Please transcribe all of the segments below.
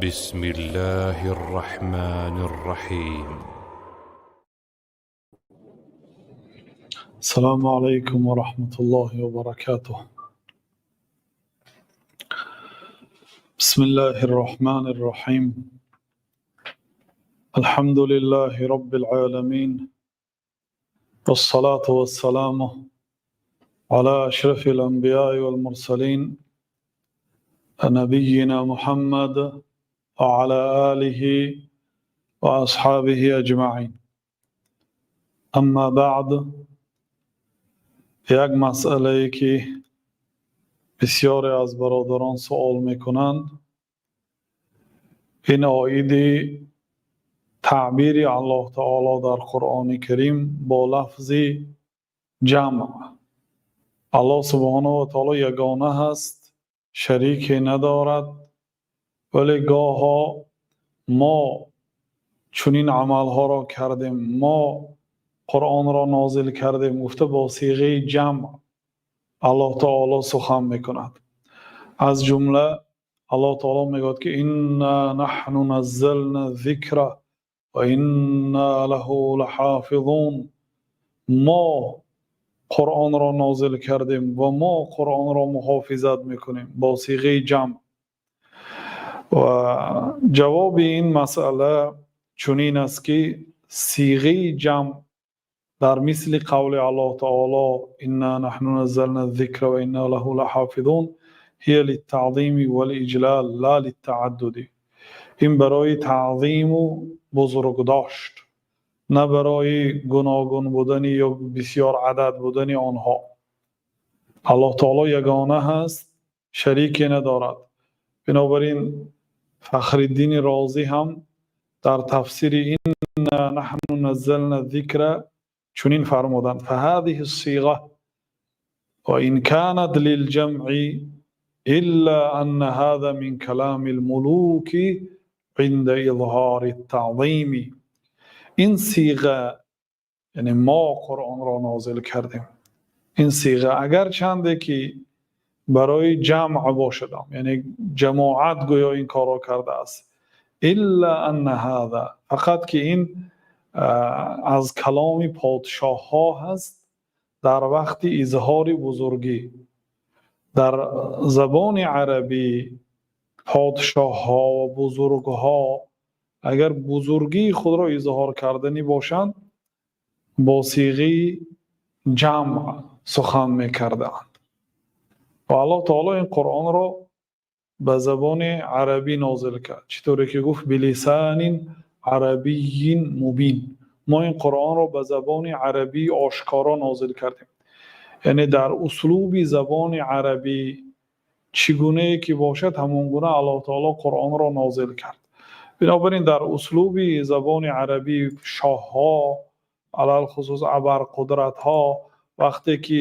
بسم الله الرحمن الرحيم. السلام عليكم ورحمة الله وبركاته. بسم الله الرحمن الرحيم. الحمد لله رب العالمين، والصلاة والسلام على أشرف الأنبياء والمرسلين، نبينا محمد وعلى آله وأصحابه أجمعين. أما بعد، як масъалае, ки бисёре аз бародарон суол мекунанд, ин оиди таъбири Аллоҳ таоло дар Қуръони Карим бо лафзи ҷамъ. Аллоҳ субҳонаҳу ва таоло ягона ҳаст, шарике надорад, вале гоҳо мо чунин амалҳоро кардем, мо Қуръонро нозил кардем гуфта, бо сиғаи ҷамъ Аллоҳ таоло сухан мекунад. Аз ҷумла Аллоҳ таоло мегӯяд, ки инна наҳну наззална зикра ва инна лаҳу лаҳофизун. Мо Қуръонро нозил кардем ва мо Қуръонро муҳофизат мекунем, бо сиғаи ҷамъ. Ва ҷавоби ин масъала чунин аст, ки сиғаи ҷамъ дар мисли қавли Аллоҳ таоло инна наҳну наззална зикра ва инна лаҳу лаҳофизун ҳия литтаъзими валиҷлал ла литтааддуди. Ин барои таъзиму бузургдошт, на барои гуногун будани ё бисёр адад будани онҳо. Аллоҳ таоло ягона ҳаст, шарике надорад. Бинобар ин Фахриддини Розӣ ҳам дар тафсири инна наҳну наззална зикра чунин фармуданд: фаҳазиҳи ссиға ва ин канат лилҷамъи илла анна ҳаза мин калами лмулуки инда изҳори ттаъзими. Ин сиға, яъне мо Қуръонро нозил кардем, ин сиға агарчанде ки барои ҷамъ бошадам, яъне ҷамоат гӯё ин корро кардааст, илла анна ҳаза, фақат ки ин аз каломи подшоҳҳо ҳаст дар вақти изҳори бузургӣ. Дар забони арабӣ подшоҳҳо ва бузургҳо агар бузургии худро изҳор карданӣ бошанд, бо сиғаи ҷамъ сухан мекардаанд. Ва Аллоҳ таоло ин Қуръонро ба забони арабӣ нозил кард, чӣ тавре ки гуфт: билисанин арабийин мубин. Мо ин Қуръонро ба забони арабии ошкоро нозил кардем. Яъне дар услуби забони арабӣ чӣ гунае ки бошад, ҳамон гуна Аллоҳ таоло Қуръонро нозил кард. Бинобар ин дар услуби забони арабӣ шоҳҳо, алалхусус абарқудратҳо, вақте ки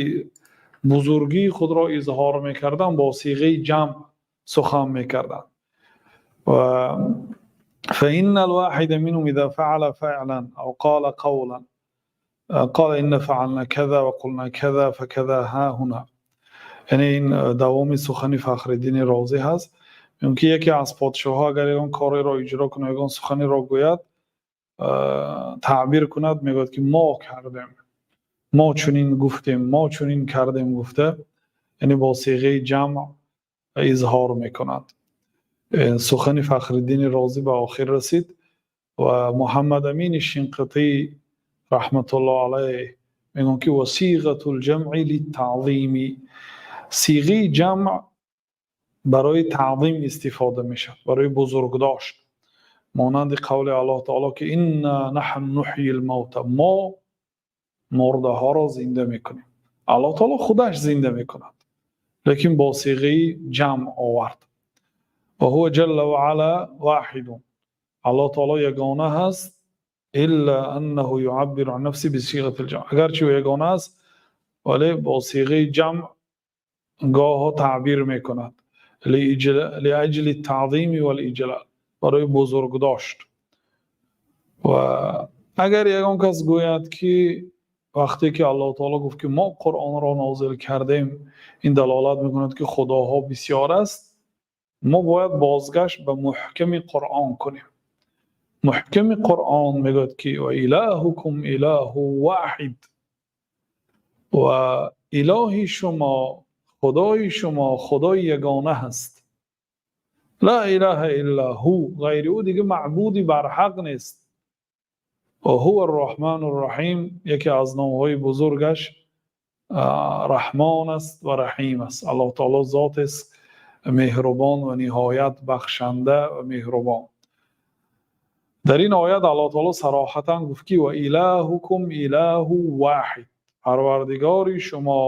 бузургии худро изҳор мекарданд, бо сиғаи ҷамъ сухан мекарданд. Ва فإن الواحد منهم إذا فعل فعلا أو قال قولا قال إن فعلنا كذا وقلنا كذا فكذا ها هنا. Яъне ин давоми сухани Фахриддини Розӣ ҳаст, ки яке аз подшоҳҳо агар ягон кореро иҷро кунад, ягон суханеро гӯяд, таъбир кунад, мегӯяд, ки мо кардем, мо чунин гуфтем, мо чунин кардем гуфта, яъне бо сиғаи ҷамъ изҳор мекунад. Сухани Фахриддини Розӣ ба охир расид ва Муҳаммад Амини Шинқитӣ раҳматуллоҳ алайҳ мегӯянд, ки ва сиғату лҷамъи литтаъзими. Сиғаи ҷамъ барои таъзим истифода мешавад, барои бузургдошт, монанди қавли Аллоҳ таоло, ки инна наҳну нуҳйи лмавта. Мо мурдаҳоро зинда мекунем. Аллоҳ таоло худаш зинда мекунад, лекин бо сиғаи ҷамъ овард. Ва ҳува ҷалла ва ала воҳидун. Аллоҳ таоло ягона ҳаст, илла аннаҳу юаббиру ан нафси бисиғати лҷамъ. Агарчи ӯ ягона аст, вале бо сиғаи ҷамъ гоҳо таъбир мекунад лиаҷли таъзими валиҷлал, барои бузургдошт. Ва агар ягон кас гӯяд, ки вақте ки Аллоҳ таоло гуфт, ки мо Қуръонро нозил кардем, ин далолат мекунад, ки худоҳо бисёр аст. Мо бояд бозгашт ба муҳками Қуръон кунем. Муҳками Қуръон мегӯяд, ки ва илаҳукум илаҳун воҳид, ва илоҳи шумо, Худои шумо, Худои ягона ҳаст. Ла илаҳа илла ҳу, ғайри ӯ дигар маъбуде бар ҳақ нест. Ва ҳува-р-Раҳмону-р-Раҳим, яке аз номҳои бузургаш Раҳмон аст ва Раҳим аст. Аллоҳ таъоло зот аст меҳрубон ва ниҳоят бахшанда ва меҳрубон. Дар ин оят Аллоҳ таъоло сароҳатан гуфт, ки ва илаҳукум илаҳун воҳид, Парвардигори шумо,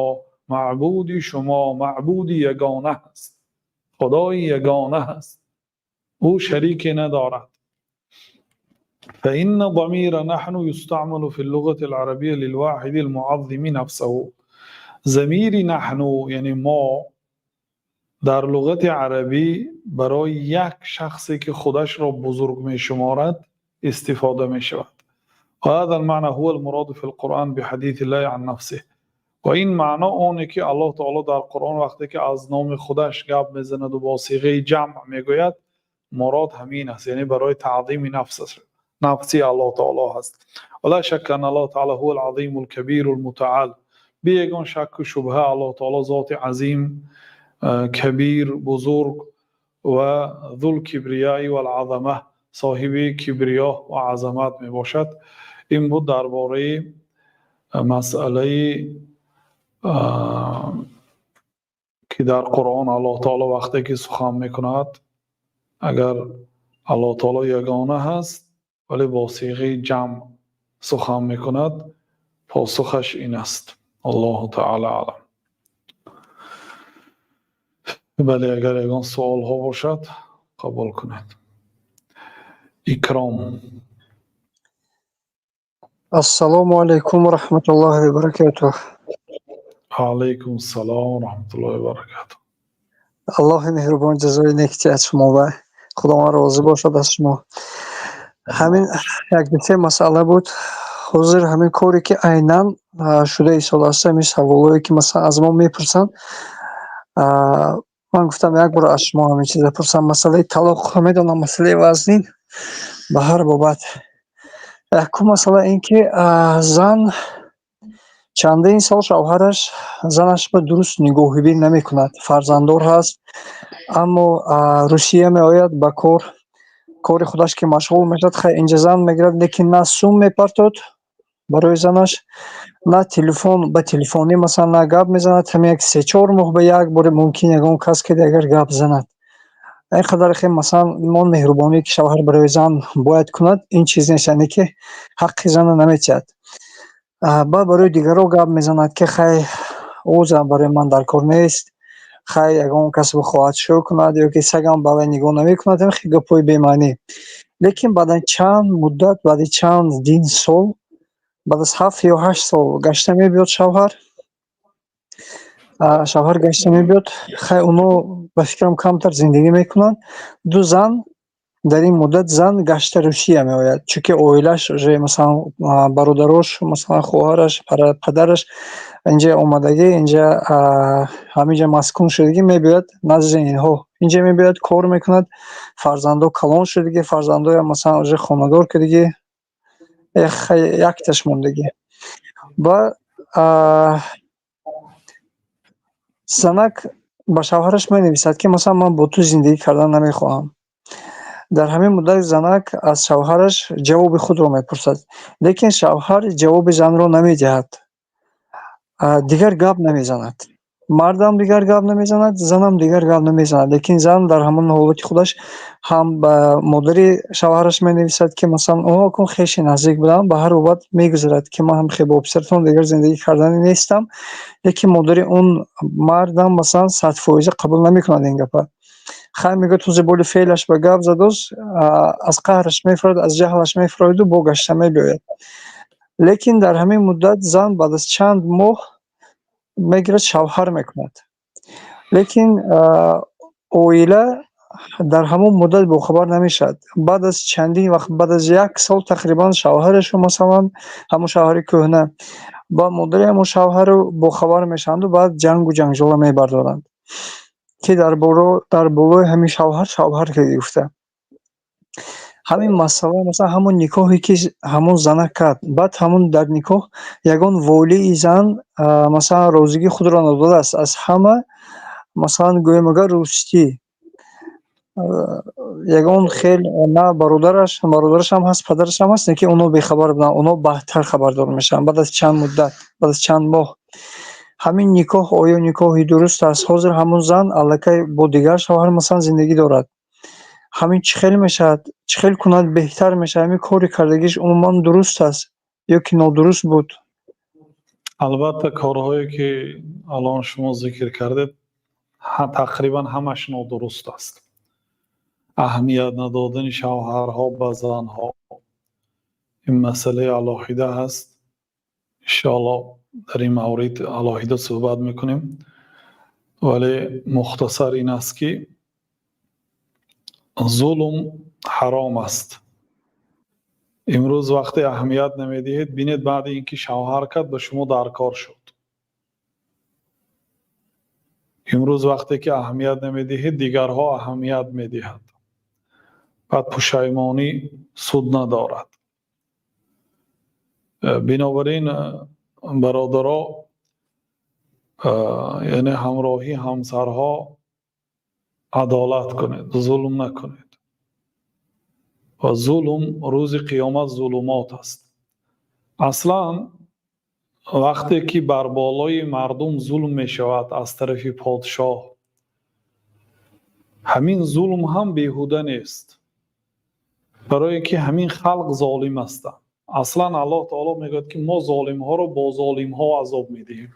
маъбуди шумо, маъбуди ягона аст, Худои ягона аст, ӯ шарике надорад. فإن ضمير نحن يستعمل في اللغة العربية للواحد المعظم نفسه. Замири نحن, яъне мо, дар луғати арабӣ барои як шахсе ки худашро бузург мешуморад истифода мешавад. وهذا المعنى هو المراد في القرآن بحديث الله عن نفسه. Ва ин маъно оне ки Аллоҳ таъоло дар Қуръон вақте ки аз номи худаш гап мезанад ва бо сиғаи ҷамъ мегӯяд, мурод ҳамин аст, яъне барои таъзими нафс аст, нафси Аллоҳ таъоло ҳаст. ولا شك أن الله تعالى هو العظيم الكبير المتعال. Бе ягон шакку шубҳа Аллоҳ таъоло зоти азим, кабир, бузург ва зулкибрияи валазама, соҳиби кибриё ва азамат мебошад. Ин буд дар бораи масъалаи ки дар Қуръон Аллоҳ таъоло вақте ки сухан мекунад, агар Аллоҳ таъоло ягона ҳаст, вале бо сиғаи ҷамъ сухан мекунад, посухаш ин аст. Аллоҳу таъоло аълам. Бале, агар ягон суолҳо бошад, қабул кунед. Икром. Ассалому алайкум ва раҳматуллоҳи ва баракатуҳ. Алайкум ассалом ва раҳматуллоҳи ва баракатуҳ. Аллоҳи меҳрубон ҷазои нек диҳад шумо ва Худованд розӣ бошад аз шумо. Ҳамин як ду се масъала буд. Ҳозир ҳамин коре ки айнан шуда истодааст, ҳамин саволҳое ки масалан аз мо мепурсанд, ман гуфтам, як бор аз шумо ҳамин чиза пурсам. Масъалаи талоқ, медонам, масъалаи вазнин, ба ҳар бобат. Якум масъала ин ки зан чандин сол шавҳараш занаш ба дуруст нигоҳубин намекунад. Фарзанддор ҳаст, аммо Русия меояд ба кор, кори худаш ки машғул мешавад, хай, инҷа зан мегирад, лекин на сум мепартод барои занаш, на телефон ба телефонӣ масалан на гап мезанад. Ҳамин як 3-4 моҳ ба як бор мумкин ягон кас ки агар гап занад. Ин қадар хе масалан он меҳрубоние ки шавҳар барои зан бояд кунад, ин чиз нест, яъне ки ҳаққи зана наметиҳад. Баъд барои дигарро гап мезанад, ки хай, ӯ зан барои ман дар кор нест, хай, ягон кас бихоҳад, шӯ кунад, ё ки сагам ба вай нигоҳ намекунад, ҳамин хел гапҳои бемаънӣ. Лекин баъдан чанд муддат, баъди чандин сол, баъд аз 7 ё 8 сол гашта мебиёд шавҳар. Шавҳар гашта мебиёд, хай, оно ба фикрам камтар зиндагӣ мекунанд. Ду зан дар ин муддат зан гашта Русия меояд, чунки оилааш уже масалан бародарош, масалан хоҳараш, падараш инҷа омадагӣ, инҷа ҳаминҷа маскун шудагӣ, мебиёяд назди инҳо. Инҷа мебиёяд, кор мекунад, фарзандо калон шудагӣ, фарзандоям масалан уже хонадор кардагӣ, якташ мондагӣ. Ва занак ба шавҳараш менависад, ки масалан ман бо ту зиндагӣ кардан намехоҳам. Дар ҳамин муддат занак аз шавҳараш ҷавоби худро мепурсад, лекин шавҳар ҷавоби занро намедиҳад, дигар гап намезанад. Мардам дигар гап намезанад, занам дигар гап намезанад, лекин зан дар ҳамон ҳолати худаш ҳам ба модари шавҳараш менависад, ки масалан онҳо кун хеши наздик буданд, ба ҳар бобат мегузарад, ки ман ҳам хе бо писаратон дигар зиндагӣ карданӣ нестам, лекин модари он мардам масалан 100%-а қабул намекунад ин гапа. Хай, мегӯяд, ҳозир боли феълаш ба гап задост, аз қаҳраш мефурояд, аз ҷаҳлаш мефурояду бо гашта мебиёяд. Лекин дар ҳамин муддат зан баъд аз чанд моҳ мегирад, шавҳар мекунад, лекин оила дар ҳамон муддат бохабар намешавад. Баъд аз чандин вақт, баъд аз як сол тақрибан, шавҳарашо, масалан ҳамон шавҳари кӯҳна ба модари ҳамон шавҳару бохабар мешаванду баъд ҷангу ҷанҷола мебардоранд. Ки дар болои ҳамин шавҳар кардӣ гуфта. Ҳамин масъала, масалан, ҳамон никоҳе ки ҳамон занак кард, баъд ҳамон дар никоҳ ягон волии зан, масалан, розигии худро надодааст. Аз ҳама, масалан, гӯем агар рӯстӣ, ягон хел на бародарашам ҳаст, падарашам ҳаст, лекин онҳо бехабар буданд, онҳо баъдтар хабардор мешаванд, баъд аз чанд муддат, баъд аз чанд моҳ. Ҳамин никоҳ оё никоҳи дуруст аст? Ҳозир ҳамон зан аллакай бо дигар шавҳар, масалан, зиндагӣ дорад. Ҳамин чӣ хел мешавад? Чӣ хел кунад беҳтар мешавад? Ҳамин кори кардагиш умуман дуруст аст ё ки нодуруст буд? Албатта, корҳое ки алон шумо зикр кардед, тақрибан ҳамаш нодуруст аст. Аҳамият надодани шавҳарҳо ба занҳо, ин масъалаи алоҳида ҳаст. Иншоаллоҳ, дар ин маврид алоҳида суҳбат мекунем, вале мухтасар ин аст, ки зулм ҳаром аст. Имрӯз вақте аҳамият намедиҳед, бинед, баъди ин ки шавҳар кард, ба шумо даркор шуд. Имрӯз вақте ки аҳамият намедиҳед, дигарҳо аҳамият медиҳад, баъд пушаймонӣ суд надорад. Бинобар ин, бародаро, яъне ҳамроҳи ҳамсарҳо адолат кунед, зулм накунед. Ва зулм рӯзи қиёмат зулумот аст. Аслан вақте ки бар болои мардум зулм мешавад аз тарафи подшоҳ, ҳамин зулм ҳам беҳуда нест, барое ки ҳамин халқ золим ҳастанд. Аслан Аллоҳ таоло мегӯяд, ки мо золимҳоро бо золимҳо азоб медиҳем.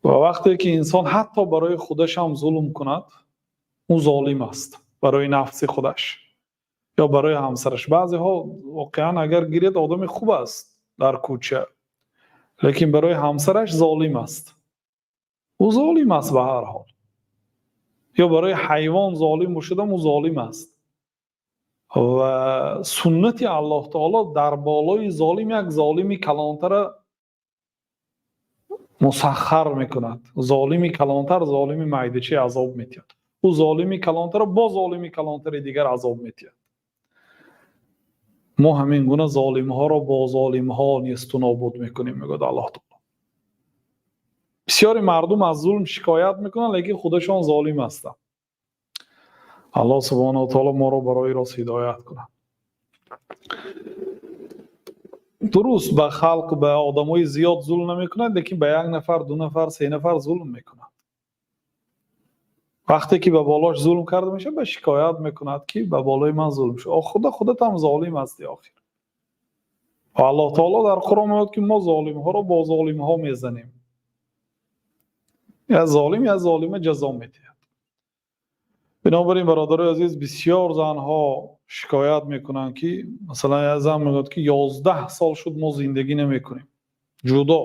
Ва вақте ки инсон ҳатто барои худашам зулм кунад, ӯ золим аст барои нафси худаш ё барои ҳамсараш. Баъзеҳо воқеан агар гиред, одами хуб аст дар кӯча, лекин барои ҳамсараш золим аст, ӯ золим аст ба ҳар ҳол. Ё барои ҳайвон золим бошадам, ӯ золим аст. Ва суннати Аллоҳ таоло дар болои золим як золими калонтара мусаххар мекунад. Золими калонтар золими майдачи азоб метиҳад, ӯ золими калонтара бо золими калонтари дигар азоб метиҳад. Мо ҳамин гуна золимҳоро бо золимҳо несту нобуд мекунем, мегӯяд Аллоҳ таоло. Бисёри мардум аз зулм шикоят мекунанд, лекин худашон золим ҳастанд. Аллоҳ субҳонаҳу ва таоло моро барои рост ҳидоят кунад. Дуруст, ба халқ, ба одамои зиёд зулм намекунад, лекин ба як нафар, ду нафар, се нафар зулм мекунад. Вақте ки ба болош зулм карда мешавад, ба шикоят мекунад, ки ба болои ман зулм шуд. Худатам золим ҳастӣ охир. Ва Аллоҳ таоло дар Қуръон мегӯяд, ки мо золимҳоро бо золимҳо мезанем. Як золим як золима ҷазо медиҳад. Бинобар ин, бародарои азиз, бисёр занҳо шикоят мекунанд, ки масалан як зан мегӯяд, ки 11 сол шуд, мо зиндагӣ намекунем ҷудо,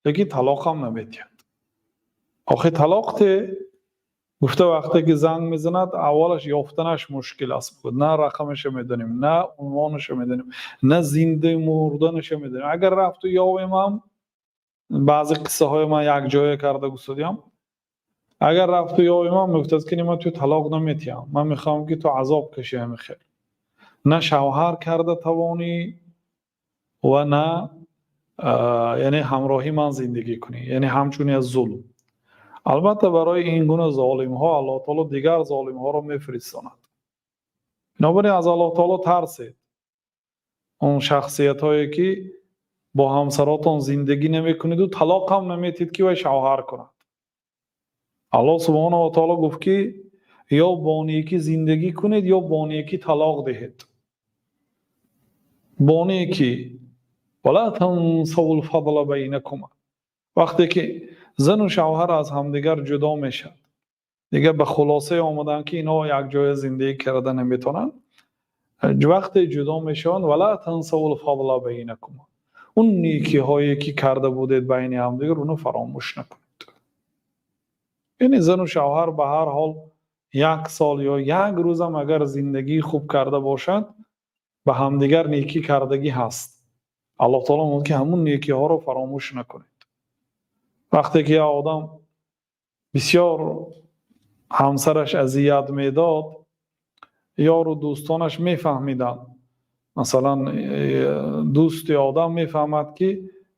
лекин талоқ ҳам намедиҳад. Охи талоқ те гуфта, вақте ки занг мезанад, аввалаш ёфтанаш мушкил аст. На рақамаша медонем, на унвонаша медонем, на зинда мурданаша медонем. Агар рафту ёвем ҳам, баъзе қиссаҳои ман якҷоя карда густодиам, агар рафту ёвем ҳам, мегуфтааст, ки ман ту талоқ наметиҳам, ман мехоҳам, ки ту азоб кашӣ. Ҳами хел на шавҳар карда тавонӣ ва на, яъне, ҳамроҳи ман зиндагӣ кунӣ, яъне ҳамчун як зулм. Албатта, барои ин гуна золимҳо Аллоҳ таоло дигар золимҳоро мефиристонад. Бинобар ин аз Аллоҳ таоло тарсед. Он шахсиятҳое ки бо ҳамсаротон зиндагӣ намекунеду талоқ ҳам наметиҳед, ки вай шавҳар кунад. Аллоҳ субҳонаҳу ва таоло гуфт, ки ё бо некӣ зиндагӣ кунед, ё бо некӣ талоқ диҳед, бо некӣ. Вала тансавул фадла байнакум. Вақте ки зану шавҳар аз ҳамдигар ҷудо мешавад, дигар ба хулосае омаданд, ки инҳо якҷоя зиндагӣ карда наметавонанд, вақте ҷудо мешаванд, вала тансавул фадла байнакум, он некиҳое ки карда будед байни ҳамдигар, оно фаромӯш накунед. Яъне зану шавҳар ба ҳар ҳол як сол ё як рӯзам агар зиндагии хуб карда бошад, ба ҳамдигар некӣ кардагӣ ҳаст. Аллоҳ таоло мегӯяд, ки ҳамун некиҳоро фаромӯш накунед. Вақте ки як одам Бисёр ҳамсараш азият медод, ёру дӯстонаш мефаҳмиданд. Масалан, дӯсти одам мефаҳмад, ки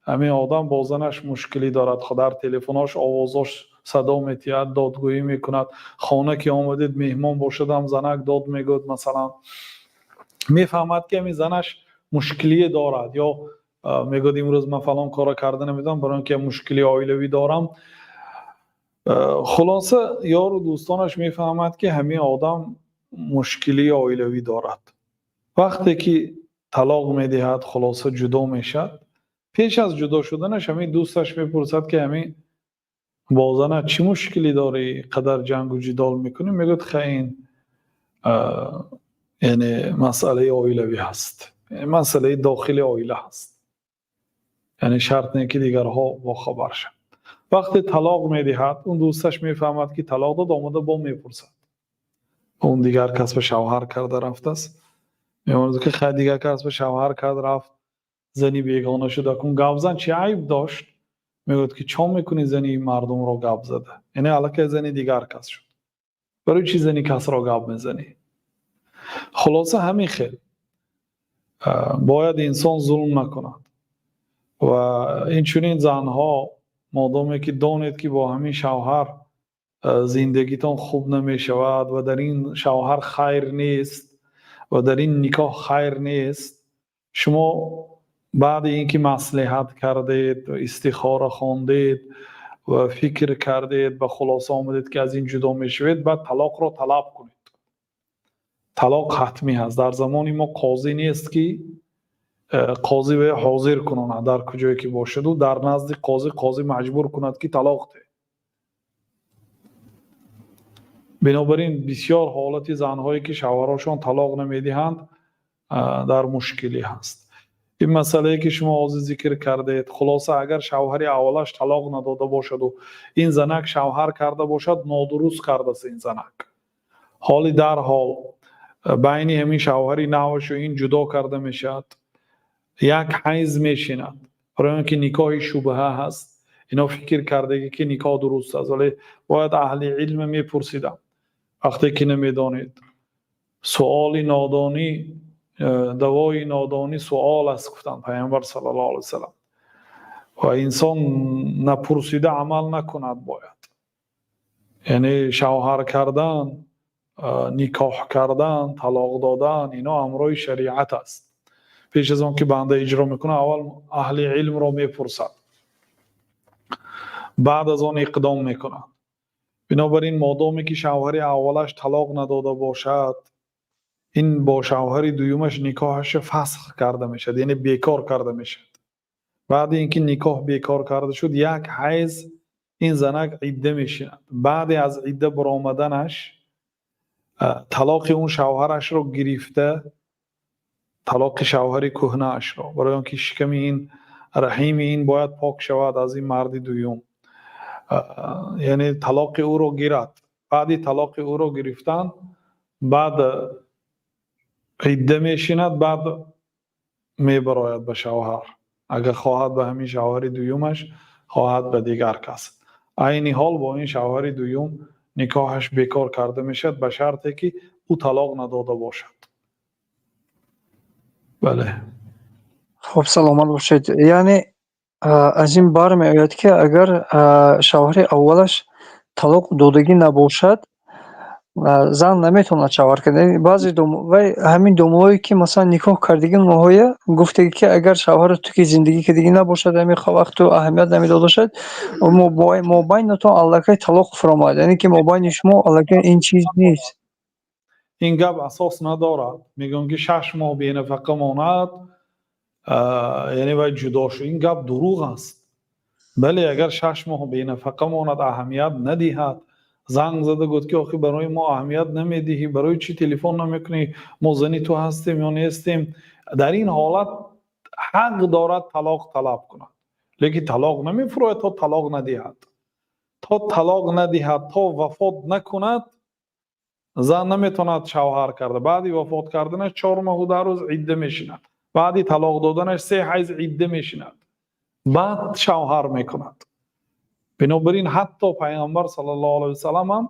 ҳамин одам бо занаш мушкилӣ дорад, дар телефонаш овозош садо метиҳад, додгӯӣ мекунад. Хона ки омадед, меҳмон бошадам, занак дод мегӯяд. Масалан, мефаҳмад, ки ҳамин занаш мушкилие дорад ё мегӯяд: «Имрӯз ман фалон корро карда наметавонам, барои он ки мушкили оилавӣ дорам». Хулоса, ёру дӯстонаш мефаҳмад, ки ҳамин одам мушкилии оилавӣ дорад. Вақте ки талоқ медиҳад, хулоса, ҷудо мешавад, пеш аз ҷудо шуданаш ҳамин дӯсташ мепурсад, ки ҳамин бо занат чӣ мушкилӣ дорӣ, қадар ҷангу ҷидол мекунӣ? Мегӯяд: «Хай, ин яъне масъалаи оилавӣ ҳаст, масъалаи дохили оила ҳаст, яъне шарт не, ки дигарҳо бохабар шаванд». Вақте талоқ медиҳад, он дӯсташ мефаҳмад, ки талоқ дод, омада бо мепурсад. Он дигар кас ба шавҳар карда рафтааст. Мемонад, ки хай, дигар кас ба шавҳар кард, рафт, зани бегона шуда кун, гап зан, чӣ айб дошт? Мегӯяд, ки чо мекунӣ зани мардумро гап зада? Яъне аллакай зани дигар кас шуд, барои чӣ зани касро гап мезанӣ? Хулоса, ҳамин хел бояд инсон зулм накунад. Ва инчунин занҳо, модоме ки донед, ки бо ҳамин шавҳар зиндагитон хуб намешавад ва дар ин шавҳар хайр нест ва дар ин никоҳ хайр нест, шумо баъди ин ки маслиҳат кардед, истихора хондед ва фикр кардед, ба хулоса омадед, ки аз ин ҷудо мешавед, баъд талоқро талаб кунед. Талоқ ҳатмӣ ҳаст. Дар замони мо қозӣ нест, ки қозӣ вай ҳозир кунонад, дар куҷое ки бошаду дар назди қозӣ, қозӣ маҷбур кунад, ки талоқ деҳ. Бинобар ин бисёр ҳолати занҳое, ки шавҳарошон талоқ намедиҳанд, дар мушкилӣ ҳаст. Ин масъалае, ки шумо ҳозир зикр кардед, хулоса, агар шавҳари аввалаш талоқ надода бошаду ин занак шавҳар карда бошад, нодуруст кардааст ин занак. Ҳоли дарҳол байни ҳамин шавҳари навашу ин ҷудо карда мешавад, як ҳайз мешинад, барои он ки никоҳи шубҳа ҳаст. Ино фикр кардагӣ, ки никоҳ дуруст аст, вале бояд аҳли илма мепурсидам. Вақте ки намедонед, суоли нодонӣ, давои нодонӣ суол аст, гуфтанд Пайғамбар саллаллоҳу алайҳи васаллам. Ва инсон напурсида амал накунад бояд. Яъне шавҳар кардан, никоҳ кардан, талоқ додан, ино амрои шариат аст. Пеш аз он ки банда иҷро мекунад, аввал аҳли илмро мепурсад, баъд аз он иқдом мекунад. Бинобар ин, модоме ки шавҳари аввалаш талоқ надода бошад, ин бо шавҳари дуюмаш никоҳаша фасх карда мешавад, яъне бекор карда мешавад. Баъди ин ки никоҳ бекор карда шуд, як ҳайз ин занак идда мешинад. Баъде аз идда баромаданаш талоқи он шавҳарашро гирифта, талоқи шавҳари кӯҳнаашро, барои он ки шиками ин, раҳими ин бояд пок шавад аз ин марди дуюм, яъне талоқи ӯро гирад. Баъди талоқи ӯро гирифтан, баъд идда мешинад, баъд мебарояд ба шавҳар, агар хоҳад ба ҳамин шавҳари дуюмаш, хоҳад ба дигар кас. Айни ҳол бо ин шавҳари дуюм никоҳаш бекор карда мешавад, ба шарте ки ӯ талоқ надода бошад. Бале. Хуб, саломат бошед. Яъне аз ин бармеояд, ки агар шавҳари аввалаш талоқ додагӣ набошад, зан наметавонад шавҳар кунад. Баъзе вай ҳамин домулое, ки масалан никоҳ кардагӣ, онҳоя гуфтагӣ, ки агар шавҳари ту ки зиндагӣ кардагӣ набошад, ҳамин вақту аҳамият намедода бошад, мобайнатон аллакай талоқ фуромад, яъне ки мобайни шумо аллакай ин чиз нест. Ин гап асос надорад. Мегӯям, ки 6 моҳ бенафақа монад, яъне вай ҷудо шуд, ин гап дурӯғ аст. Бале, агар 6 моҳ бенафақа монад, аҳамият надиҳад, занг зада гуфт, ки охи, барои мо аҳамият намедиҳӣ, барои чӣ телефон намекунӣ, мо зани ту ҳастем ё нестем? Дар ин ҳолат ҳақ дорад талоқ талаб кунад, лекин талоқ намефурояд то талоқ надиҳад. То талоқ надиҳад, то вафот накунад, зан наметавонад шавҳар карда. Баъди вафот карданаш 4 моҳу 10 рӯз идда мешинад, баъди талоқ доданаш се ҳайз идда мешинад, баъд шавҳар мекунад. Бинобар ин, ҳатто Пайғамбар саллаллоҳу алайҳи васаллам ҳам,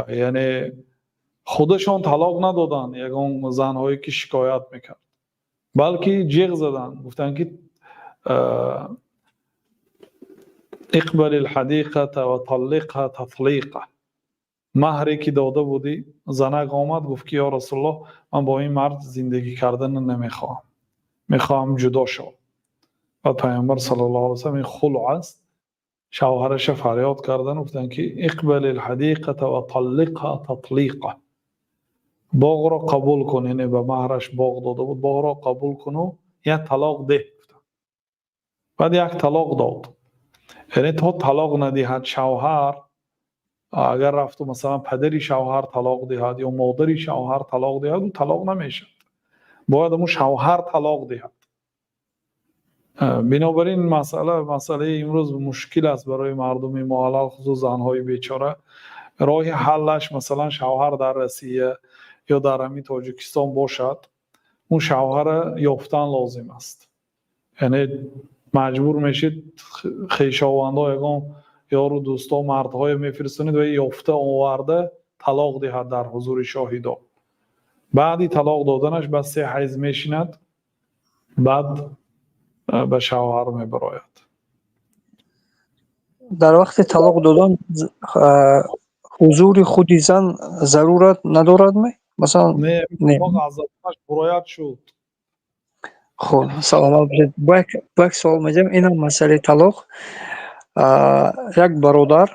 яъне, худашон талоқ надоданд ягон занҳое ки шикоят мекард, балки ҷеғ заданд, гуфтанд ки اقبل الحديقة وطلقها تطليقة. Маҳре ки дода будӣ, занак омад, гуфт ки ё Расулуллоҳ, ман бо ин мард зиндагӣ карданро намехоҳам, мехоҳам ҷудо шавам. Баъд Пайғамбар саллаллоҳу алайҳи васаллам, ин хулъ аст, шавҳараша фарёд кардан, гуфтанд ки اقبل الحديقة وطلقها تطليقة, боғро қабул кун, яъне ба маҳраш боғ дода буд, боғро қабул куну як талоқ деҳ, гуфтанд. Баъд як талоқ дод. Яъне, то талоқ надиҳад шавҳар, агар рафту, масалан, падари шавҳар талоқ диҳад ё модари шавҳар талоқ диҳад, ӯ талоқ намешавад, бояд ҳамун шавҳар талоқ диҳад. Бинобар ин, масъала, масъалаи имрӯз мушкил аст барои мардуми мо, алалхусус занҳои бечора. Роҳи ҳаллаш, масалан, шавҳар дар Россия ё дар ҳамин Тоҷикистон бошад, он шавҳара ёфтан лозим аст. Яъне, маҷбур мешид, хешовандо, ягон ёру дӯсто, мардҳое мефиристонед ва ёфта оварда талоқ диҳад дар ҳузури шоҳидо. Баъди талоқ доданаш ба се ҳайз мешинад, баъд ба шавҳар мебарояд. Дар вақти талоқ додан ҳузури худи зан зарурат надорад ме, масалан? Не. Не. Талоқ аз забонаш бурояд, шуд. Хуб, саломат бошед. Бо як савол медиҳам, инам масъалаи талоқ. Як бародар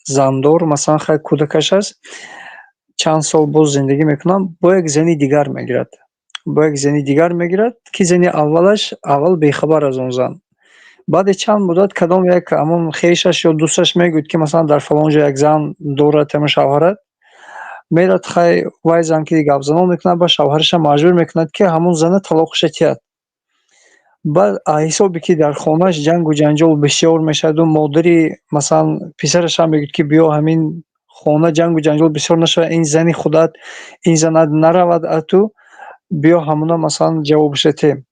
зандор, масалан, хай, кӯдакаш аст, чанд сол боз зиндагӣ мекунанд, бо як зани дигар мегирад, бо як зани дигар мегирад, ки зани аввалаш аввал бехабар аз он зан. Баъди чанд муддат кадом як ҳамон хешаш ё дӯсташ мегӯяд, ки масалан дар фалон ҷо як зан дорад, ҳамон шавҳарат мерад. Хай, вай зан ки гапзанон мекунад, ба шавҳарашам маҷбур мекунад, ки ҳамон зана талоқаша диҳад. Баъд ҳисобе ки дар хонааш ҷангу ҷанҷол бисёр мешаваду модари, масалан, писарашам мегӯяд, ки биё, ҳамин хона ҷангу ҷанҷол бисёр нашавад, ин зани худат, ин занат наравад аз ту, биё, ҳамона, масалан, ҷавобаша те.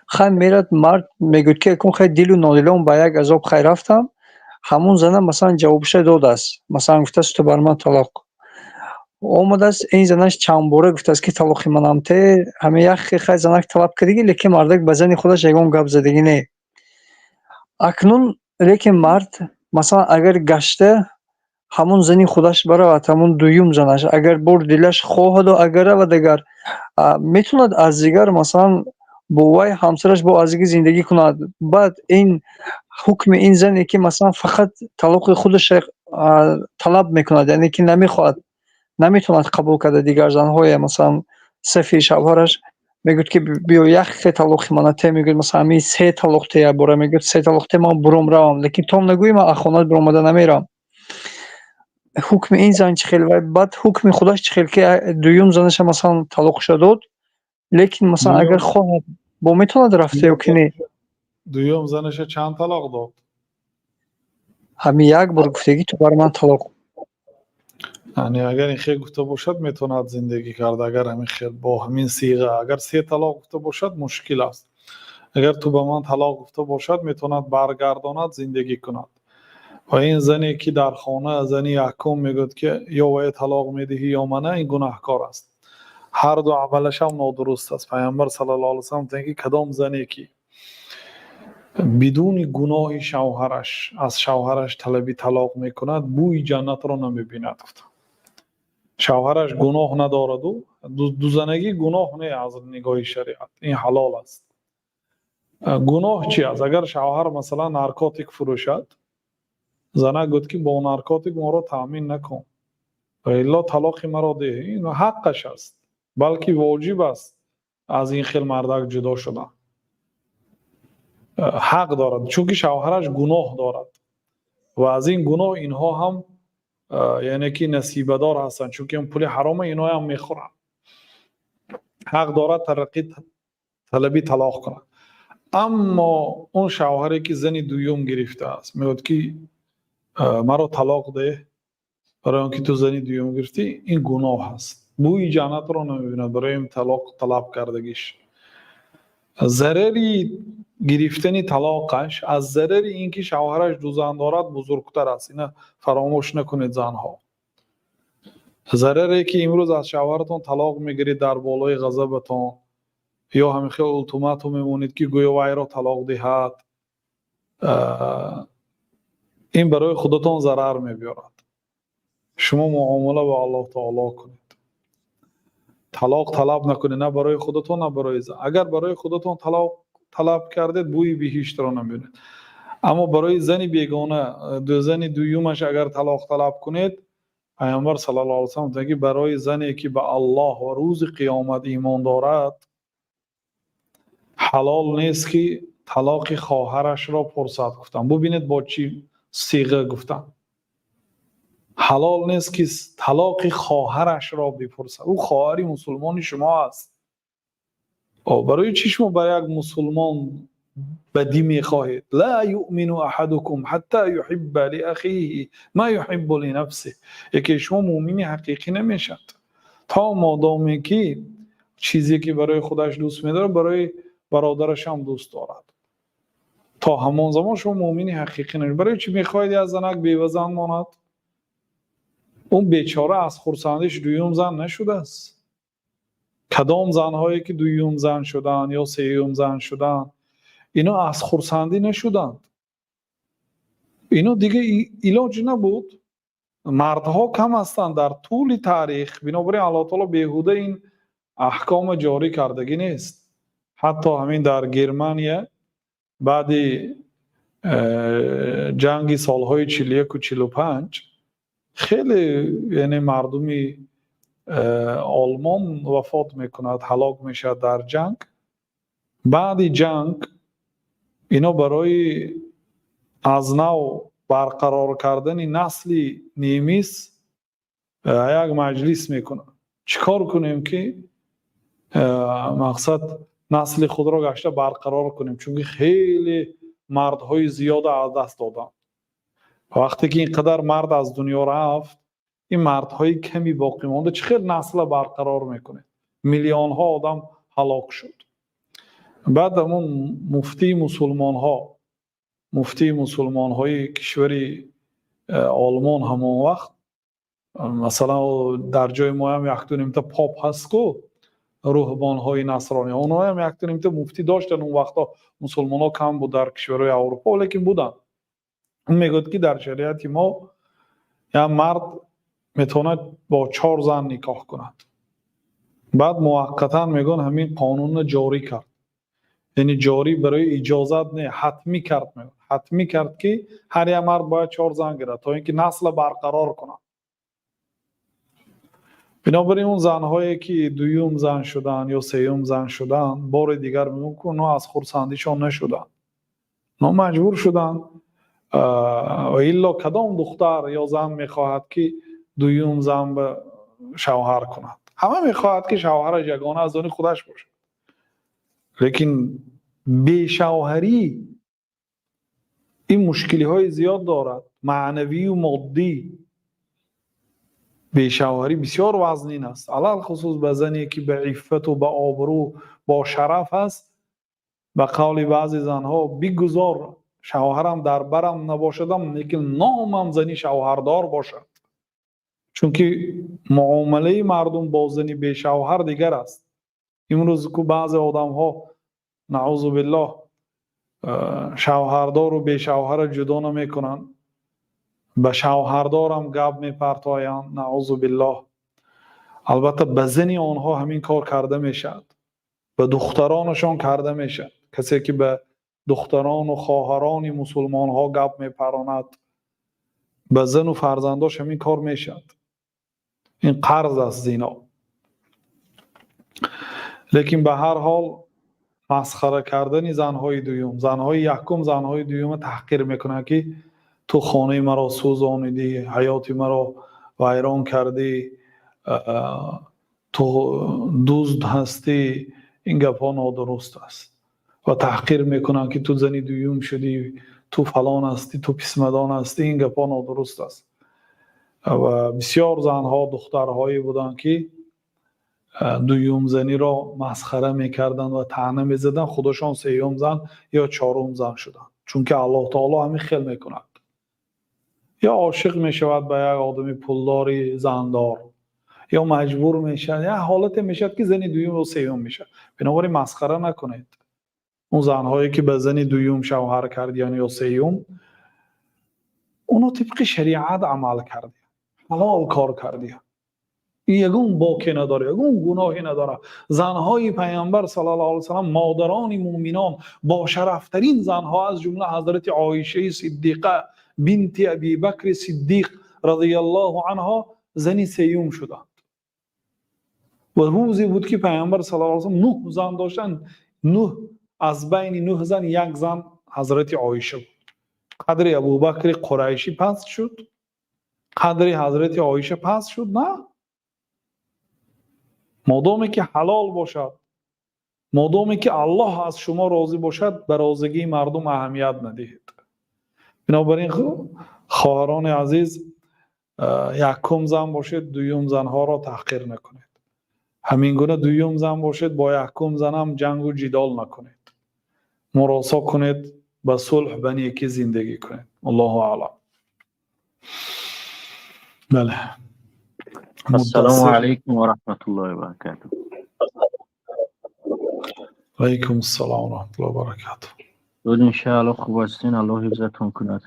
Хай, мерад мард, мегӯяд, ки акун, хай, дилу нодилон ба як азоб, хай, рафтам, ҳамон зана, масалан, ҷавобаша додааст, масалан, гуфтааст: ту бар ман талоқ. Омадааст, ин занаш чандбора гуфтааст, ки талоқи манам те. Ҳамин як хай, занак талаб кардагӣ, лекин мардак ба зани худаш ягон гап задагӣ не. Акнун лекин мард, масалан, агар гашта ҳамон зани худаш баравад, ҳамон дуюм занаш, агар бор дилаш хоҳаду агар равад, агар метавонад аз дигар, масалан, бо вай ҳамсараш бо аз дигар зиндагӣ кунад. Баъд ин ҳукми ин зане ки, масалан, фақат талоқи худаша талаб мекунад, яъне ки намехоҳад, наметавонад қабул карда дигар занҳое, масалан, сафи шавҳараш мегӯяд, ки биё, як хе талоқи мана те, мегӯяд, масалан, ҳамин се талоқ те, якбора мегӯяд, се талоқ те, ман буром равам, лекин то нагӯӣ, ман аз хона биромада намерам. Ҳукми ин зан чӣ хел? Вай баъд ҳукми худаш чӣ хел, ки дуюм занаша, масалан, талоқша дод, лекин, масалан, агар хоҳад, бо метавонад рафта ё ки не? Дуюм занаша чанд талоқ дод? Ҳамин як бор гуфтагӣ: ту бар ман талоқ. Яъне, агар ин хел гуфта бошад, метавонад зиндагӣ кард, агар ҳамин хел, бо ҳамин сиға. Агар се талоқ гуфта бошад, мушкил аст. Агар ту ба ман талоқ гуфта бошад, метавонад баргардонад, зиндагӣ кунад. Ва ин зане ки дар хона, зани якум, мегӯяд, ки ё вая талоқ медиҳӣ, ё мана, ин гунаҳкор аст. Ҳар ду амалашам нодуруст аст. Пайғамбар саллаллоҳу алайҳи васаллам гуфтанд, ки кадом зане ки бидуни гуноҳи шавҳараш аз шавҳараш талаби талоқ мекунад, бӯи ҷаннатро намебинад, гуфтанд. Шавҳараш гуноҳ надораду, дузанагӣ гуноҳ не аз нигоҳи шариат, ин ҳалол аст. Гуноҳ чи аст? Агар шавҳар, масалан, наркотик фурӯшад, занак гуфт, ки бо наркотик моро таъмин накун ва илло талоқи маро деҳ, ин ҳаққаш аст, балки воҷиб аст аз ин хел мардак ҷудо шудан. Ҳақ дорад, чунки шавҳараш гуноҳ дорад ва аз ин гуноҳ инҳо ҳам, яъне ки, насибадор ҳастанд, чунки ин пули ҳарома инҳоям мехӯранд. Ҳақ дорад тараққи талаби талоқ кунад. Аммо он шавҳаре ки зани дуюм гирифтааст, мегӯяд, ки маро талоқ деҳ, барои он ки ту зани дуюм гирифтӣ, ин гуноҳ аст, бӯи ҷаннатро намебинад барои ин талоқ талаб кардагиш. Зарари гирифтани талоқаш аз зарари ин ки шавҳараш ду зан дорад, бузургтар аст. Ина фаромӯш накунед, занҳо. Зараре ки имрӯз аз шавҳаратон талоқ мегиред, дар болои ғазабатон ё ҳамин хел ултиматум мемонед, ки гӯё вайро талоқ диҳад, ин барои худатон зарар мебиёрад. Шумо муомила бо Аллоҳ таоло кунед, талоқ талаб накунед, на барои худатон, на барои зан. Агар барои худатон талоқ талаб кардед, бӯи биҳиштро намебинед, аммо барои зани бегона, зани дуюмаш, агар талоқ талаб кунед, Пайғамбар саллаллоҳу алайҳи васаллам гуфтанд, ки барои зане ки ба Аллоҳ ва рӯзи қиёмат имон дорад, ҳалол нест, ки талоқи хоҳарашро пурсад, гуфтанд. Бубинед, бо чӣ сиға гуфтанд: ҳалол нест, ки талоқи хоҳарашро бипурсад. Ӯ хоҳари мусулмони шумо аст. Барои чӣ шумо ба як мусулмон бадӣ мехоҳед? Ла юъмину аҳадукум ҳатта юҳибба лиахиҳи ма юҳиббу линафсиҳ. Яке шумо мӯмини ҳақиқӣ намешавад, то модоме ки чизе ки барои худаш дӯст медорад, барои бародараш ҳам дӯст дорад. То ҳамон замон шумо мӯмини ҳақиқӣ намешавед. Барои чӣ мехоҳед як занак бевазан монад? Он бечора аз хурсандиш дуюм зан нашудааст. Кадом занҳое ки дуюм зан шуданд ё сеюм зан шуданд, ино аз хурсандӣ нашуданд, ино дига илоҷ набуд. Мардҳо кам ҳастанд дар тӯли таърих, бинобар ин Аллоҳ таоло беҳуда ин аҳкома ҷорӣ кардагӣ нест. Ҳатто ҳамин дар Германия баъди ҷанги солҳои 41-у 45 хеле, яъне, мардуми Олмон вафот мекунад, ҳалок мешавад дар ҷанг. Баъди ҷанг ино барои аз нав барқарор кардани насли немис як маҷлис мекунад: чӣ кор кунем, ки мақсад насли худро гашта барқарор кунем, чунки хеле мардҳои зиёда аз даст доданд. Вақте ки ин қадар мард аз дунё рафт, ин мардҳои ками боқӣ монда, чӣ хел насла барқарор мекунед? Миллионҳо одам ҳалок шуд. Баъд ҳамун муфтии мусулмонҳо, муфтии мусулмонҳои кишвари Олмон ҳамон вақт, масалан, дар ҷои моям якту нимта поп ҳаст ку, рӯҳбонҳои насронӣ, онҳоям якту нимта муфтӣ доштанд. Он вақтҳо мусулмонҳо кам буд дар кишварҳои Аврупо, лекин буданд. Ӯ мегӯяд, ки дар шариати мо як мард метавонад бо чор зан никоҳ кунад. Баъд муваққатан, мегӯянд, ҳамин қонунро ҷорӣ кард, яъне ҷорӣ барои иҷозат не, ҳатмӣ кард, мегӯяд, ҳатмӣ кард, ки ҳар як мард бояд чор зан гирад, то ин ки насла барқарор кунад. Бинобар ин он занҳое ки дуюм зан шуданд ё сеюм зан шуданд, бори дигар мегӯям, ки онҳо аз хурсандишон нашуданд, онҳо маҷбур шуданд. Ва илло кадом духтар ё зан мехоҳад, ки дуюм зан ба шавҳар кунад? Ҳама мехоҳад, ки шавҳараш ягона аз они худаш бошад, лекин бешавҳарӣ ин мушкилиҳои зиёд дорад, маънавию моддӣ. Бешавҳарӣ бисёр вазнин аст, алалхусус ба зане ки ба иффату ба обрӯ, бо шараф аст. Ба қавли баъзе занҳо: бигузор шавҳарам дар барам набошадам, лекин номам зани шавҳардор бошад, чунки муомилаи мардум бо зани бешавҳар дигар аст. Имрӯз ку баъзе одамҳо, наъузу биллоҳ, шавҳардору бешавҳарро ҷудо намекунанд, ба шавҳардорам гап мепартоянд, наъузу биллоҳ. Албатта, ба зани онҳо ҳамин кор карда мешавад, ба духтаронашон карда мешавад. Касе ки ба духтарону хоҳарони мусулмонҳо гап мепаронад, ба зану фарзандош ҳамин кор мешавад. Ин қарз аст, зино. Лекин ба ҳар ҳол масхара кардани занҳои дуюм, занҳои якум занҳои дуюма таҳқир мекунанд, ки ту хонаи маро сӯзонидӣ, ҳаёти маро вайрон кардӣ, ту дузд ҳастӣ, ин гапҳо нодуруст аст. Ва таҳқир мекунанд, ки ту зани дуюм шудӣ, ту фалон ҳастӣ, ту писмадон ҳастӣ, ин гапҳо нодуруст аст. Ва бисёр занҳо, духтарҳое буданд, ки Дуюм заниро масхара мекарданд ва таъна мезаданд, худашон сеюм зан ё чорум зан шуданд, чунки Аллоҳ таоло ҳамин хел мекунад. Ё ошиқ мешавад ба як одами пулдори зандор, ё маҷбур мешавад, як ҳолате мешавад, ки зани дуюм ё сеюм мешавад. Бинобар ин масхара накунед он занҳое, ки ба зани дуюм шавҳар кардиянд ё сеюм. Оно тибқи шариат амал кардиянд, ҳалол кор кардиянд, ин ягон боке надорад, ягон гуноҳе надорад. Занҳои Пайғамбар саллаллоҳу алайҳи васаллам, модарони мӯъминон, бошарафтарин занҳо, аз ҷумла ҳазрати Оишаи Сиддиқа бинти Аби Бакри Сиддиқ разияллоҳу анҳо зани сеюм шуданд. Ва рӯзе буд, ки Пайғамбар саллаллоҳу алайҳи васаллам нӯҳ зан доштанд. Нӯҳ аз байни нӯҳ зан як зан ҳазрати Оиша буд. Қадри Абубакри Қурайшӣ паст шуд? Қадри ҳазрати Оиша паст шуд? На, модоме ки ҳалол бошад, модоме ки Аллоҳ аз шумо розӣ бошад, ба розигии мардум аҳамият надиҳед. Бинобар ин, хоҳарони азиз, якум зан бошед, дуюм занҳоро таҳқир накунед. Ҳамин гуна дуюм зан бошед, бо якум занам ҷангу ҷидол накунед, муросо кунед, ба сулҳ, ба некӣ зиндагӣ кунед. Аллоҳу аълам. Бале. Ассалому алайкум ва раҳматуллоҳи ва баракатуҳ. Алайкум ассалом ва раҳматуллоҳи ва баракатуҳ. Буд, иншааллоҳ, хуб ҳастин, Аллоҳ ҳифзатон кунад.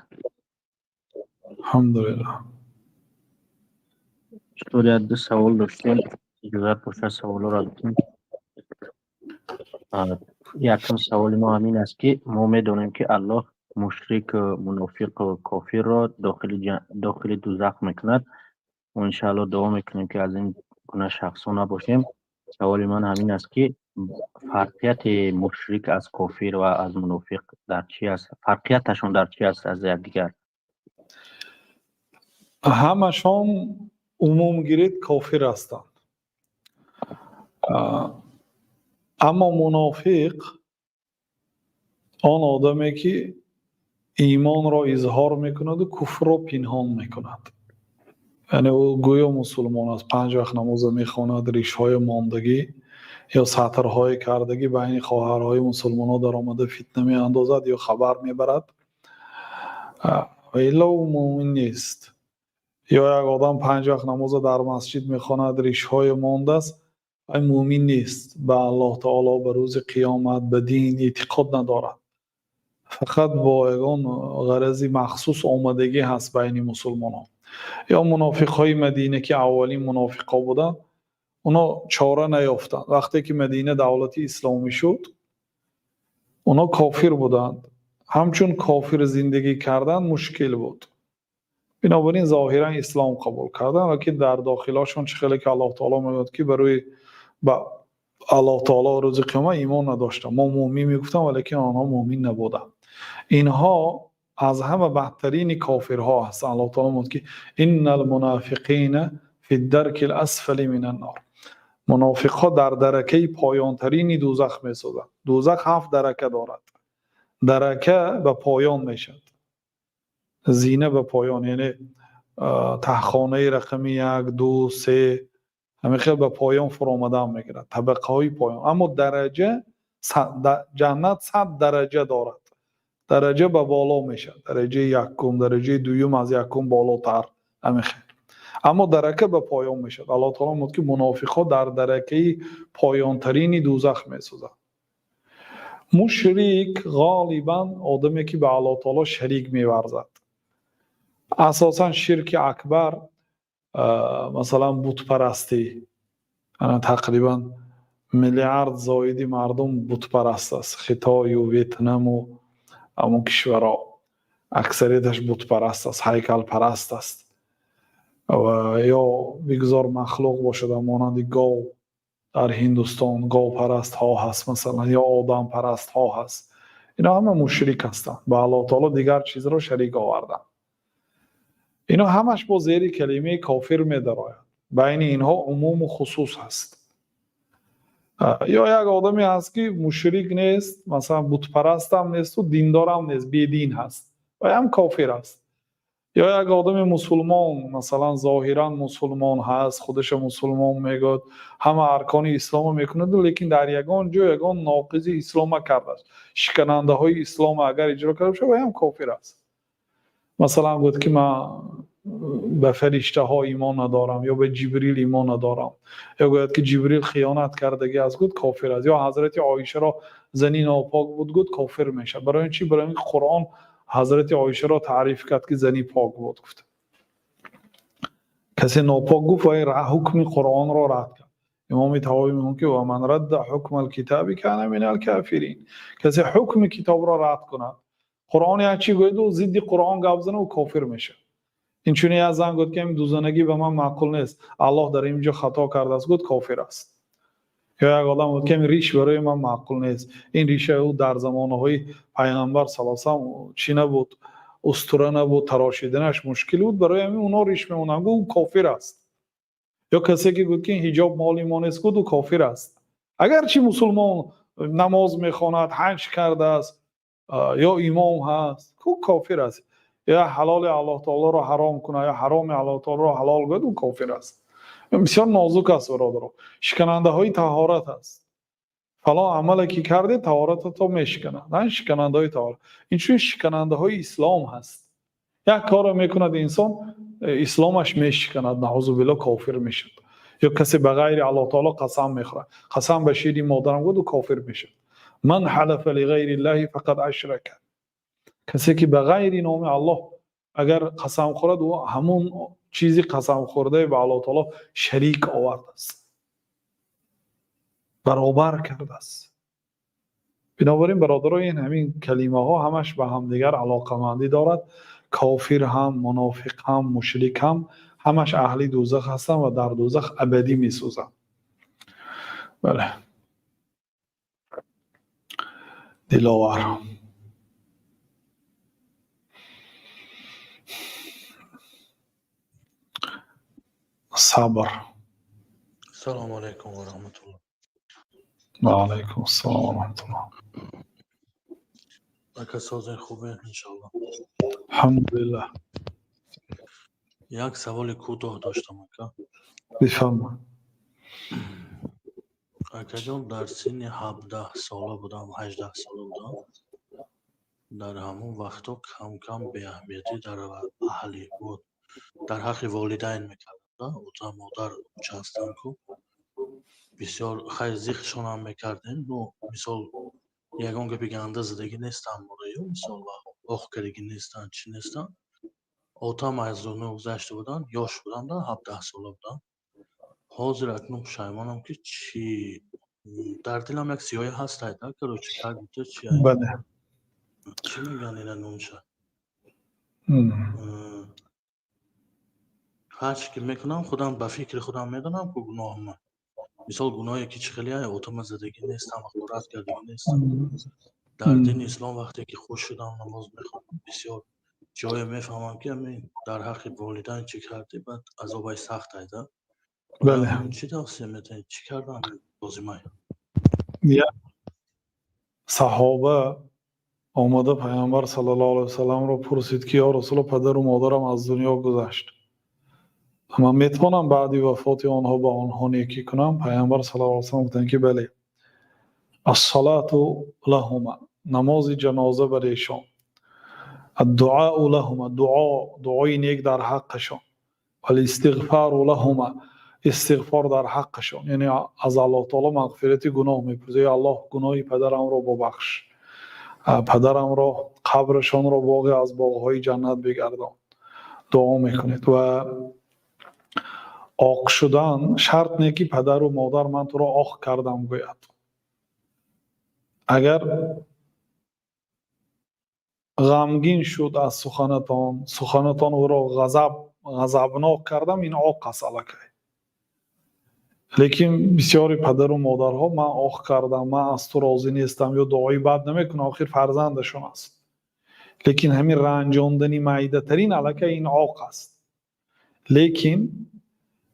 Алҳамдулиллоҳ. Устод, як ду савол доштем, иҷозат бошад, саволҳоро бикунем. Якум саволи мо ҳамин аст, ки мо медонем, ки Аллоҳ мушрик, мунофиқу кофирро дохили дузах мекунад. Мо иншааллоҳ дуо мекунем, ки аз ин гуна шахсҳо набошем. Саволи ман ҳамин аст, ки фарқияти мушрик аз кофир ва аз мунофиқ дар чӣ аст, фарқияташон дар чӣ аст аз якдигар? Ҳамашон умум гирид, кофир ҳастанд, аммо мунофиқ он одаме, ки имонро изҳор мекунаду куфрро пинҳон мекунад. Яъне ӯ гӯё мусулмон аст, панҷ вақт намоза мехонад, ришҳои мондагӣ ё сатрҳое кардагӣ, байни хоҳарҳои мусулмонҳо даромада фитна меандозад ё хабар мебарад, ва илло ӯ муъмин нест. Ё як одам панҷ вақт намоза дар масҷид мехонад, ришҳое мондааст, вай муъмин нест, ба Аллоҳ таоло, ба рӯзи қиёмат, ба дин эътиқод надорад, фақат бо ягон ғарази махсус омадагӣ ҳаст байни мусулмонон. Ё мунофиқҳои Мадина, ки аввалин мунофиқҳо буданд, оно чора наёфтанд. Вақте ки Мадина давлати исломӣ шуд, оно кофир буданд, ҳамчун кофир зиндагӣ кардан мушкил буд, бинобар ин зоҳиран ислом қабул карданд, лекин дар дохилашон, чӣ хеле ки Аллоҳ таоло мегӯяд, ки барои ба Аллоҳ таоло, рӯзи қиёмат имон надоштанд. Мо муъмин мегуфтам, валекин онҳо муъмин набуданд. Инҳо аз ҳама бадтарини кофирҳо ҳастанд. Аллоҳ таоло мегӯяд, ки инна алмунофиқина фи дарки ласфали мин аннор. Мунофиқҳо дар даракаи поёнтарини дузах месозанд. Дузах ҳафт дарака дорад, дарака ба поён мешавад, зина ба поён, яъне таҳхонаи рақами як, ду, се, ҳамин хел ба поён фуромадан мегирад, табақаҳои поён. Аммо дараҷа, ҷаннат 100 дараҷа дорад, дараҷа ба боло мешавад, дараҷаи якум, дараҷаи дуюм, аз якум болотар, ҳамин хел, аммо дарака ба поён мешавад. Аллоҳ таоло мегӯяд, ки мунофиқҳо дар даракаи поёнтарини дузах месозанд. Мушрик ғолибан одаме, ки ба Аллоҳ таоло шарик меварзад, асосан ширки акбар, масалан, бутпарастӣ. Тақрибан миллиард зоиди мардум бутпараст аст. Хитою Ветнаму ҳамон кишварҳо аксарияташ бутпараст аст, ҳайкалпараст аст. Ва ё бигзор махлуқ бошад, монанди гов, дар Ҳиндустон говпарастҳо ҳаст, масалан, ё одампарастҳо ҳаст. Ино ҳама мушрик ҳастанд, ба Аллоҳ таоло дигар чизро шарик оварданд. Ино ҳамаш бо зери калимаи кофир медарояд. Байни инҳо умуму хусус ҳаст. Ё як одаме ҳаст, ки мушрик нест, масалан, бутпарастам несту диндорам нест, бедин ҳаст, вай ҳам кофир аст. Ё як одами мусулмон, масалан, зоҳиран мусулмон ҳаст, худаша мусулмон мегӯяд, ҳама аркони исломо мекунад, лекин дар ягон ҷо ягон ноқизи ислома кардааст, шиканандаҳои ислома агар иҷро карда бошад, вай ҳам кофир аст. Масалан, гуфт ки ман ба фариштаҳо имон надорам ё ба Ҷибрил имон надорам, ё гӯяд ки Ҷибрил хиёнат кардагӣ аст, гуфт кофир аст. Ё ҳазрати Оишаро зани нопок буд, гуфт кофир мешавад. Барои чӣ? Барои ин ки Қуръон ҳазрати Оишаро таъриф кард ки зани пок буд, гуфт. Касе нопок гуфт, вай ҳукми Қуръонро рад кард. Имоми Таҳовӣ мегӯяд ки ва ман радда ҳукмал китоби кана минал кофирин. Касе ҳукми китобро рад кунад, Қуръон як чӣ гӯяд, ӯ зидди Қуръон гап занад, ӯ кофир мешавад. Инчунин як зан гуфт ки ин дузанагӣ ба ман маъқул нест, Аллоҳ дар ин ҷо хато кардааст, гуфт кофир аст. Ё як одам гуфт ки ин риш барои ман маъқул нест, ин риша ӯ дар замонаҳои пайғамбар саллаллоҳу алайҳи васаллам чӣ набуд, устура набуд, тарошиданаш мушкил буд, барои ҳамин онҳо риш мемонанд, гуфт ӯ кофир аст. Ё касе ки гуфт ки ин ҳиҷоб моли мо нест, гуфт ӯ кофир аст. Агарчи мусулмон намоз мехонад, ҳаҷ кардааст, ё имом ҳаст, ӯ кофир аст. Ё ҳалоли Аллоҳ таолоро ҳаром кунад, ё ҳароми Аллоҳ таолоро ҳалол гӯяд, ӯ кофир аст. Бисёр нозук аст, бародаро. Шиканандаҳои таҳорат аст. Фалон амале ки кардед, таҳоратато мешиканад. Шиканандаҳои таҳорат. Инчунин шиканандаҳои ислом ҳаст. Як корро мекунад инсон, исломаш мешиканад, наъузу биллоҳ, кофир мешавад. Ё касе ба ғайри Аллоҳ таоло қасам мехӯрад, қасам ба шири модарам гуфт, ӯ кофир мешавад. Ман ҳалафа лиғайри ллаҳи фақад ашрака. Касе ки ба ғайри номи Аллоҳ агар қасам хӯрад, ӯ ҳамон чизи қасам хӯрдае ба Аллоҳ таоло шарик овардааст, баробар кардааст. Бинобар ин, бародаро, ин ҳамин калимаҳо ҳамаш ба ҳамдигар алоқамандӣ дорад. Кофир ҳам, мунофиқ ҳам, мушрик ҳам, ҳамаш аҳли дӯзах ҳастанд ва дар дӯзах абадӣ месӯзанд. Бале, Диловар. Сабр. Салому алайкум ва раҳматуллоҳ. Ва алайкум ассалом ва раҳматуллоҳ. Ака, созен, хубен, иншаллоҳ? Алҳамдулиллаҳ. Як саволи кӯтоҳ доштам, ака. Бифарма. Акаҷон, дар синни 17 сола будам, 18 сола будам. Дар ҳамон вақтҳо кам-кам беаҳамиятӣ дар аҳли буд. Дар ҳаққи волидайн мекардам, ота, модар ҳастам ку. Бисёр хайр зиқшонам мекардем. Ну, мисол, ягон гапи ганда задагӣ нестам ё мисол оқ кардагӣ нестам, чӣ нестам. Отам аз дунё гузашта буданд, ёш будам да, 17 сола будам. Ҳозир акнун пушаймонам ки чӣ дар дилам як сиёҳӣ ҳаст, да, короче, как будто чи Бале. Чӣ мегӯянд ина номша? Ҳар чӣ ки мекунам, худам ба фикри худам медонам ку гуноҳама. Мисол, гуноҳе ки чӣ хеле отама задагӣ нестам, ҳақорат кардагӣ нестам. Дар дини ислом вақте ки хуш шудам, намоз мехонам, бисёр ҷое мефаҳмам ки ҳамин дар ҳаққи волидайн чӣ кардӣ, баъд азобаш сахт айда. Бале. Чӣ тавсия метаҳед? Чӣ кардан лозимай? Як саҳоба омада пайғамбар саллаллоҳу алайҳи васалламро пурсид ки ё Расулуллоҳ, падару модарам аз дунё гузашт, ман метавонам баъди вафоти онҳо ба онҳо некӣ кунам? Пайғамбар саллаллоҳу алайҳи васаллам гуфтанд ки бале, ассалату лаҳума, намози ҷаноза бар эшон, аддуау лаҳума, дуо, дуои нек дар ҳаққашон, валистиғфару лаҳума, истиғфор дар ҳаққашон, яъне аз Аллоҳ таоло мағфирати гуноҳ мепурсад: ё Аллоҳ, гуноҳи падарамро бубахш, падарамро қабрашонро боғе аз боғҳои ҷаннат бигардон. Дуо мекунед. Ва оқ шудан шарт не ки падару модар ман туро оқ кардам гӯяд. Агар ғамгин шуд аз суханатон, суханатон ӯро ғазабнок кардам, ин оқ аст аллакай. Лекин бисёри падару модарҳо ман оқ кардам, ман аз ту розӣ нестам ё дуои бад намекунам, охир фарзандашон аст. Лекин ҳамин ранҷондани майдатарин аллакай ин оқ аст. Лекин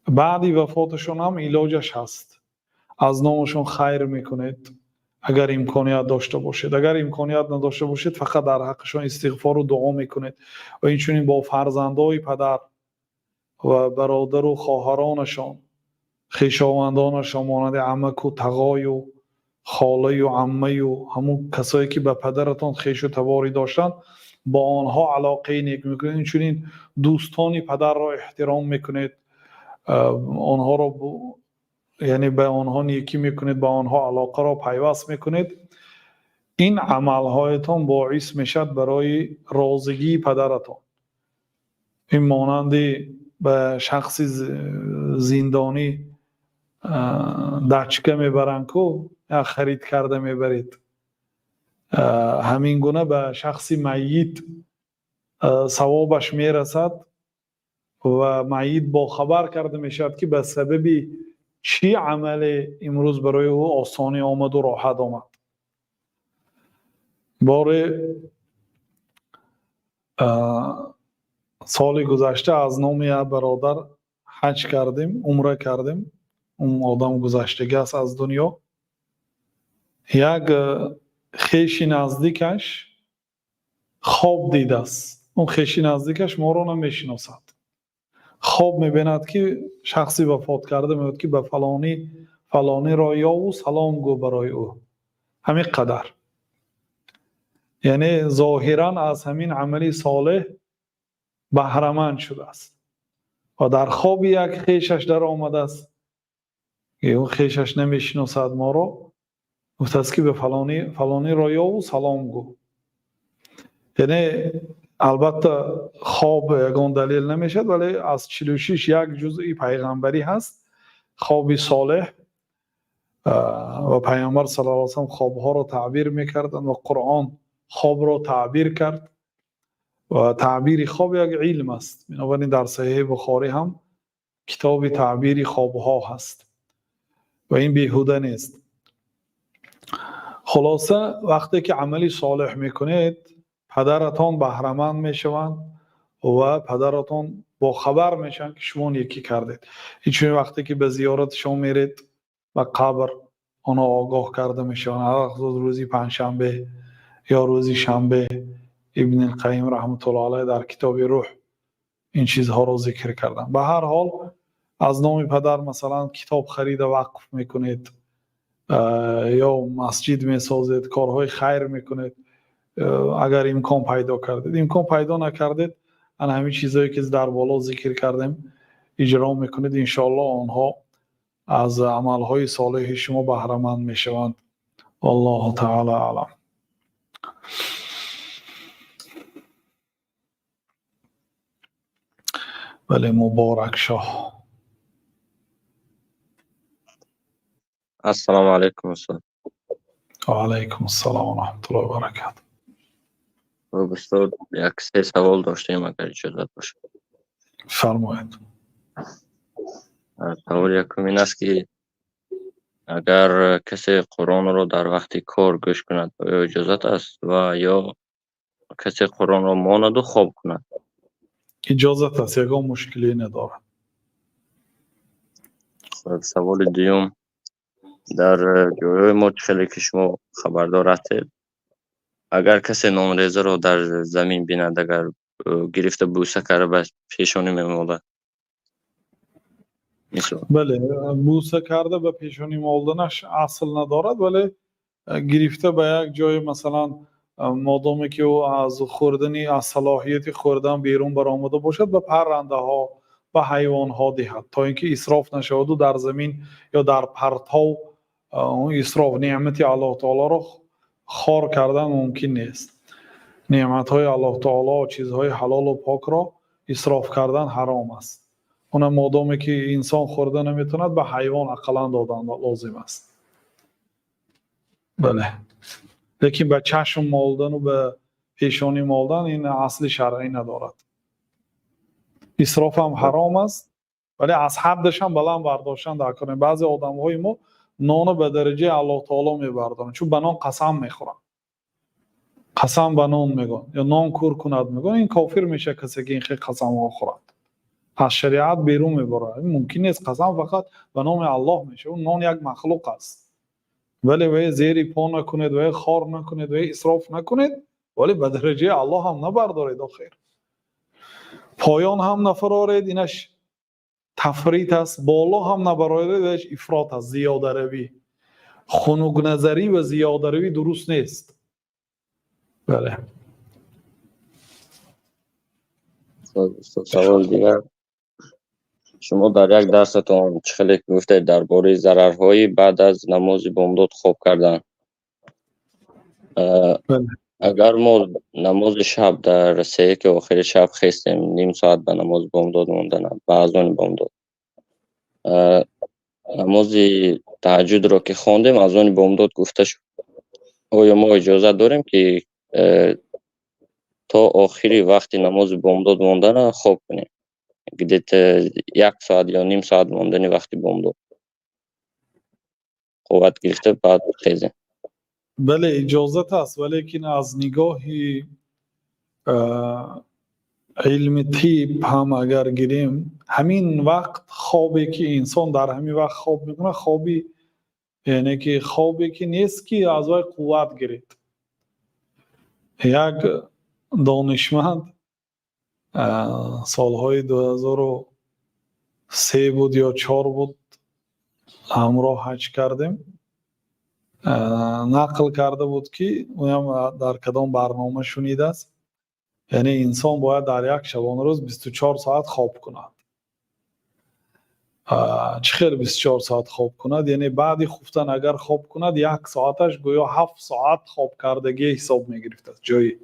баъди вафоташон ҳам илоҷаш ҳаст. Аз номашон хайр мекунед. Агар имконият дошта бошед, агар имконият надошта бошед, фақат дар ҳаққашон истиғфору дуо мекунед. Ва инчунин бо фарзандои падар ва бародару хоҳаронашон, хешовандонашон, монанди амаку тағою холаю аммаю ҳамун касое ки ба падаратон хешу таборӣ доштанд, бо онҳо алоқаи нек мекунед. Инчунин дӯстони падарро эҳтиром мекунед, онҳоро, яъне ба онҳо некӣ мекунед, ба онҳо алоқаро пайваст мекунед. Ин амалҳоятон боис мешавад барои розигии падаратон. Ин монанди ба шахси зиндонӣ дачка мебаранд ку, як харид карда мебаред, ҳамин гуна ба шахси майит савобаш мерасад ва майит бохабар карда мешавад, ки ба сабаби чӣ амале имрӯз барои ӯ осонӣ омаду роҳат омад. Боре соли гузашта аз номи як бародар ҳаҷ кардем, умра кардем. Он одам гузаштагӣ аст аз дунё. Як хеши наздикаш хоб дидааст. Он хеши наздикаш моро намешиносад. Хоб мебинад, ки шахси вафот карда мегӯяд, ки ба фалонӣ фалониро ёву салом гӯ барои ӯ. Ҳамин қадар. Яъне зоҳиран аз ҳамин амали солеҳ баҳраманд шудааст ва дар хоби як хешаш даромадааст, ӯ хешаш намешиносад моро, гуфтааст, ки ба фалонӣ фалониро ёву салом гӯ. Яъне албатта хоб ягон далел намешавад, вале аз 46 як ҷузъи пайғамбарӣ ҳаст хоби солеҳ. Ва Пайғамбар саллаллоҳу алайҳи васаллам хобҳоро таъбир мекарданд ва Қуръон хобро таъбир кард ва таъбири хоб як илм аст. Бинобар ин дар Саҳеҳи Бухорӣ ҳам китоби таъбири хобҳо ҳаст ва ин беҳуда нест. Хулоса, вақте ки амали солеҳ мекунед, падаратон баҳраманд мешаванд ва падаратон бохабар мешаванд, ки шумо некӣ кардед. Инчунин вақте ки ба зиёраташон меред ба қабр, онҳо огоҳ карда мешаванд. Алахусус рӯзи панҷшанбе ё рӯзи шанбе. Ибни Қайим раҳматуллоҳ алайҳ дар китоби Рӯҳ ин чизҳоро зикр карданд. Ба ҳар ҳол, аз номи падар, масалан, китоб харида вақф мекунед ё масҷид месозед, корҳои хайр мекунед, агар имкон пайдо кардед. Имкон пайдо накардед, ана ҳамин чизҳое ки дар боло зикр кардем, иҷро мекунед, иншоаллоҳ онҳо аз амалҳои солеҳи шумо баҳраманд мешаванд. Валлоҳу таъала аълам. Бале, Муборакшоҳ. Ассалому алайкум, устод. Ва алайкум ассалом ва раҳматуллоҳи ва баракатуҳ. Хуб, устод, як се савол доштем, агар иҷозат бошад. Фармоед. Саволи якум ин аст, ки агар касе Қуръонро дар вақти кор гӯш кунад, оё иҷозат аст ва ё касе Қуръонро монаду хоб кунад? Иҷозат аст, ягон мушкиле надорад. Саволи дуюм: дар ҷойҳои мо, хеле ки шумо хабардор ҳастед, агар касе нонрезаро дар замин бинад, агар гирифта бӯса карда ба пешонӣ мемолад. Бале, бӯса карда ба пешонӣ молданаш асл надорад, вале гирифта ба як ҷое, масалан, модоме ки ӯ аз хӯрдани, аз салоҳияти хӯрдан берун баромада бошад, ба паррандаҳо, ба ҳайвонҳо диҳад, то ин ки исроф нашаваду дар замин ё дар партов исроф. Неъмати Аллоҳ таолоро хор кардан мумкин нест. Неъматҳои Аллоҳ таоло, чизҳои ҳалолу покро исроф кардан ҳаром аст. Она модоме ки инсон хӯрда наметавонад, ба ҳайвон ақаллан додан лозим аст. Бале, лекин ба чашм молдану ба пешонӣ молдан ин асли шаръӣ надорад. Исроф ҳам ҳаром аст, вале аз ҳаддашам баланд бардоштан дар кор. Баъзе одамҳои мо нонро ба дараҷаи Аллоҳ таоло мебардоранд, чун ба нон қасам мехӯранд, қасам ба нон мегӯянд ё нон кӯр кунад мегӯянд. Ин кофир мешавад касе ки ин хел қасамҳо хӯрад, аз шариат берун мебарад. Мумкин нест, қасам фақат ба номи Аллоҳ мешавад. Нон як махлуқ аст. Вале вай зери по накунед, вай хор накунед, вай исроф накунед, вале ба дараҷаи Аллоҳ ҳам набардоред. Охир поён ҳам нафароред, инаш тафрит аст, боло ҳам набароред, инаш ифрот аст, зиёдаравӣ. Хунукназарӣ ва зиёдаравӣ дуруст нест. Бале. Савол дигар: шумо дар як дарсатон чӣ хеле гуфтед дар бораи зарарҳои баъд аз намози бомдод хоб кардан. Агар мо намози шаб дар сеяки охири шаб хестем, ним соат ба намози бомдод мондан, ба азони бомдод, намози таҳаҷҷудро ки хондем, азони бомдод гуфта шуд, оё мо иҷозат дорем ки то охири вақти намози бомдод мондана хоб кунем, где-то як соат ё ним соат мондани вақти бомдод қувват гирифта баъд хезем? Бале, иҷозат аст, валекин аз нигоҳи илми тиб ҳам агар гирем, ҳамин вақт хобе ки инсон дар ҳамин вақт хоб мекунад, хоби яъне ки хобе ки нест ки аз вай қувват гиред. Як донишманд солҳои 2003 буд ё 4 буд, ҳамроҳ ҳаҷ кардем, нақл карда буд ки ӯям дар кадом барнома шунидааст, яъне инсон бояд дар як шабонарӯз 24 соат хоб кунад. Чӣ хел 24 соат хоб кунад? Яъне баъди хуфтан агар хоб кунад, як соаташ гӯё 7 соат хоб кардагие ҳисоб мегирифтааст. Ҷои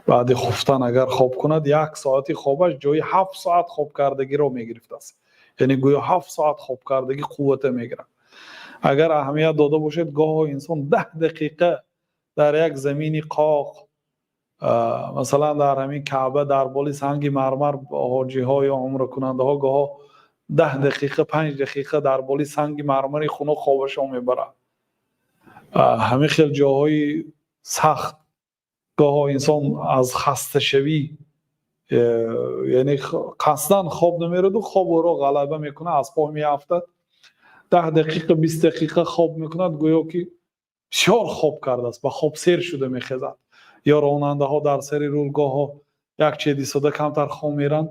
баъди хуфтан агар хоб кунад, як соати хобаш ҷои 7 соат хоб кардагиро мегирифтааст, яъне гӯё 7 соат хоб кардагӣ қуввата мегирад. Агар аҳамият дода бошед, гоҳо инсон 10 дақиқа дар як замини қоқ, масалан дар ҳамин Каъба дар боли санги мармар, ҳоҷиҳо ё умракунандаҳо гоҳо 10 дақиқа, 5 дақиқа дар боли санги мармари хунук хобашон мебарад. Ҳамин хел ҷоҳои сахт гоҳо инсон аз хасташавӣ, яъне қасдан хоб намераду, хоб ӯро ғалаба мекунад, аз по меафтад, 10 дақиқа, 20 дақиқа хоб мекунад, гӯё ки бисёр хоб кардааст, ба хоб сер шуда мехезад. Ё ронандаҳо дар сари рул гоҳо як чед истода камтар хоб меранд,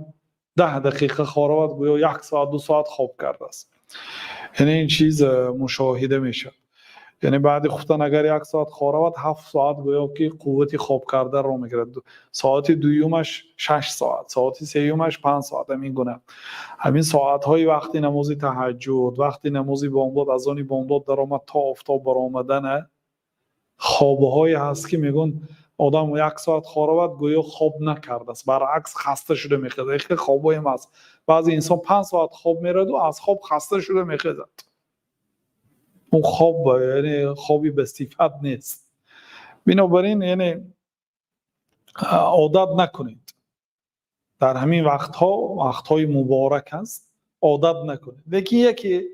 10 дақиқа хоравад, гӯё як соат, 2 соат хоб кардааст. Яъне ин чиз мушоҳида мешавад. Яъне баъди хуфтан агар як соат хоравад, 7 соат гӯё ки қуввати хоб карданро мегирад. Соати дуюмаш 6 соат, соати сеюмаш 5 соат, ҳамин гуна. Ҳамин соатҳои вақти намози таҳаҷҷуд, вақти намози бомдод, азони бомдод даромад то офтоб баромадана, хобҳое ҳаст ки мегӯянд одам як соат хоравад, гӯё хоб накардааст, баръакс хаста шуда мехезад. Хеле хобҳоем ҳаст, баъзе инсон 5 соат хоб мераду аз хоб хаста шуда мехезад. Он хоб яъне хоби ба сифат нест. Бинобар ин яъне одат накунед. Дар ҳамин вақтҳо, вақтҳои муборак аст, одат накунед. Лекин яке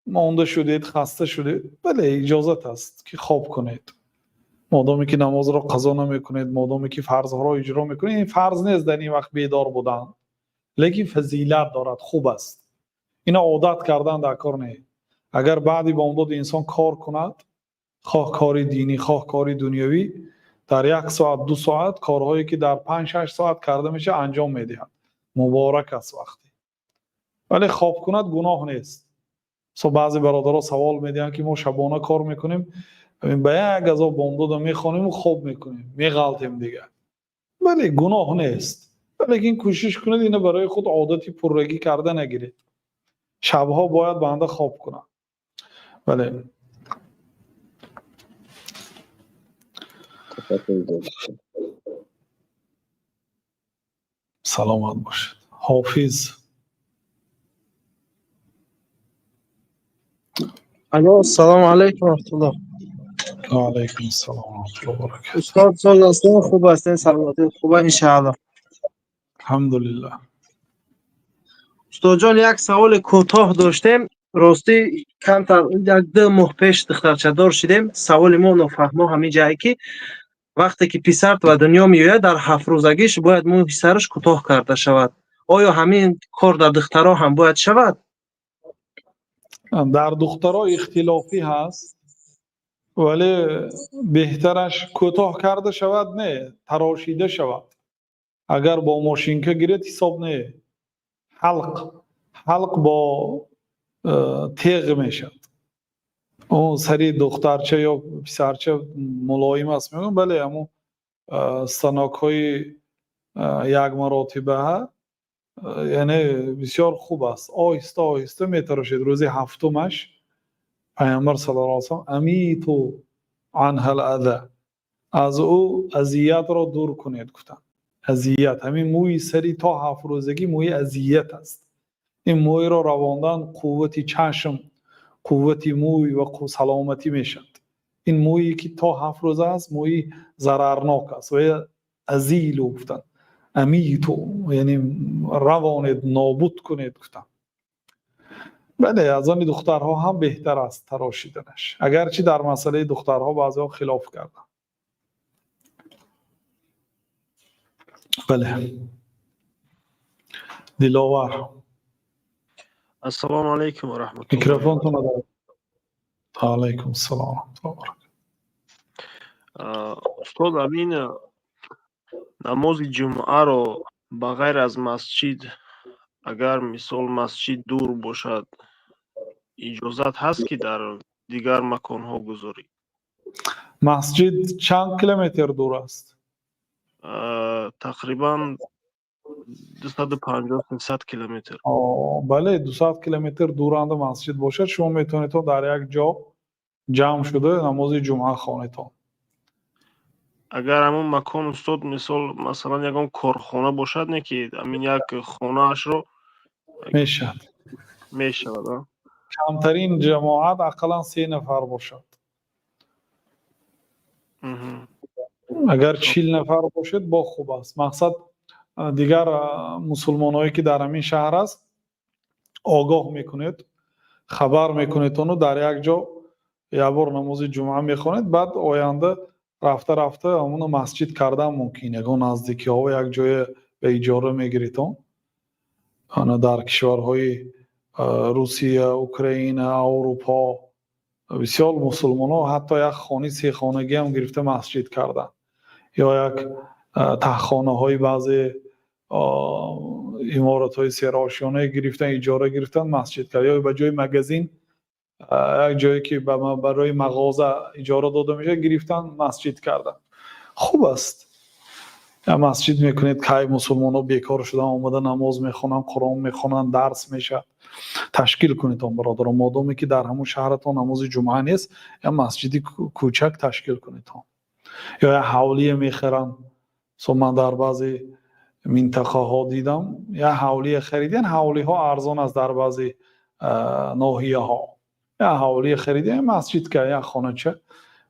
монда шудед, хаста шудед, бале, иҷозат аст ки хоб кунед, модоме ки намозро қазо намекунед, модоме ки фарзҳоро иҷро мекунед. Ин фарз нест дар ин вақт бедор будан, лекин фазилат дорад, хуб аст. Ина одат кардан дар кор не. Агар баъди бомдод инсон кор кунад, хоҳ кори динӣ, хоҳ кори дунявӣ, дар як соат, 2 соат корҳое ки дар 5-6 соат карда мешавад анҷом медиҳад. Муборак аст вақте. Вале хоб кунад гуноҳ нест. Баъзе бародаро савол медиҳанд ки мо шабона кор мекунем, ба як азоб бомдода мехонему хоб мекунем, меғалтем дигар. Бале, гуноҳ нест, лекин кӯшиш кунед ина барои худ одати пуррагӣ карда нагиред. Шабҳо бояд банда хоб кунад. Бале. Саломат бошед. Ҳофиз. Алло, салому алайкум ва раҳматуллоҳ. Ва алайкум ассалом ва раҳматуллоҳи ва баракатуҳ. Устод, соз ҳастед? Хуб ҳастед? Саломатӣ хуб иншааллоҳ. Алҳамдулиллаҳ. Устодҷон, як саволи кӯтоҳ доштем. Ростӣ камтар як 2 моҳ пеш духтарчадор шудем. Саволи мо нофаҳмо ҳамин ҷае ки вақте ки писар ба дунё меояд, дар 7 рӯзагиш бояд мӯи сараш кӯтоҳ карда шавад. Оё ҳамин кор дар духтаро ҳам бояд шавад? Дар духтаро ихтилофӣ ҳаст. Вале беҳтараш кӯтоҳ карда шавад, не тарошида шавад. Агар бо мошинка гиред, ҳисоб не. Ҳалқ, ҳалқ бо теғ мешавад. Он сари духтарча ё писарча мулоим аст, мегӯям, бале, ҳамун станокҳои як маротибаҳа, яъне бисёр хуб аст. Оҳиста оҳиста метарошед. Рӯзи ҳафтумаш Пайғамбар саллаллоҳу алайҳи васаллам أميطوا عنها الأذى, аз ӯ азиятро дур кунед, гуфтанд. Азият, ҳамин мӯи сари то 7 рӯзагӣ мӯи азият аст. Ин мӯйро равондан қуввати чашм, қуввати мӯй ва саломатӣ мешавад. Ин мӯе ки то 7 рӯза аст, мӯи зарарнок аст ва أزيلوا гуфтанд, أميطوا, яъне равонед, нобуд кунед, гуфтанд. Бале, аз они духтарҳо ҳам беҳтар аст тарошиданаш, агарчи дар масъалаи духтарҳо баъзеҳо хилоф карданд. Бале, Диловар. Ассалому алайкум ва раҳматуллоҳ. Микрофонтонро. Алайкум ассалом ва раҳматуллоҳ ва баракатуҳ. Устод, ҳамин намози ҷумъаро ба ғайр аз масҷид, агар мисол масҷид дур бошад, иҷозат ҳаст, ки дар дигар маконҳо гузорӣ? Масҷид чанд километр дур аст? Тақрибан 250, 300 километр. Бале, 200 километр дуранда масҷид бошад, шумо метавонед дар як ҷо ҷамъ шуда намози ҷумъа хонедон. Агар ҳамон макон, устод, мисол, масалан, ягон корхона бошад, не ки ҳамин як хонаашро Мешавад. Мешавад, а? Камтарин ҷамоат ақаллан се нафар бошад. Агар 40 нафар бошед, бо хуб аст. Мақсад, дигар мусулмонҳое ки дар ҳамин шаҳр аст, огоҳ мекунед, хабар мекунедону дар як ҷо як бор намози ҷумъа мехонед. Баъд оянда рафта рафта ҳамуно масҷид кардан мумкин. Ягон наздикиҳо як ҷое ба иҷора мегиритон. Ана дар кишварҳои Русия, Украина, Аврупо бисёр мусулмонҳо ҳатто як хони сехонагиам гирифта масҷид карданд ё як таҳхонаҳои баъзе иморатҳои серошёнае гирифтан, иҷора гирифтан, масҷид кард, ё ба ҷои магазин як ҷое ки барои мағоза иҷора дода мешавад, гирифтан, масҷид карданд. Хуб аст, як масҷид мекунед. Кай мусулмонҳо бекор шудан, омада намоз мехонанд, Қуръон мехонанд, дарс мешавад. Ташкил кунедон, бародарон. Модоме ки дар ҳамун шаҳратон намози ҷумъа нест, як масҷиди кӯчак ташкил кунедон ё як ҳавлие мехаранд. Со ман дар баъзе минтақаҳо дидам, як ҳавлие харидем. Ҳавлиҳо арзон аст дар баъзе ноҳияҳо. Як ҳавлие харидем, масҷид кард, як хонача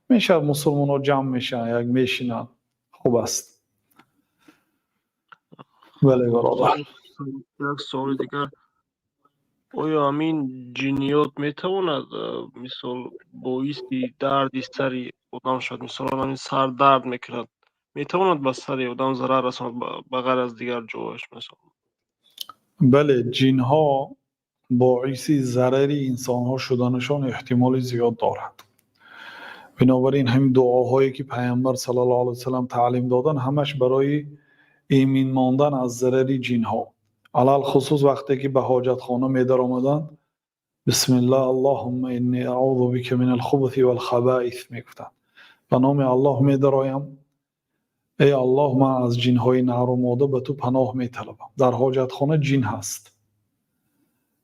мешавад, мусулмонҳо ҷамъ мешаванд, як мешинанд, хуб аст. Бале, бародар. Як суоли дигар: оё ҳамин ҷинниёт метавонад, мисол, боиси дарди сари одам шавад? Мисолан, ҳамин сар дард мекунад, метавонад ба сари одам зарар расонад, ба ғайр аз дигар ҷояш, мисол? Бале, ҷинҳо боиси зарари инсонҳо шуданашон эҳтимоли зиёд дорад. Бинобар ин ҳамин дуоҳое ки Пайғамбар саллаллоҳу алайҳи васаллам таълим доданд, ҳамаш барои эмин мондан аз зарари ҷинҳо. Алалхусус вақте ки ба ҳоҷатхона медаромаданд, بسم الله اللهم إني أعوذ بك من الخبث والخبائث мегуфтанд. Ба номи Аллоҳ медароям, эй Аллоҳ, ман аз ҷинҳои нару мода ба ту паноҳ металабам. Дар ҳоҷатхона ҷин ҳаст.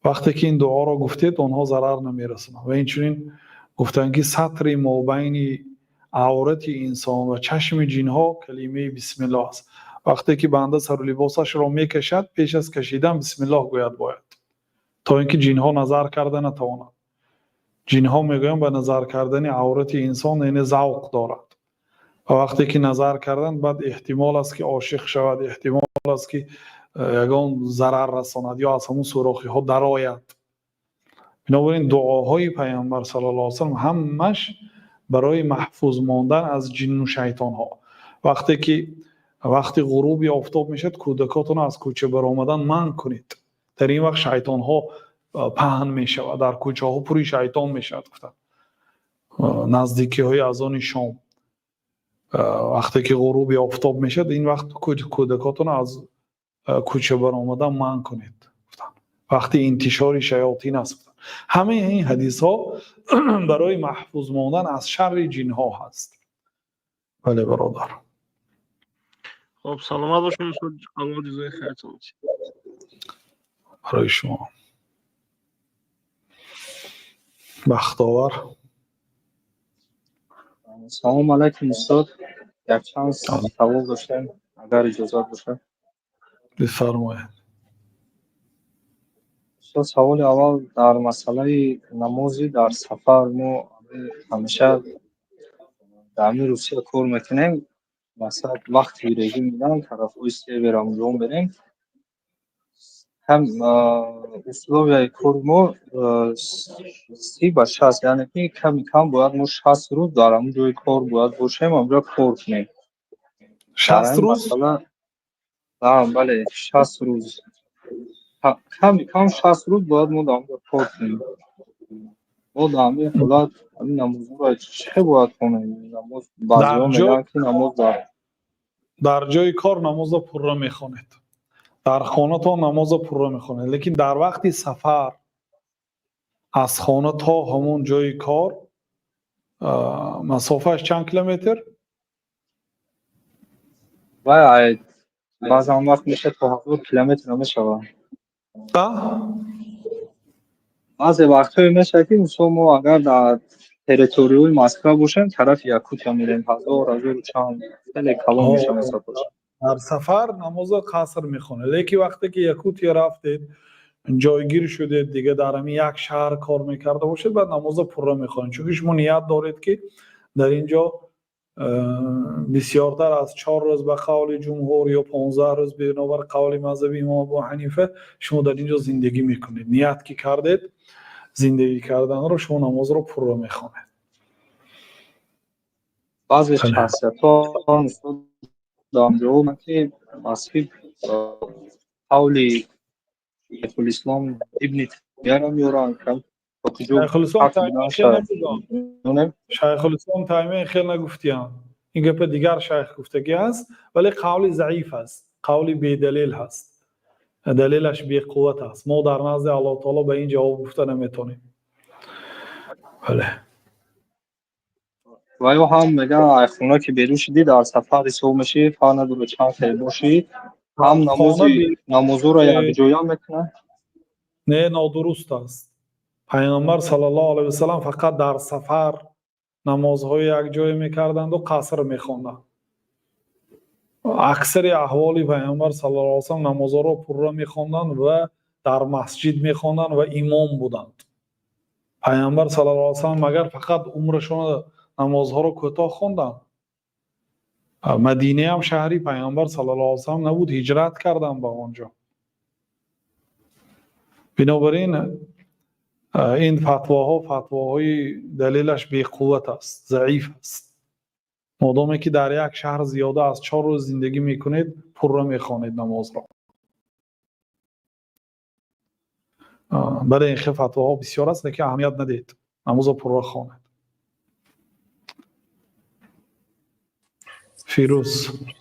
Вақте ки ин дуоро гуфтед, онҳо зарар намерасонанд. Ва инчунин гуфтанд, ки сатри мобайни аврати инсон ва чашми ҷинҳо калимаи бисмиллоҳ аст. Вақте ки банда сару либосашро мекашад, пеш аз кашидан бисмиллоҳ гӯяд бояд, то ин ки ҷинҳо назар карда натавонанд. Ҷинҳо, мегӯянд, ба назар кардани аврати инсон, яъне, завқ дорад ва вақте ки назар карданд, баъд эҳтимол аст, ки ошиқ шавад, эҳтимол аст, ки ягон зарар расонад ё аз ҳамун сӯрохиҳо дарояд. Бинобар ин дуоҳои Пайғамбар саллаллоҳу алайҳи васаллам ҳамаш барои маҳфуз мондан аз ҷинну шайтонҳо. Вақте ки вақти ғуруби офтоб мешавад, кӯдакотонро аз кӯча баромадан манъ кунед. Дар ин вақт шайтонҳо паҳн мешавад, дар кӯчаҳо пури шайтон мешавад, гуфтанд. Наздикиҳои азони шом, вақте ки ғуруби офтоб мешавад, ин вақт кӯдакотонро аз кӯча баромадан манъ кунед, вақти интишори шаётин аст. Ҳамаи ин ҳадисҳо барои маҳфуз мондан аз шарри ҷинҳо ҳаст. Бале, бародар. Хуб, саломат бошед устод, Аллоҳ ҷазои хайртон диҳад. Барои шумо. Бахтовар. Салом алайкум, устод. Якчанд савол доштем, агар иҷозат бошад. Бифармоед. Устод, саволи аввал дар масъалаи намози дар сафар. Мо ҳамеша дар ҳамин Русия кор мекунем. Масалан, вақти режим медиҳанд, тарафҳои север онҷо мерем. Ҳам условияи кори мо 30 ба 60, яъне ки ками кам бояд мо 60 рӯз дар ҳамон ҷои кор бояд бошем, ҳамҷо кор кунем. 60 рӯз? Бале, 60 рӯз, ками кам 60 рӯз бояд мо дар онҷо кор кунем. Мо дар ҳамин ҳолат ҳамин намозҳоро чӣ бояд хонем? Намоз, баъзеҳо мегӯянд, ки намоз дар Дар ҷои кор намозро пурра мехонед, дар хонатон намозро пурра мехонед, лекин дар вақти сафар аз хона то ҳамон ҷои кор масофааш чанд километр? Вай, баъзан вақт мешавад, то 1000 километр мешавад. Баъзе вақтҳое мешавад, ки мисол мо агар дар территорияи Москва бошем, тарафи Якутия мерем, ҳазор, ҳазору чанд, хеле калон мешавад масофааш. Дар сафар намозро қаср мехонед, лекин вақте ки Якутия рафтед, ҷойгир шудед, дига дар ҳамин як шаҳр кор мекарда бошед, баъд намозро пурра мехонед, чунки шумо ният доред, ки дар ин ҷо бисёртар аз 4 рӯз ба қавли ҷумҳур ё 15 рӯз бинобар қавли мазҳаби имом Абу Ҳанифа шумо дар ин ҷо зиндагӣ мекунед. Ният ки кардед зиндагӣ карданро, шумо намозро пурра мехонед. Баъзе шахсиятҳо ки мазҳиб қавли Шайхулислом Ибни Таймияро меоранд. Шайхулислом Таймия хел нагуфтиянд. Ин гапа дигар шайх гуфтагӣ аст, вале қавли заиф аст, қавли бедалел ҳаст, далелаш беқувват аст. Мо дар назди Аллоҳ таоло ба ин ҷавоб гуфта наметонем. Бале. Ва ё ҳам мегӯянд, ай хона ки берун шудӣ, дар сафар ҳисоб мешӣ, фарқ надорад чанд хел бошӣ, ҳам намози намозҳоро якҷоя мекунад. Не, нодуруст аст. Пайғамбар саллаллоҳу алайҳи васаллам фақат дар сафар намозҳои якҷоя мекарданду қаср мехонданд. Аксари аҳволи Пайғамбар саллаллоҳу алайҳи васаллам намозҳоро пурра мехонданд ва дар масҷид мехонданд ва имом буданд. Пайғамбар саллаллоҳу алайҳи васаллам магар фақат умрашона намозҳоро кӯтоҳ хонданд? Мадинаам шаҳри Пайғамбар саллаллоҳу алайҳи васаллам набуд, ҳиҷрат карданд ба он ҷо. Бинобар ин ин фатвоҳо фатвоҳои далелаш беқувват аст, заиф аст. Модоме ки дар як шаҳр зиёда аз 4 рӯз зиндагӣ мекунед, пурра мехонед намозро. Бале, ин хел фатвоҳо бисёр аст, лекин аҳамият надиҳед, намозро пурра хонед. Фирӯз.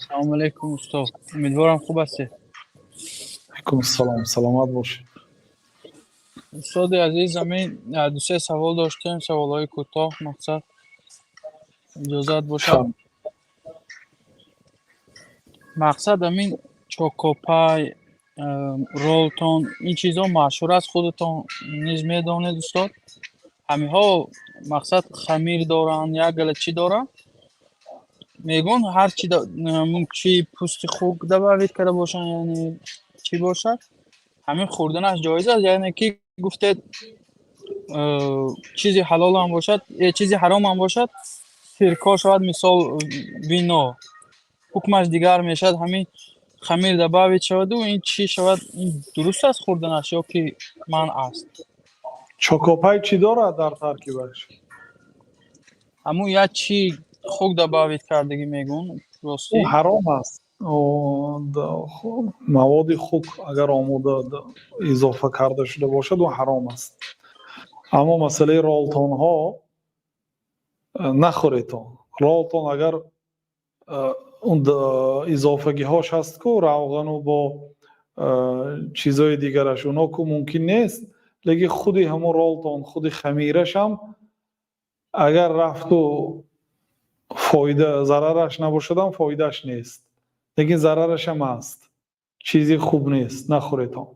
Салому алайкум, устод, умедворам, хуб ҳастед. Алайкум ассалом, саломат бошед. Устоди азиз, ҳамин ду-се савол доштем, саволҳои кӯтоҳ, мақсад, иҷозат бошад. Мақсад, ҳамин чокопай, ролтон, ин чизҳо машҳур аст, худатон низ медонед, устод. Ҳаминҳо, мақсад, хамир доранд, як гала чӣ доранд, мегӯн, ҳар чи чи пӯсти хук добавить карда бошанд, яъне чӣ бошад, ҳамин хӯрданаш ҷоиз аст? Яъне ки гуфтед, чизи ҳалолам бошад, чизи ҳаромам бошад, сирко шавад, мисол вино, ҳукмаш дигар мешавад. Ҳамин хамир добавить шаваду ин чӣ шавад, ин дуруст аст хӯрданаш ё ки манъ аст? Чокопай чӣ дорад дар таркибаш? Ҳамун як чи хук добавить кардагӣ мегӯн, ростӣ. Ҳаром аст. Маводи хук агар омода изофа карда шуда бошад, ӯ ҳаром аст. Аммо масъалаи ролтонҳо Нахӯретон. Ролтон агар он изофагиҳош ҳаст ку, равғану бо чизҳои дигараш, оно ку мумкин нест, лекин худи ҳамон ролтон, худи хамирашам агар рафту фоида, зарараш набошадам, фоидааш нест, лекин зарарашам аст, чизи хуб нест, нахӯретон.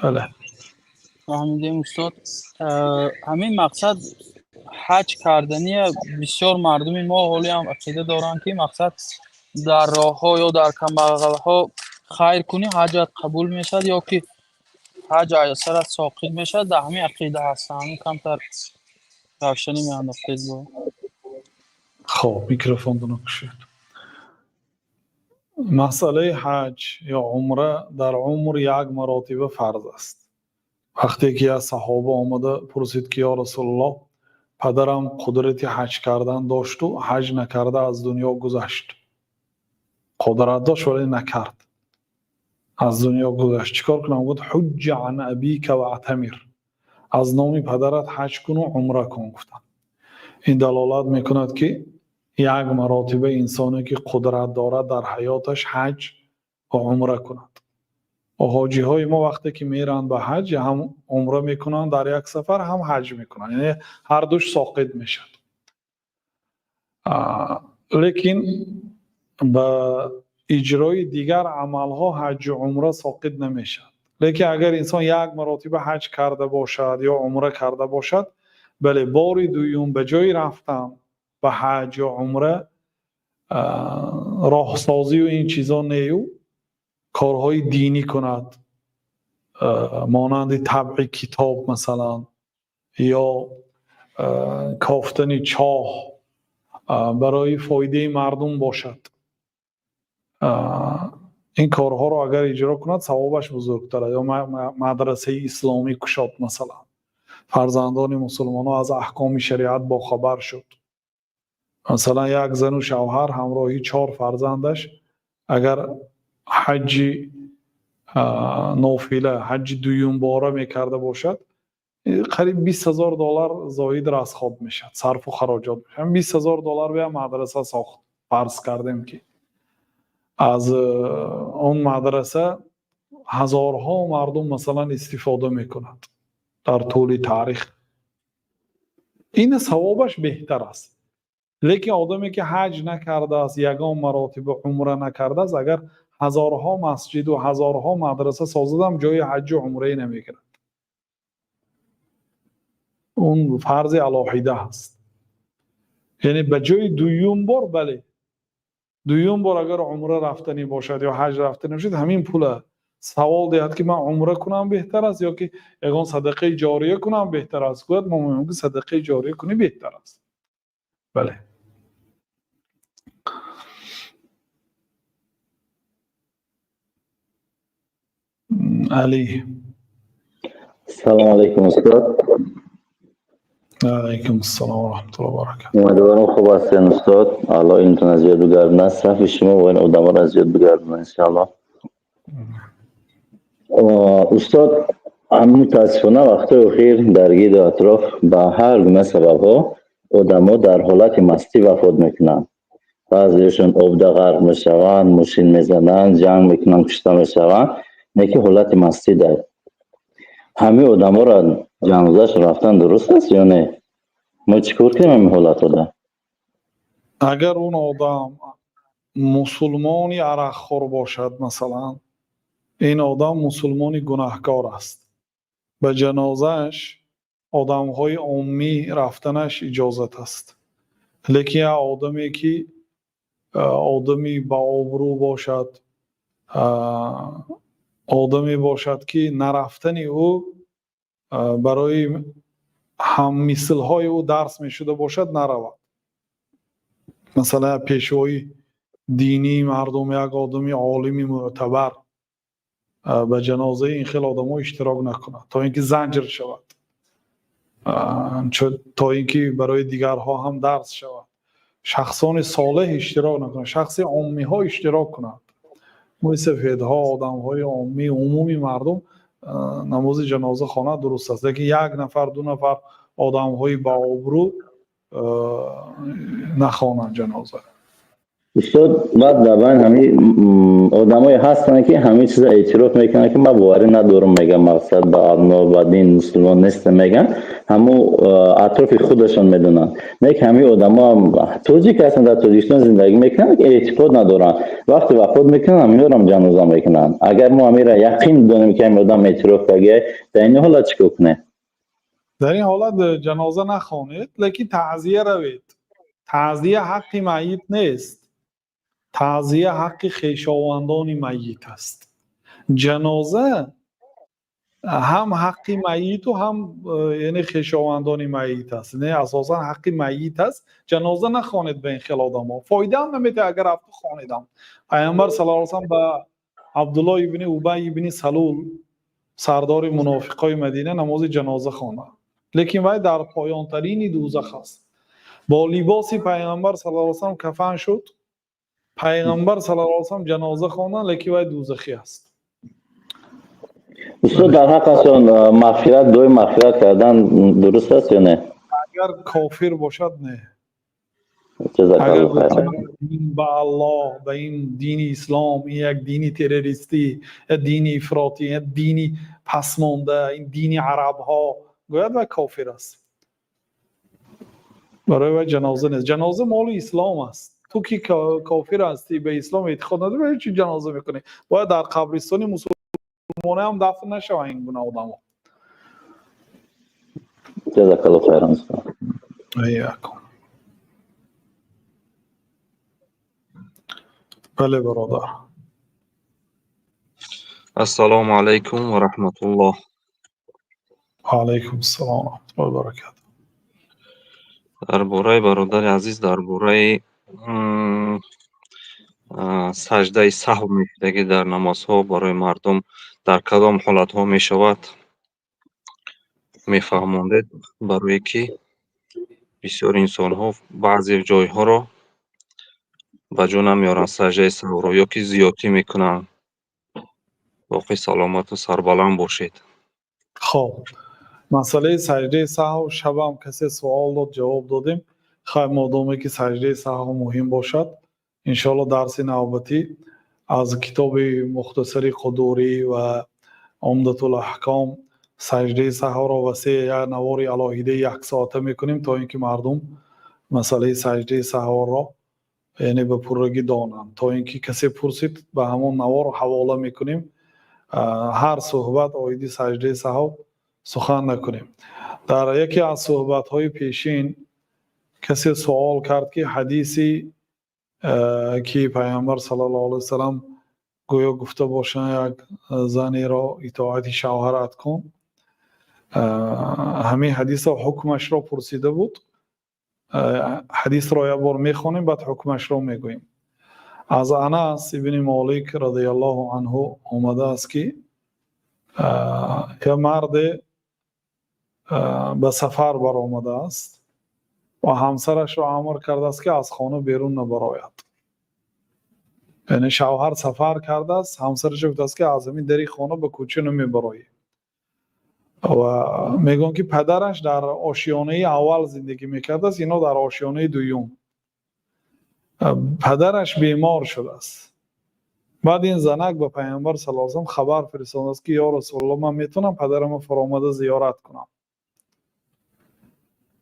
Бале. Фаҳмидем, устод. Ҳамин мақсад ҳаҷ кардания бисёр мардуми мо ҳолиам ақида доранд, ки мақсад дар роҳҳо ё дар камбағалҳо хайр кунӣ, ҳаҷат қабул мешавад ё ки ҳаҷ аз сарат соқит мешавад. Дар ҳамин ақида ҳастанд. Ҳамин камтар равшанӣ меандохтед бо. Хоб, микрофонтонро кушед. Масъалаи ҳаҷ ё умра дар умр як маротиба фарз аст. Вақте ки як саҳоба омада пурсид, ки ё Расулуллоҳ, падарам қудрати ҳаҷ кардан дошту ҳаҷ накарда аз дунё гузашт. Қудрат дошт, вале накард, аз дунё гузашт, чӣ кор кунам? Гуфт: ҳуҷҷа ан абика ва атамир, аз номи падарат ҳаҷ куну умра кун, гуфтанд. Ин далолат мекунад, ки як маротиба инсоне ки қудрат дорад дар ҳаёташ ҳаҷ ва умра кунад. Ҳоҷиҳои мо вақте ки мераванд ба ҳаҷ, ҳам умра мекунанд дар як сафар, ҳам ҳаҷ мекунанд, яъне ҳардуш соқит мешавад. Лекин ба иҷрои дигар амалҳо ҳаҷу умра соқит намешавад. Лекин агар инсон як маротиба ҳаҷ карда бошад ё умра карда бошад, бале, бори дуюм ба ҷои рафтан ба ҳаҷ ё умра, роҳсозию ин чизо нею, корҳои динӣ кунад, монанди табъи китоб масалан ё кофтани чоҳ барои фоидаи мардум бошад, ин корҳоро агар иҷро кунад, савобаш бузургтар аст. Ё мадрасаи исломӣ кушод масалан, фарзандони мусулмонҳо аз аҳкоми шариат бохабар шуд. Масалан, як зану шавҳар ҳамроҳи 4 фарзандаш агар ҳаҷи нофила, ҳаҷи дуюмбора мекарда бошад, қариб $20,000 зоид расход мешавад, сарфу хароҷот мешавад. $20,000 ба мадраса сохт, фарз кардем, ки аз он мадраса ҳазорҳо мардум масалан истифода мекунад дар тӯли таърих, ин савобаш беҳтар аст. Лекин одаме ки ҳаҷ накардааст, ягон маротиба умра накардааст, агар ҳазорҳо масҷиду ҳазорҳо мадраса созадам, ҷои ҳаҷу умрае намегирад. Он фарзи алоҳида аст. Яъне ба ҷои дуюм бор, бале, дуюм бор агар умра рафтанӣ бошад ё ҳаҷ рафтанӣ бошад, ҳамин пула савол диҳад, ки ман умра кунам беҳтар аст ё ки ягон садақаи ҷория кунам беҳтар аст, гӯяд, мо мегӯем, ки садақаи ҷория кунӣ беҳтар аст. Бале. Али. Салом алейкум, устод. Алейкум ассалом ва раҳматуллоҳи ва баракатуҳ. Умедворам хуб ҳастед, устод. Аллоҳ илмтон зиёд бигардонад, сафи шумо ва ин одаморо зиёд бигардонад, иншоаллоҳ. Устод, мутаассифона вақтҳои охир дар гирду атроф ба ҳар гуна сабабҳо одамо дар ҳолати мастӣ вафот мекунанд. Баъзеашон обда ғарқ мешаванд, мошин мезананд, ҷанг мекунанд, кушта мешаванд, не ки ҳолати мастӣ дар ҳамаи одаморо ҷанозааш рафтан дуруст аст ё не? Мо чӣ кор кунем ҳамин ҳолатҳода? Агар он одам мусулмони арақхӯр бошад, масалан, ин одам мусулмони гунаҳкор аст, ба ҷанозааш одамҳои оммӣ рафтанаш иҷозат аст. Лекин як одаме ки одами баобрӯ бошад, одаме бошад, ки нарафтани ӯ барои ҳаммислҳои ӯ дарс мешуда бошад, наравад. Масалан, як пешвои динии мардум, як одами олими мӯътабар ба ҷанозаи ин хел одамо иштирок накунад, то ин ки занҷр шавад, то ин ки барои дигарҳо ҳам дарс шавад. Шахсони солеҳ иштирок накунад, шахси оммиҳо иштирок кунад. Мӯйсафедҳо, одамҳои оммӣ, умуми мардум намози ҷаноза хонад дуруст аст. Лекин як нафар, ду нафар Одамҳои баобрӯ нахонанд ҷаноза. Устод, баъд дар байн ҳамин одамое ҳастанд, ки ҳамин чиза эътироф мекунанд, ки ман боварӣ надорам, мегӯям, мақсад ба Аллоҳ, ба дин, мусулмон нестам, мегӯянд, ҳамун атрофи худашон медонанд. Не ки ҳамин одамо ҳам тоҷик ҳастанд, дар Тоҷикистон зиндагӣ мекунанд, ки эътиқод надоранд. Вақте вафот мекунанд, ҳаминҳоро ҷаноза мекунанд. Агар мо ҳаминро яқин донем, ки ҳамин одам эътироф кардагиай, дар ин ҳолат чӣ кор кунем? Дар ин ҳолат ҷаноза нахонед, лекин таъзия равед. Таъзия ҳаққи майит нест, таъзия ҳаққи хешовандони майит аст. Ҷаноза ҳам ҳаққи майиту, ҳам яъне хешовандони майит аст. Не, асосан ҳаққи майит аст. Ҷаноза нахонед ба ин хел одамо, фоидаам наметиҳад агар рафту хонедам. Пайғамбар саллаллоҳу алайҳи васаллам ба Абдуллоҳ ибни Убай ибни Салул, сардори мунофиқои Мадина, намози ҷаноза хонад, лекин вай дар поёнтарини дӯзах аст. Бо либоси Пайғамбар саллаллоҳу алайҳи васаллам кафан шуд, Пайғамбар саллаллоҳу алайҳи васаллам ҷаноза хонданд, лекин вай дӯзахӣ аст. Устод, дар ҳаққашон мағфират, дуои мағфират кардан дуруст аст ё не? Агар кофир бошад, не. Ҷазакаллоҳу Агар хайран. ба Аллоҳ, ба ин дини ислом, ин як дини террористӣ, як дини ифротӣ, як дини пасмонда, ин дини арабҳо гӯяд, вай кофир аст, барои вай ҷаноза нест. Ҷаноза моли ислом аст. Ту ки кофир ҳастӣ, ба ислом эътиқод надорӣ, барои чӣ ҷаноза мекунӣ? Бояд дар қабристони мусулмона ҳам дафн нашаванд ин гуна одамо. Ҷазакаллоҳу хайран, устод. Иякум. Бале, бародар. Ассалому алайкум ва раҳматуллоҳ. Ва алайкум ассалом ва раҳматуллоҳи ва баракатуҳ. Дар бораи, бародари азиз, дар бораи саҷдаи саҳв мешудагӣ дар намозҳо барои мардум дар кадом ҳолатҳо мешавад, мефаҳмондед, барое ки бисёр инсонҳо баъзе ҷойҳоро ба ҷо намеоранд саҷдаи саҳвро ё ки зиёдтӣ мекунанд. Боқӣ саломату сарбаланд бошед. Хоб, масъалаи саҷдаи саҳв шабам касе суол дод, ҷавоб додем. Хай, модоме ки саҷдаи саҳв муҳим бошад, иншоалло дарси навбатӣ аз китоби Мухтасари Қудурӣ ва Умдатул Аҳком саҷдаи саҳвро васеъ як навори алоҳидаи яксоата мекунем, то ин ки мардум масъалаи саҷдаи саҳвро яъне ба пуррагӣ донанд, то ин ки касе пурсид, ба ҳамон навор ҳавола мекунем. Ҳар суҳбат оиди саҷдаи саҳв сухан накунем. Дар яке аз суҳбатҳои пешин касе суол кард, ки ҳадиси ки Пайғамбар саллаллоҳу алайҳи васаллам гӯё гуфта бошанд, як занеро итоати шавҳарат кун, ҳамин ҳадисро ҳукмашро пурсида буд. Ҳадисро як бор мехонем, баъд ҳукмашро мегӯем. Аз Анас ибни Молик радиаллоҳу анҳу омадааст, ки як марде ба сафар баромадааст ва ҳамсарашро амр кардааст, ки аз хона берун набарояд. Яъне шавҳар сафар кардааст, ҳамсарашро гуфтааст, ки аз ҳамин дари хона ба кӯча намебароӣ. Ва мегӯянд, ки падараш дар ошёнаи аввал зиндагӣ мекардааст, ино дар ошёнаи дуюм. Падараш бемор шудааст. Баъд ин занак ба Пайғамбар саллаллоҳу алайҳи васаллам хабар фиристодааст, ки ё Расулуллоҳ, ман метавонам падарамро фаромада зиёрат кунам?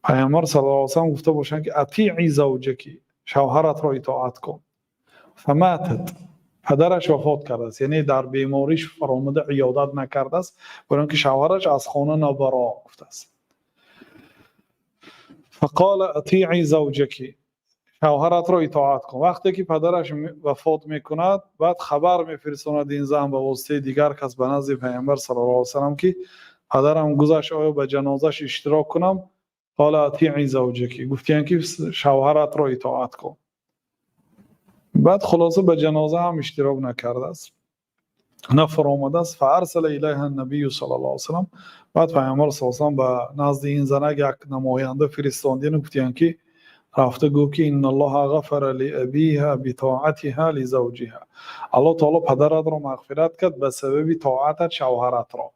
Пайғамбар саллаллоҳу алайҳи васаллам гуфта бошанд, ки أطيعي زوجك, шавҳаратро итоат кун. فماتت, падараш вафот кардааст, яъне дар бемориш фаромада иёдат накардааст, барои он ки шавҳараш аз хона набаро гуфтааст. فقال أطيعي زوجك, шавҳаратро итоат кун. Вақте ки падараш вафот мекунад, баъд хабар мефиристонад ин зан ба воситаи дигар кас ба назди Пайғамбар саллаллоҳу алайҳи васаллам, ки падарам гузашт, оё ба ҷанозаш иштирок кунам? قال أطيعي زوجك, гуфтиянд, ки шавҳаратро итоат кун. Баъд хулоса ба ҷаноза ҳам иштирок накардааст, нафаромадааст. فأرسل إليها النبي صلى الله عليه وسلم, баъд Пайғамбар саллаллоҳу алайҳи васаллам ба назди ин занак як намоянда фиристондияну гуфтиянд, ки рафта гӯ, ки إن الله غفر لأبيها بطاعتها لزوجها, Аллоҳ таоло падаратро мағфират кард ба сабаби тоатат шавҳаратро.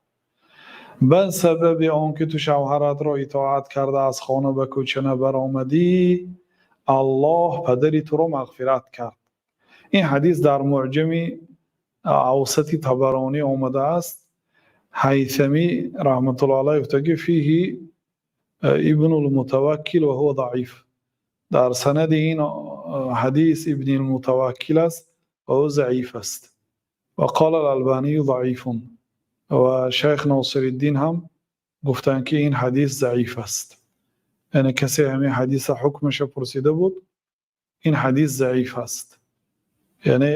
Ба сабаби он ки ту шавҳаратро итоат карда аз хона ба кӯча набаромадӣ, Аллоҳ падари туро мағфират кард. Ин ҳадис дар Муъҷами Авсати Табаронӣ омадааст. Ҳайсамӣ раҳматуллоҳи алайҳ гуфта ки фиҳи Ибнулмутаваккил ва ҳува заиф. Дар санади ин ҳадис Ибнулмутаваккил аст ва ӯ заиф аст. Ва қола Албанию заифун. Ва Шайх Носириддин ҳам гуфтанд ки ин ҳадис заиф аст. Яъне касе ҳамин ҳадиса ҳукмаша пурсида буд, ин ҳадис заиф аст. Яъне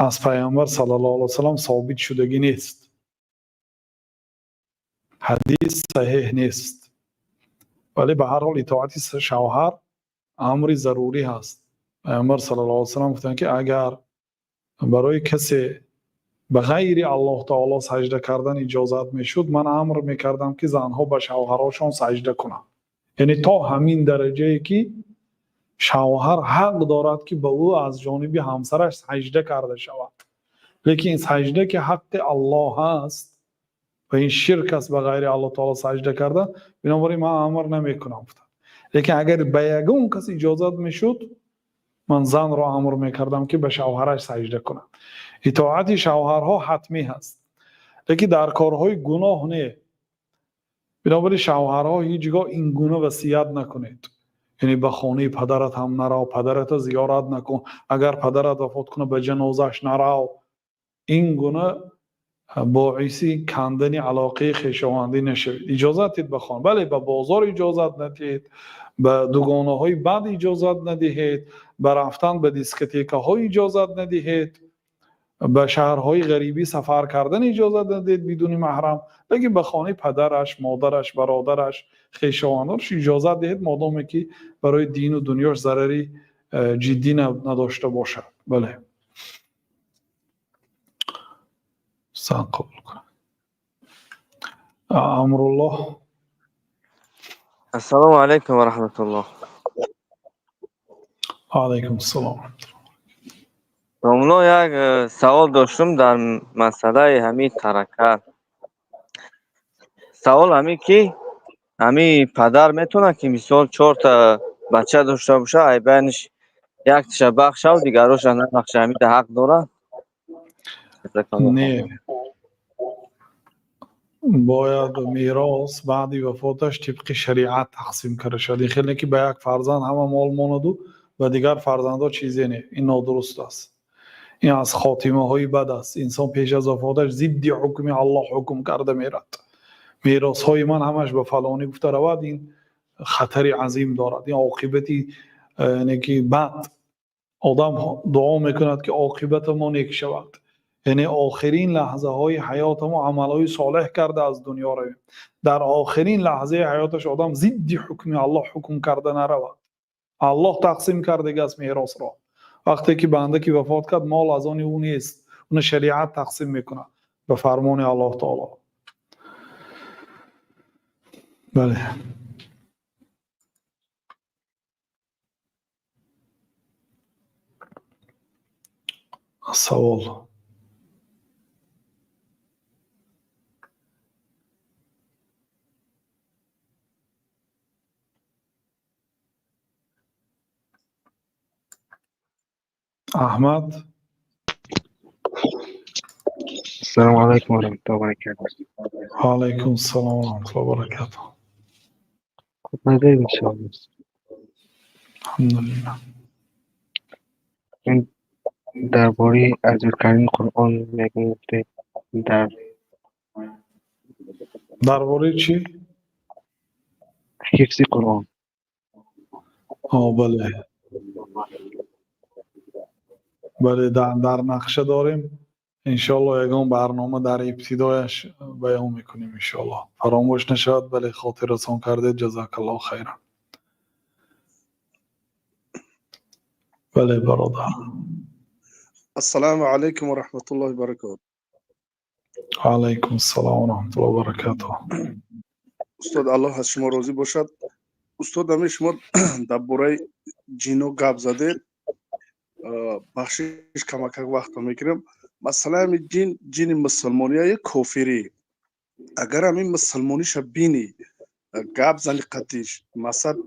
аз Пайғамбар саллаллоҳу алайҳи васаллам собит шудагӣ нест. Ҳадис саҳеҳ нест. Вале ба ҳар ҳол итоати шавҳар амри зарурӣ ҳаст. Пайғамбар саллаллоҳу алайҳи васаллам гуфтанд ки агар барои касе ба ғайри Аллоҳ таоло саҷда кардан иҷозат мешуд, ман амр мекардам ки занҳо ба шавҳарашон саҷда кунанд. Яъне то ҳамин дараҷае ки шавҳар ҳақ дорад ки ба ӯ аз ҷониби ҳамсараш саҷда карда шавад. Лекин саҷда ки ҳаққи Аллоҳ аст ва ин ширк аст ба ғайри Аллоҳ таоло саҷда кардан, бинобар ин ман амр намекунам гуфтанд. Лекин агар ба ягон кас иҷозат мешуд, ман занро амр мекардам ки ба шавҳараш саҷда кунад. Итоати шавҳарҳо ҳатмӣ ҳаст, лекин дар корҳои гуноҳ не. Бинобар ин шавҳарҳо ҳеҷ гоҳ ин гуна васият накунед. Яъне ба хонаи падарат ҳам нарав, падарата зиёрат накун, агар падарат вафот кунад ба ҷанозааш нарав. Ин гуна боиси кандани алоқаи хешовандӣ нашавед. Иҷозат диҳед ба хона, бале ба бозор иҷозат надиҳед, ба дугонаҳои бад иҷозат надиҳед, ба рафтан ба дискотекаҳо иҷозат надиҳед, ба шаҳрҳои ғарибӣ сафар кардан иҷозат надиҳед бидуни маҳрам, лекин ба хонаи падараш, модараш, бародараш, хешовандонаш иҷозат диҳед, модоме ки барои дину дунёш зарари ҷиддӣ надошта бошад. Бале. Сан қабул кунад. Амруллоҳ. Ассалому алайкум ва раҳматуллоҳ. Ва алайкум ассалом. Домло, як савол доштум дар масъалаи ҳамин тарака. Савол ҳамин ки ҳамин падар метавонад ки мисол чорта бача дошта боша, ай байниш якташа бахшаву дигароша набахша, ҳамин ҳақ дорад? Не. Бояд мерос баъди вафоташ тибқи шариат тақсим карда шавад. Ин хеле ки ба як фарзанд ҳама мол монаду ба дигар фарзандҳо чизе не. Ин нодуруст аст. Ин аз хотимаҳои бад аст. Инсон пеш аз вафоташ зидди ҳукми Аллоҳ ҳукм карда мерад. Меросҳои ман ҳамаш ба фалонӣ гуфта равад, ин хатари азим дорад. Ин оқибати ки бад. Одам дуо мекунад ки оқибати мо нек шавад. Яъне охирин лаҳзаҳои ҳаётамо амалҳои солеҳ карда аз дунё равем. Дар охирин лаҳзаи ҳаёташ одам зидди ҳукми Аллоҳ ҳукм карда наравад. Аллоҳ тақсим кардагиаст меросро. Вақте ки банда ки вафот кард, мол аз они ӯ нест, уна шариат тақсим мекунад ба фармони Аллоҳ таоло. Бале. Савол. Аҳмад. Ассалому алайкум ва раҳматуллоҳи ва баракатуҳ. Ва алайкум ассалом ва раҳматуллоҳи ва баракатуҳ. Хуб надорем иншоаллоҳ. Алҳамдулиллаҳ. Ин дар бораи аз ёд кардани Қуръон мегуфтед дар бораи чӣ? Ҳифзи Қуръон. Бале. Бале, дар нақша дорем. Иншоаллоҳ ягон барнома дар ибтидояш баён мекунем иншоаллоҳ. Фаромӯш нашавад, бале хотиррасон кардед. Ҷазакаллоҳу хайран. Бале бародар. Ассалому алайкум ва раҳматуллоҳи ва баракатуҳ. Ва алайкум ассалом ва раҳматуллоҳи ва баракатуҳ. Устод, Аллоҳ аз шумо розӣ бошад. Устод, ҳамин шумо дар бораи ҷино гап задед. Бахшиш камакак вақтро мегирам. Масъалаи ҳамин ҷин, ҷини мусулмония ё кофирӣ? Агар ҳамин мусулмониша бинӣ, гап зани қатиш, масалан,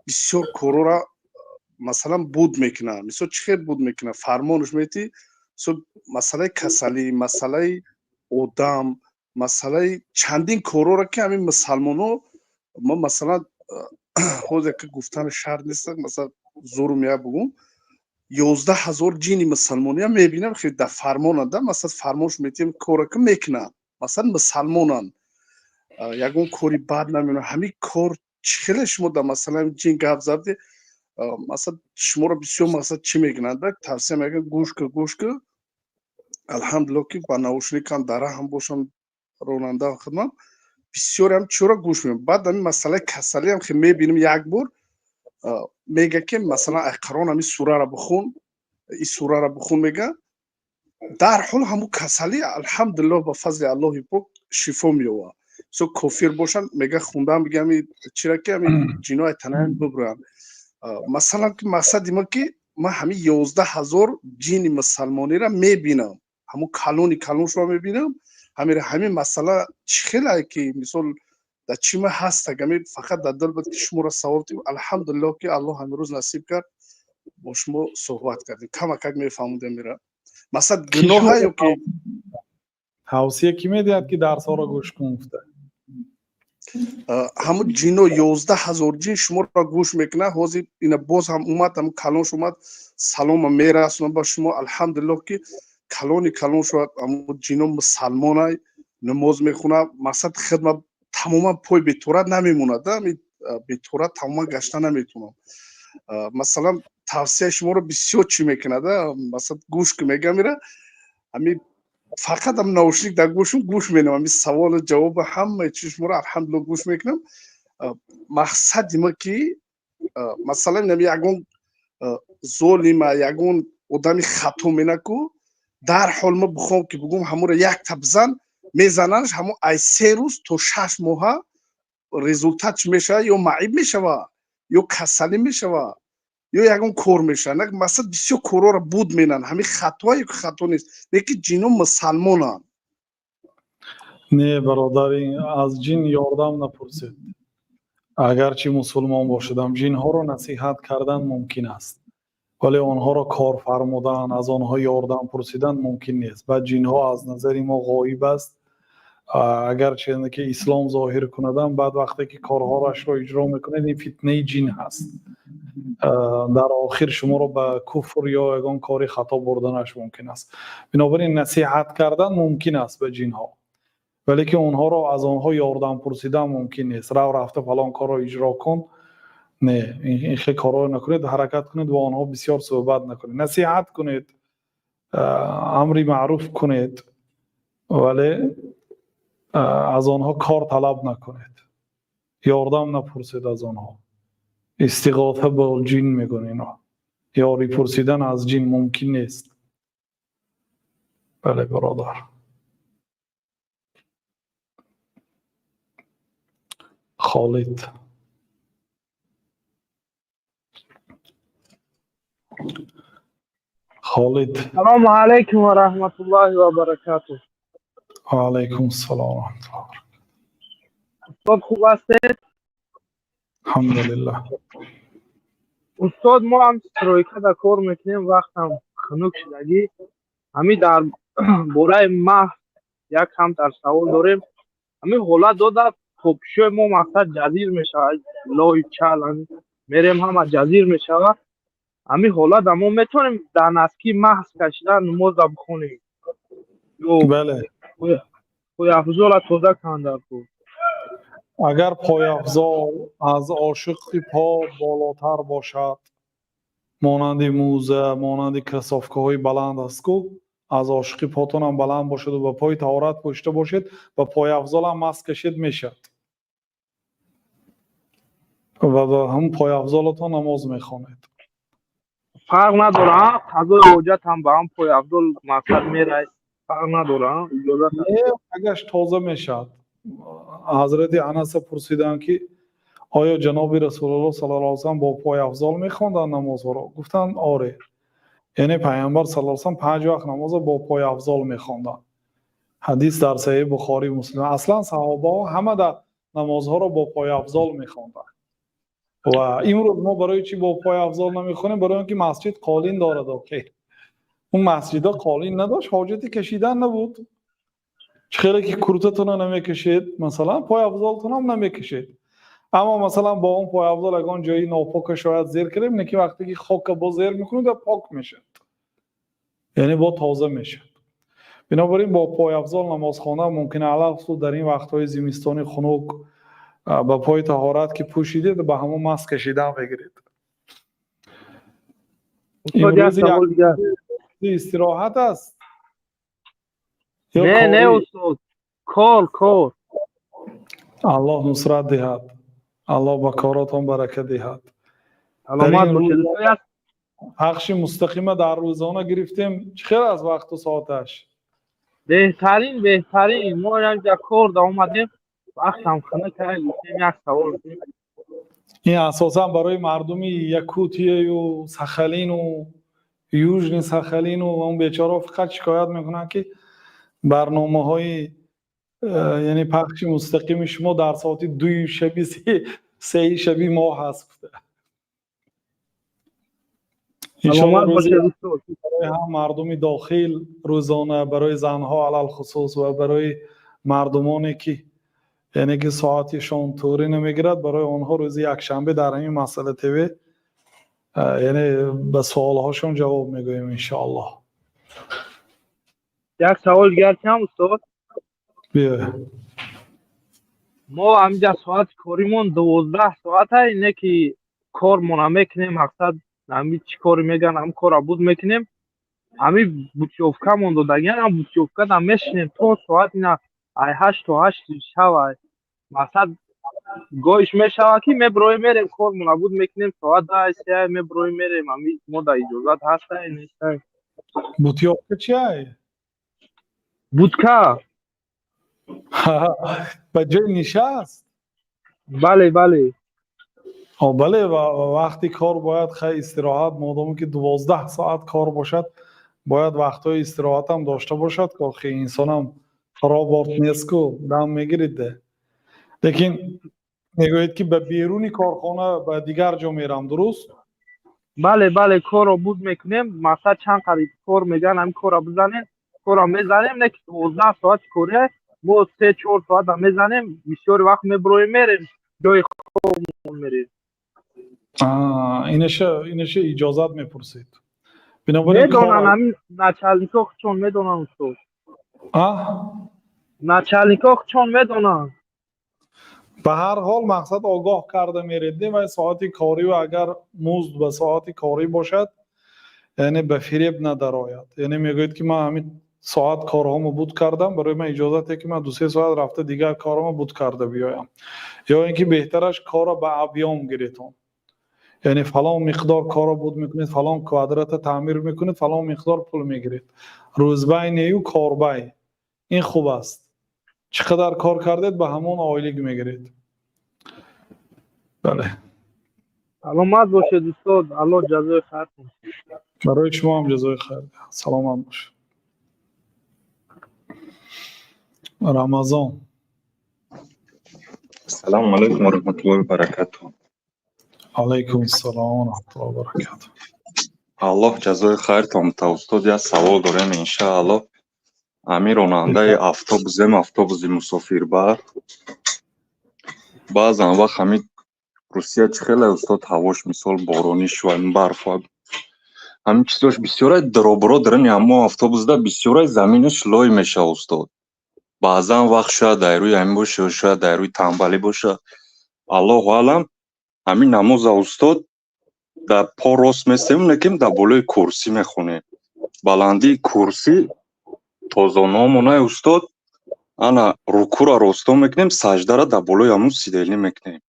бисёр корора, масалан, буд мекунад. Мисол, чӣ хел буд мекунад? Фармонаш метӣ, масъалаи касалӣ, масъалаи одам, масъалаи чандин корора, ки ҳамин мусалмоно ма, масалан, ҳозир ки гуфтани шарт нест, масалан, зурум я бугум, 11 000 ҷини мусалмониам мебинам, хел дар фармонанда, масалан, фармонш метиҳем, кора ки мекунанд, масалан, мусалмонанд, ягон кори бад намекунанд. Ҳамин кор чӣ хеле шумо дар масъалаи ҷин гап задӣ, масалан, шуморо бисёр, масалан, чӣ мекунанд, тавсия мекунанд: гӯш кун, гӯш кун. Алҳамдулилло, ки ба наушникам дар раҳам бошам, ронанда хидмат бисёрам чиро гӯш мекунам. Баъд ҳамин масъалаи касалиам ки мебинем, як бор мега, ки масалан, ай Қуръон ҳамин сурара бихун, ин сурара бихун, мега. Дарҳол ҳамун касалӣ, алҳамдулилло, ба фазли Аллоҳи пок шифо меёбад. Мисол, кофир бошанд, мега, хундан бига ҳами чира, ки ҳами ҷинои танаям бибуранд. Масалан, ки мақсади ма, ки ман ҳамин 11 000 ҷини мусалмониро мебинам, ҳамун калони калоншро мебинам. Ҳамин масъала чӣ хелае, ки мисол дар чӣ ма ҳаст, ами фақат дар дил буд, ки шуморо савол дим. Алҳамдулилло, ки Аллоҳ ҳамин рӯз насиб кард, бо шумо суҳбат кардем, камакак мефаҳмудем. Мира, масалан, гуноҳа ё ки Тавсия кӣ медиҳад, ки дарсҳоро гӯш кун гуфта? Ҳамун ҷино, 11 000 ҷин шуморо гӯш мекунад. Ҳозир ина боз ҳам омад, ҳамун калонш омад, салома мерасонам ба шумо. Алҳамдулилло, ки калони калон шуд, ҳамун ҷино мусалмонай, намоз мехонад. Мақсад, хидмат тамоман пой беторат намемонад, беторат тамоман гашта наметавонам. Масалан, тавсияи шуморо бисёр чӣ мекунад, масалан, гӯш ки мегам, ира ҳамин фақат ам наушник дар гӯшум, гӯш менам, ҳамин саволу ҷавоба, ҳамаи чизи шуморо, алҳамдулилло, гӯш мекунам. Мақсади ма, ки масалан, ягон золима, ягон одами хато менаку, дарҳол ма бихоҳам, ки бугум, ҳамуро якта бизан, мезананш, ҳамун ай 3 рӯз то 6 моҳа результат чӣ мешавад? Ё маъиб мешава, ё касалӣ мешава, ё ягон кор мешавад. Масалан, бисёр корҳоро буд менанд. Ҳамин хатое ки хато нест, лекин ҷино мусалмонанд. Не, бародар, аз ҷин ёрдам напурсед. Агарчи мусулмон бошадам, ҷинҳоро насиҳат кардан мумкин аст, вале онҳоро кор фармудан, аз онҳо ёрдам пурсидан мумкин нест. Баъд ҷинҳо аз назари мо ғоиб аст. Агарчи ки ислом зоҳир кунадам, баъд вақте ки корҳоашро иҷро мекунед, ин фитнаи ҷин ҳаст, дар охир шуморо ба куфр ё ягон кори хато бурданаш мумкин аст. Бинобар ин насиҳат кардан мумкин аст ба ҷинҳо, вале ки онҳоро, аз онҳо ёрдам пурсидан мумкин нест. Рав, рафта фалон корро иҷро кун, не, ин хел корҳоро накунед. Ҳаракат кунед, бо онҳо бисёр суҳбат накунед, насиҳат кунед, амри маъруф кунед, вале аз онҳо кор талаб накунед, ёрдам напурсед аз онҳо. Истиғофа бо ҷин мегӯянд ино, ёрӣ пурсидан аз ҷин мумкин нест. Бале, бародар Холид. Холид. Салому алайкум ва раҳматуллоҳи ва баракатуҳ. Ва алайкум ассалом ва раҳматуллоҳ. Устод, хуб ҳастед? Алҳамдулиллаҳ. Устод, мо ҳам стройка да кор мекунем, вақтам хунук шудагӣ. Ҳамин дар бораи маҳ як камтар савол дорем. Ҳамин ҳолат дода, топшои мо, мақсад, ҷазир мешавад, лои чал мерем, ҳама ҷазир мешавад. Ҳамин ҳолат мо метавонем дар носки маҳз кашида намоза бихонем? Ё Бале. пойафзола тоза кунанд дар кор? Агар пойафзол аз ошиқи по болотар бошад, монанди мӯза, монанди кроссовкаҳои баланд аст ку, аз ошиқи потонам баланд бошаду ба пои таҳорат пӯшида бошед, ба пойафзолам масх кашед, мешавад ва ба ҳамн пойафзолатон намоз мехонед. Фарқ надорад, қазои ҳоҷат ҳам ба ҳам пойафзол, мақсад, мерай, фарқ надорад, иҷозат? Не, агаш тоза мешавад. Ҳазрати Анаса пурсиданд, ки оё ҷаноби Расулуллоҳ саллаллоҳу алайҳи васаллам бо пойафзол мехонданд намозҳоро? Гуфтанд: оре. Яъне пайғамбар саллаллоҳу алайҳи васаллам панҷ вақт намозро бо пойафзол мехонданд. Ҳадис дар Саҳеҳи Бухорӣ, Муслим. Аслан саҳобаҳо ҳама дар намозҳоро бо пойафзол мехонданд. Ва имрӯз мо барои чӣ бо пойафзол намехонем? Барои он ки масҷид қолин дорад. Охир он масҷидҳо қолин надошт, ҳоҷати кашидан набуд. Чӣ хеле ки куртатонро намекашед, масалан, пойафзолтонам намекашед. Аммо масалан бо он пойафзол ягон ҷои нопока шояд зер кардем, лекин вақте ки хока боз зер мекунед, пок мешавад, яъне бо тоза мешавад. Бинобар ин бо пойафзол намоз хондан мумкин, алалхусус дар ин вақтҳои зимистони хунук. Ба пои таҳорат ки пӯшидед, ба ҳамон масҳ кашидан мегиред. Устод, як савол дигар. Истироҳат аст? Не, не, устод, кор, кор. Аллоҳ нусрат диҳад, Аллоҳ ба коротон барака диҳад. Саломат бошед. Пахши мустақима дар рӯзона гирифтем. Чӣ хел аст вақту соаташ? Беҳтарин, беҳтарин. Мо якҷа кор да омадем, вақтам хунук, гуфтем як савол. Ин асосан барои мардуми Якутияю Сахалину Южный Сахалину он бечораҳо фақат шикоят мекунанд, ки барномаҳои, яъне пахши мустақими шумо дар соати 2-и шаби, 3-и шаби мо ҳаст гуфта. Саломат бошед, устод. Барои ҳам мардуми дохил рӯзона, барои занҳо алалхусус ва барои мардумоне ки, яъне ки соатишон тӯрӣ намегирад, барои онҳо рӯзи якшанбе дар ҳамин Масъала ТВ, яъне ба суолҳошон ҷавоб мегӯем, иншоаллоҳ. Як савол дигар кам, устод. Биё. Мо ҳаминҷа соати коримон 12 соата, не ки кормона мекунем, мақсад ҳами чӣ коре мегӯянд, ҳам кора буд мекунем. Ҳами путёвкамон додагиан, ҳам путёвкада мешинем то соат ина ай 8 то 8 шава. Мақсад, гоҳиш мешавад, ки меброем, мерем, кормона буд мекунем, соат 10, 3 меброем, мерем. Ҳами мо да иҷозат ҳастай, нестай? Путёвка чиай? Будка. Ба ҷои нишаст? Бале, бале. Бале, вақти кор бояд хай истироҳат. Модоме ки 12 соат кор бошад, бояд вақтҳои истироҳатам дошта бошад, ки охи инсонам робот нест-ку, дам мегирид. Лекин мегӯед, ки ба беруни корхона ба дигар ҷо мерам, дуруст? Бале, бале, корро буд мекунем. Мақсад, чанд қариб кор мегӯянд, ҳамин корро бизанем, корро мезанем. Не ки 12 соати кория, мо 3-4 соата мезанем, бисёри вақт меброем, мерем, ҷои хобмон мерем. Инаша иҷозат мепурсед, бинобар ин Медонанд, ҳамин начальникҳо худшон медонанд, устод. Начальникҳо худшон медонанд. Ба ҳар ҳол, мақсад, огоҳ карда меред вай соати корию. Агар музд ба соати корӣ бошад, яъне ба фиреб надарояд. Яъне мегӯед, ки ман ҳамин соат корҳомо буд кардам, барои ман иҷозате, ки ман 2-3 соат рафта дигар корҳомо буд карда биёям. Ё ин ки беҳтараш корро ба объём гиретон, яъне фалон миқдор корро буд мекунед, фалон квадрата таъмир мекунед, фалон миқдор пул мегиред. Рӯзбай нею корбай, ин хуб аст. Чӣ қадар кор кардед, ба ҳамон ойлик мегиред, бале. Саломат бошед, устод, Аллоҳ ҷазои хайр кунад. Барои шумо ҳам ҷазои хайр, саломат бошед. Рамазон. Ассалому алайкум ва раҳматуллоҳи ва баракатуҳ. Алайкум ассалом ва раҳматуллоҳи ва баракатуҳ. Аллоҳ ҷазои хайртон та, устод. Як савол дорем, иншааллоҳ. Ҳамин ронандаи автобусем, автобуси мусофирбар. Баъзан вақт ҳамин Русия чӣ хеле, устод, ҳавош, мисол, боронӣ шуд, барф, ҳамин чизош бисёрай, дробро дарани ҳамо автобусда бисёрай заминаш лой мешавад, устод. Баъзан вақт шояд дар рӯи ҳамин боша, шояд дар рӯи тамбалӣ боша, аллоҳу аълам. Ҳамин намоза, устод, дар по рост местем, лекин дар болои курсӣ мехонем. Баландии курсӣ то зонуомонай, устод. Ана рукӯра росто мекунем, саждара дар болои ҳамун сиденье мекунем.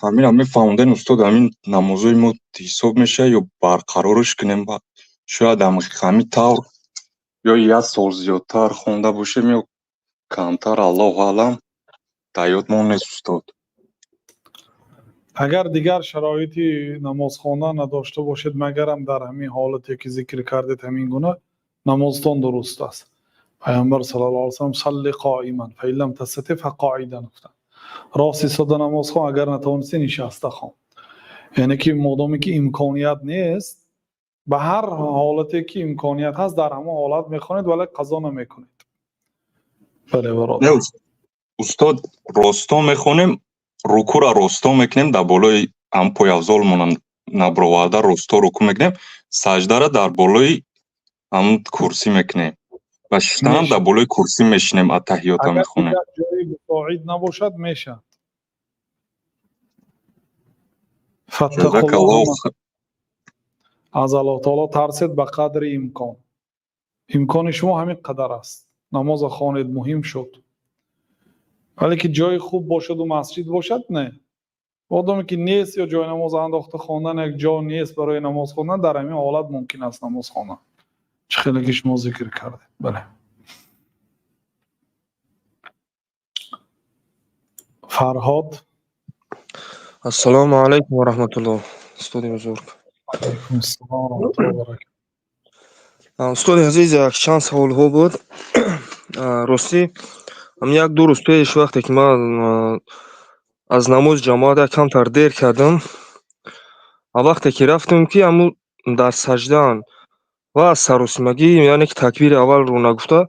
Ҳаминам мефаҳмонден, устод, ҳамин намозои мо ҳисоб мешавад ё барқарорш кунем? Шояд ҳамин тавр ё як сол зиёдтар хонда бошем ё камтар, аллоҳу аълам, дар ёдмон нест, устод. Агар дигар шароити намоз хондан надошта бошед, магарам дар ҳамин ҳолате ки зикр кардед, ҳамин гуна намозтон дуруст аст. Паёмбар саллаллоҳу алайҳи васаллам: "صل قائما، فإن لم تستطع فقاعدا" гуфтанд. Рост истода намоз хон, агар натавонисти, нишаста хон. Яъне ки модоме ки имконият нест, ба ҳар ҳолате ки имконият ҳаст, дар ҳамон ҳолат мехонед, вале қазо намекунед. Бале, бародар. Не, устод, росто мехонем, рукура росто мекунем, дар болои ҳам пойафзолмонам наброварда росто руку мекунем, саҷдара дар болои ҳамун курсӣ мекунем ва шиштанам дар болои курсӣ мешинем, аттаҳиёта Агар мехонем. Дигар ҷои мусоид набошад, мешавад. Ҷазакаллоҳу فاتقوا الله, аз Аллоҳ таоло тарсед ба қадри имкон. Имкони шумо ҳамин қадар аст, намоза хонед, муҳим шуд. Вале ки ҷои хуб бошаду масҷид бошад, не. Одаме ки нест ё ҷои намоз андохта хондан, як ҷо нест барои намоз хондан, дар ҳамин ҳолат мумкин аст намоз хондан, чӣ хеле ки шумо зикр кардед. Бале, Фарҳод. Ассалому алайкум ва раҳматуллоҳ, устоди бузург. Алайкум ассалом ва раҳматуллоҳи ва баракатуҳ. Устоди азиз, якчанд саволҳо буд. Ростӣ, ҳам як ду рӯз пеш, вақте ки ман аз намози ҷамоат як камтар дер кардам, ва вақте ки рафтам, ки ҳамун дар саҷдаанд, ва аз саросимагӣ, яъне ки такбири аввалро нагуфта,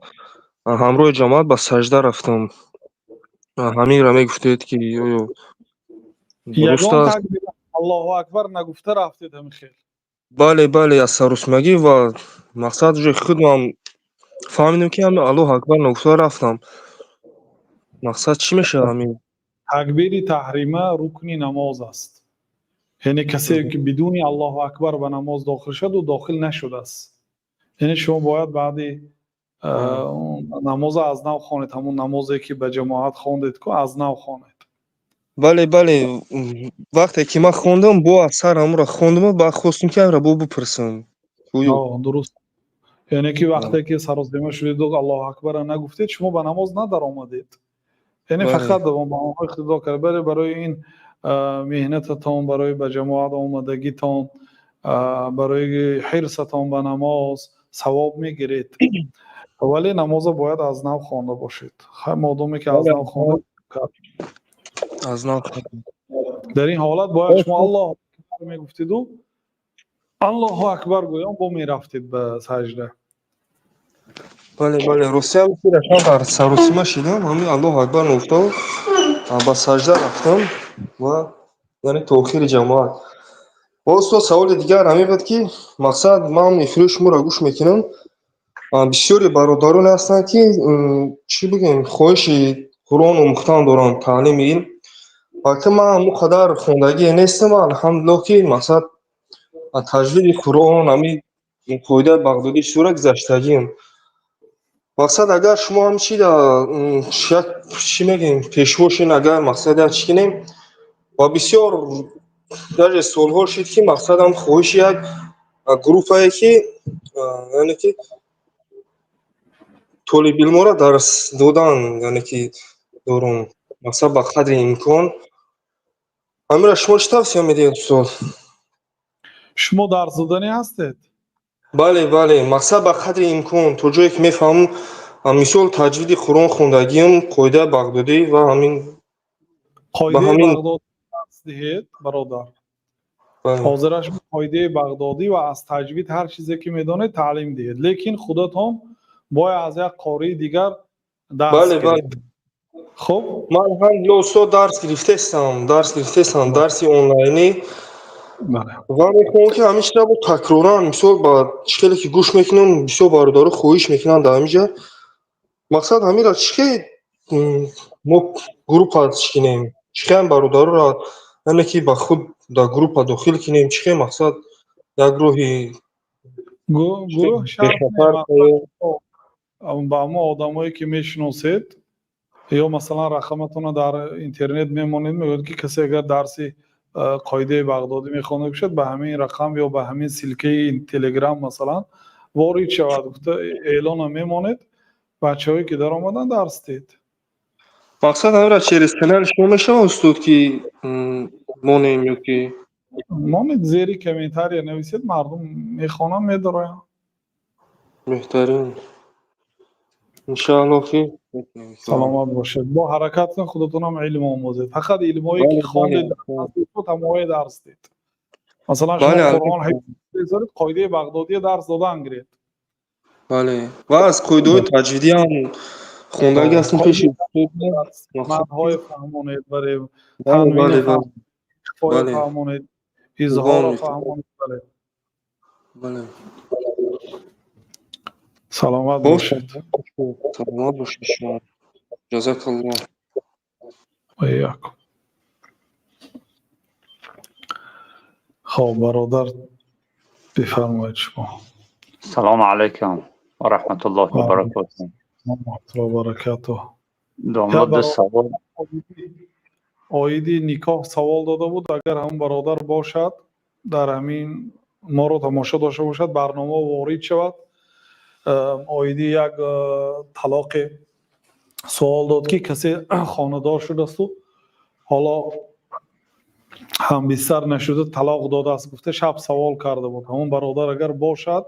ҳамроҳи ҷамоат ба саҷда рафтам. Ҳаминро мегуфтед, ки оё дуруст Ягон аст? такбир, Аллоҳу акбар нагуфта рафтед, ҳамин хел? Бале, аз саросимагӣ, ва мақсад уже худам фаҳмидем, ки ҳамин Аллоҳу акбар нагуфта рафтам. Мақсад чӣ мешавад ҳамин? Такбири таҳрима рукни намоз аст. Яъне касе ки бидуни Аллоҳу акбар ба намоз дохил шуд, ӯ дохил нашудааст. Яъне шумо бояд баъди намоза аз нав хонед, ҳамон намозе ки ба ҷамоат хондед ку, аз нав хонед. Бале, вақте ки ман хондам, бо аз сар ҳамонро хондам, баъд хостем, ки ҳаминро бо бипурсам. Дуруст, яъне ки вақте ки саросима шудеду Аллоҳу акбарро нагуфтед, шумо ба намоз надаромадед. Яъне фақат ба онҳо иқтидо кард. Бале, барои ин меҳнататон, барои ба ҷамоат омадагитон, барои ҳирсатон ба намоз савоб мегиред, вале намоза бояд аз нав хонда бошед. Модоме ки аз нав хонда Аз нав. Дар ин ҳолат бояд шумо Аллоҳу акбар мегуфтиду, Аллоҳу акбар гӯён бо мерафтед ба саҷда. Бале, ростиам дар саросима шидам, ҳамин Аллоҳу акбар нагуфтам, ба саҷда рафтам ва яъне то охири ҷамоат. Ва устод, саволи дигар ҳамин буд, ки мақсад ман эфири шуморо гӯш мекунам, бисёри бародароне ҳастанд, ки чӣ бигӯем, хоҳиши Қуръон омӯхтан доранд, таълими илм. Ва ки ман он қадар хондагӣ нестам, алҳамдулиллоҳ, ки мақсад таҷвиди Қуръон, ҳамин қоидаи Бағдодӣ сура гузаштагиам. Мақсад, агар шумо ҳам чи як чӣ мегӯем, пешво шин, агар мақсад як чӣ кунем, ва бисёр даже солҳо шид, ки мақсадам хоҳиши як группае, ки яъне ки толибилморо дарс додан, яъне ки дорум, мақсад ба қадри имкон. Ҳаминро шумо чӣ тавсия медиҳед, устод? Шумо дарс доданӣ ҳастед? Бале, мақсад ба қадри имкон, то ҷое ки мефаҳмам, мисол таҷвиди Қуръон хондагиам, қоидаи Бағдодӣ ва ҳамин. Қоидаи Бағдодӣ дарс диҳед, бародар. Ҳозираш қоидаи Бағдодӣ ва аз таҷвид ҳар чизе ки медонед, таълим диҳед, лекин худатон бояд аз як қории дигар дарс гиред. Хуб. Ман ҳам, устод, дарс гирифтестам, дарси онлайнӣ, ва мехоҳам, ки ҳамин чизро бо такроран, мисол ба чӣ хеле ки гӯш мекунам, бисёр бародаро хоҳиш мекунанд дар ҳамин ҷа. Мақсад, ҳаминро чӣ хел мо группа чӣ кунем, чӣ хел бародароро, яъне ки ба худ дар группа дохил кунем, чӣ хел, мақсад, як роҳи Гурӯҳ шарт, ба ҳамон одамое ки мешиносед, ё масалан рақаматонро дар интернет мемонед, мегӯяд, ки касе агар дарси қоидаи Бағдодӣ мехонда бошад, ба ҳамин рақам ё ба ҳамин ссылка и Телеграм масалан ворид шавад, гуфта эълона мемонед, бачаҳое ки даромаданд, дарс диҳед. Мақсад, ҳаминро через канали шумо мешавад, устод, ки монем ё ки? Монед, зери комментария нависед, мардум мехонанд, медароянд. Беҳтарин. Иншоаллоҳ, ки мекунем. Саломат бошед. Бо ҳаракат кун, худатонам илм омӯзед. Фақат илмҳое ки хондед, тамоҳои дарс дед. Масалан, шумо Қуръон ҳифз доред, қоидаи Бағдодия дарс додан гиред. Бале, ва аз қоидаҳои таҷвидӣ ҳам хондаги ҳастем пеши мадҳои фаҳмонед, бале, танвини фаҳмонед, изҳорро фаҳмонед, бале. Бале. Саломат бошед. Саломат бошед шумо. Ҷазакаллоҳ. Ва иякум. Хоб, бародар, бифармоед шумо. Салому алайкум ва раҳматуллоҳи ва баракотуҳ. Ва баракатуҳ. Домод, ду савол. Оиди никоҳ савол дода буд. Агар ҳамон бародар бошад, дар ҳамин моро тамошо дошта бошад, барнома ворид шавад. Оиди як талоқе суол дод, ки касе хонадор шудасту ҳоло ҳамбистар нашуда талоқ додааст гуфта шаб савол карда буд. Ҳамон бародар агар бошад,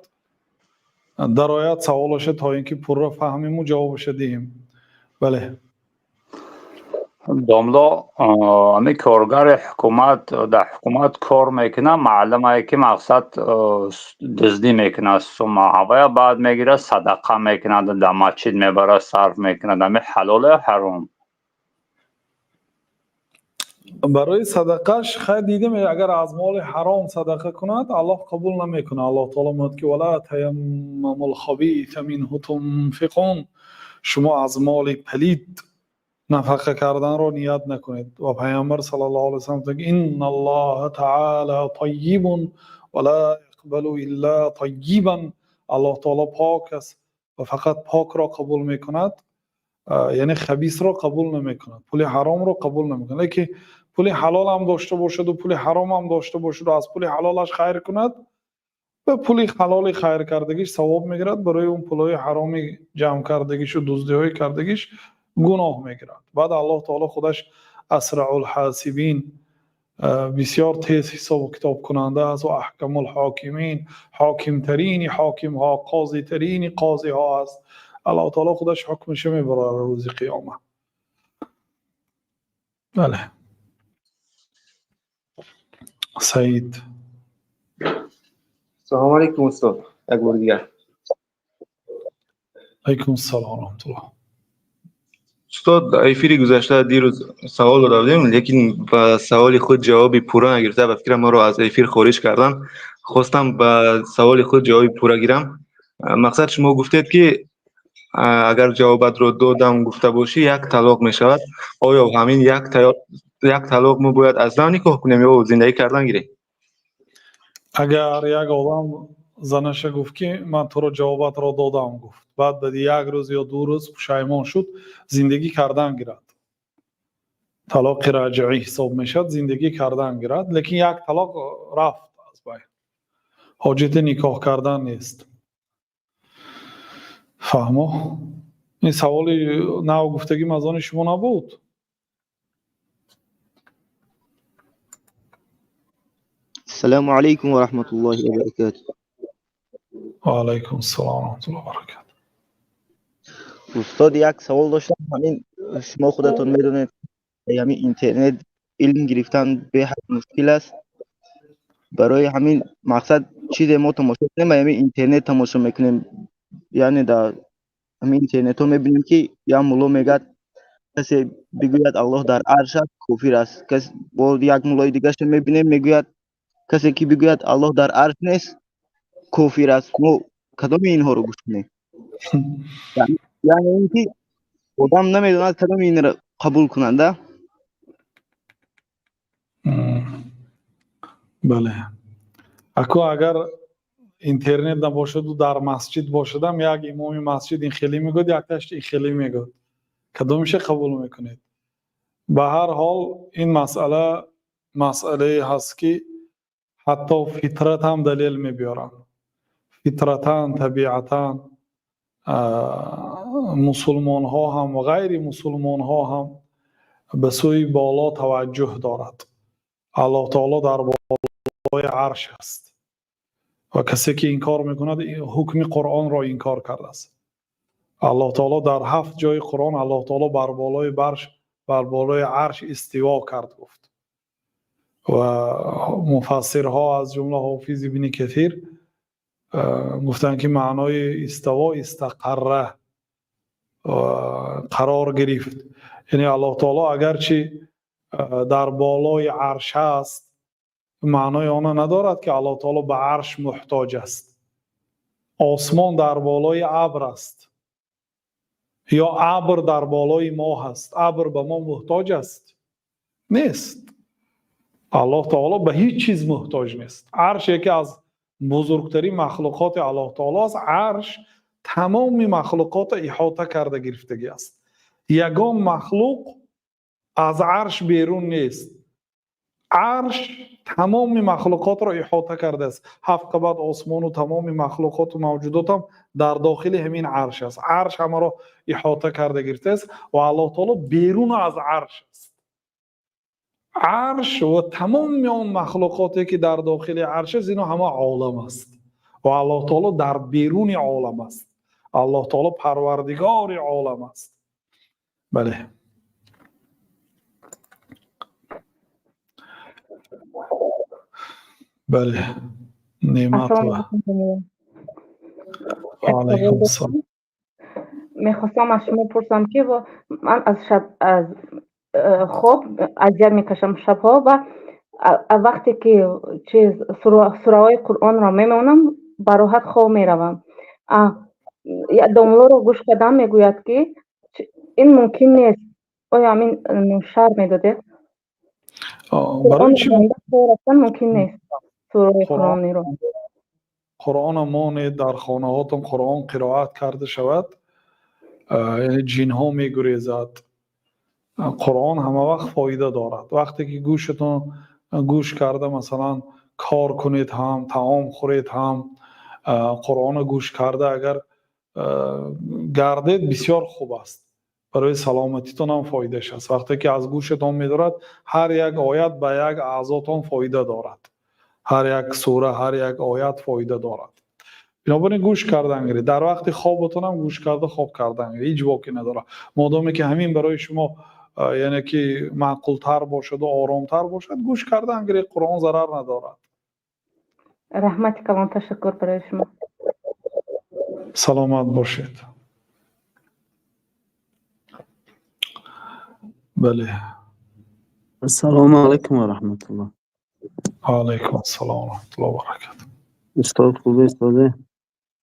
дарояд, саволаша то ин ки пурра фаҳмиму ҷавобаша диҳем. Бале. Домло, ҳамин коргари ҳукумат дар ҳукумат кор мекунад, маълумае ки мақсад дуздӣ мекунад, сума ҳавая баъд мегирад, садақа мекунад, дар масҷид мебарад, сарф мекунад. Ҳамин ҳалол ё ҳаром? Барои садақаш хайр дидем, агар аз моли ҳаром садақа кунад, Аллоҳ қабул намекунад. Аллоҳ таоло мегӯяд ки вала таяммамул хабиса минҳу тунфиқун, шумо аз моли палид нафақа карданро ният накунед. Ва Пайғамбар саллаллоҳу алайҳи васаллам гуфтанд: инналлоҳа таъола таййибун ва ла яқбалу илла таййибан. Аллоҳ таоло пок аст ва фақат покро қабул мекунад, яъне хабисро қабул намекунад, пули ҳаромро қабул намекунад. Лекин пули ҳалол ҳам дошта бошаду пули ҳаром ҳам дошта бошаду аз пули ҳалолаш хайр кунад, ва пули ҳалоли хайр кардагиш савоб мегирад, барои он пулҳои ҳароми ҷамъ кардагишу дуздиҳои кардагиш гуноҳ мегирад. Баъд Аллоҳ таоло худаш асраул ҳосибин, бисёр тез ҳисобу китобкунанда аст, ва аҳкамул ҳокимин, ҳокимтарини ҳокимҳо, қозитарини қозиҳо аст. Аллоҳ таоло худаш ҳукмашо мебарорад рӯзи қиёма. Бале. Саид. Салому алайкум, устод, як бори дигар. Алайкум ассалом ва раҳматуллоҳ. Устод, эфири гузашта дирӯз савол дода будем, лекин ба саволи худ ҷавоби пурра нагирифта, ба фикрам моро аз эфир хориҷ кардан. Хостам ба саволи худ ҷавоби пурра гирам. Мақсад, шумо гуфтед, ки агар ҷавобатро додам гуфта бошӣ, як талоқ мешавад. Оё ҳамин як талоқ мо бояд аз нав никоҳ кунем ё зиндагӣ кардан гирем? Агар як одам занаша гуфт, ки ман туро ҷавобатро додам гуфт, баъд баъди як рӯз ё 2 рӯз пушаймон шуд, зиндагӣ кардан гирад, талоқи раҷиӣ ҳисоб мешавад, зиндагӣ кардан гирад, лекин як талоқ рафт аз байн, ҳоҷати никоҳ кардан нест. Фаҳмо? Ин саволи нав гуфтагим аз они шумо набуд? Ассалому алайкум ва раҳматуллоҳи ва баракатуҳ. Ва алайкум ассалом ва раҳматуллоҳи ва баракатуҳ. Устод, як савол доштам. Ҳамин шумо худатон медонед, ҳамин интернет илм гирифтан беҳад мушкил аст. Барои ҳамин мақсад чизе мо тамошо кунем, ҳамин интернет тамошо мекунем. Яъне дар ҳамин интернетҳо мебинем, ки як мулло мегӯяд, касе бигӯяд Аллоҳ дар арш аст, кофир аст. Кас бо як муллои дигарашро мебинем, мегӯяд касе ки бигӯяд Аллоҳ дар арш нест, кофир аст. Мо кадоми инҳоро гӯш кунем? Яъне ин ки одам намедонад кадоми инро қабул кунанд, а? Бале. Аку агар интернет набошаду дар масҷид бошадам, як имоми масҷид ин хеле мегӯяд, якташ ин хеле мегӯяд. Кадомиша қабул мекунед? Ба ҳар ҳол ин масъала масъалае ҳаст, ки ҳатто фитрат ҳам далел мебиёранд. Фитратан, табиатан, мусулмонҳо ҳам ва ғайри мусулмонҳо ҳам ба сӯи боло таваҷҷӯҳ дорад. Аллоҳ таоло дар болои арш аст ва касе ки инкор мекунад, ҳукми Қуръонро инкор кардааст. Аллоҳ таоло дар ҳафт ҷои Қуръон Аллоҳ таоло бар болои барш, бар болои арш истиво кард гуфт. Ва муфассирҳо аз ҷумла Ҳофиз ибни Касир гуфтанд, ки маънои иставо истақарра, қарор гирифт. Яъне Аллоҳ таоло агарчи дар болои арш аст, маънои онро надорад, ки Аллоҳ таоло ба арш муҳтоҷ аст. Осмон дар болои абр аст ё абр дар болои моҳ аст. Абр ба мо муҳтоҷ аст? Нест. Аллоҳ таоло ба ҳеҷ чиз муҳтоҷ нест. Арш яке аз бузургтарин махлуқоти Аллоҳ таоло аст. Арш тамоми махлуқотро иҳота карда гирифтагӣ аст. Ягон махлуқ аз арш берун нест. Арш тамоми махлуқотро иҳота кардааст. Ҳафт қабат осмону тамоми махлуқоту мавҷудот ҳам дар дохили ҳамин арш аст. Арш ҳамаро иҳота карда гирифтааст ва Аллоҳ таоло берун аз арш аст. Арш ва тамоми он махлуқоте, ки дар дохили арш аст, ино ҳама олам аст ва Аллоҳ таоло дар беруни олам аст. Аллоҳ таоло парвардигори олам аст. Бале. Бале. Ассалому Неъматова. алайкум. Як савол Алайкум доштам. ассалом. Мехостам аз шумо пурсам, ки ман аз шаб аз хоб азият мекашам шабҳо ва вақте ки чиз сураҳои Қуръонро мемонам, ба роҳат хоб меравам. Домлоро гӯш кардам, мегӯяд, ки ин мумкин нест. Оё ҳамин шарҳ медодед? Барои чӣ? Қуръонро хоб рафтан мумкин нест, сураҳои Қуръониро. Қуръонро монед, дар хонаҳотон Қуръон қироат карда шавад, яъне ҷинҳо мегурезад. Қуръон ҳама вақт фоида дорад. Вақте ки гӯшатон гӯш карда, масалан, кор кунед ҳам, таом хӯред ҳам, Қуръонро гӯш карда агар гардед, бисёр хуб аст. Барои саломатитон ҳам фоидааш аст. Вақте ки аз гӯшатон медорад, ҳар як оят ба як аъзотон фоида дорад. Ҳар як сура, ҳар як оят фоида дорад. Бинобар ин гӯш кардан гиред. Дар вақти хоботон ҳам гӯш карда хоб кардан гиред. Ҳеҷ боке надорад. Модоме ки ҳамин барои шумо яъне ки маъқултар бошаду оромтар бошад, гӯш кардан гиред, Қуръон зарар надорад. Раҳмати калон, ташаккур барои шумо. Саломат бошед. Бале. Ассалому алайкум ва раҳматуллоҳ. Ва алайкум ассалом ва раҳматуллоҳи ва баракатуҳ. Устод, хубе, устоде?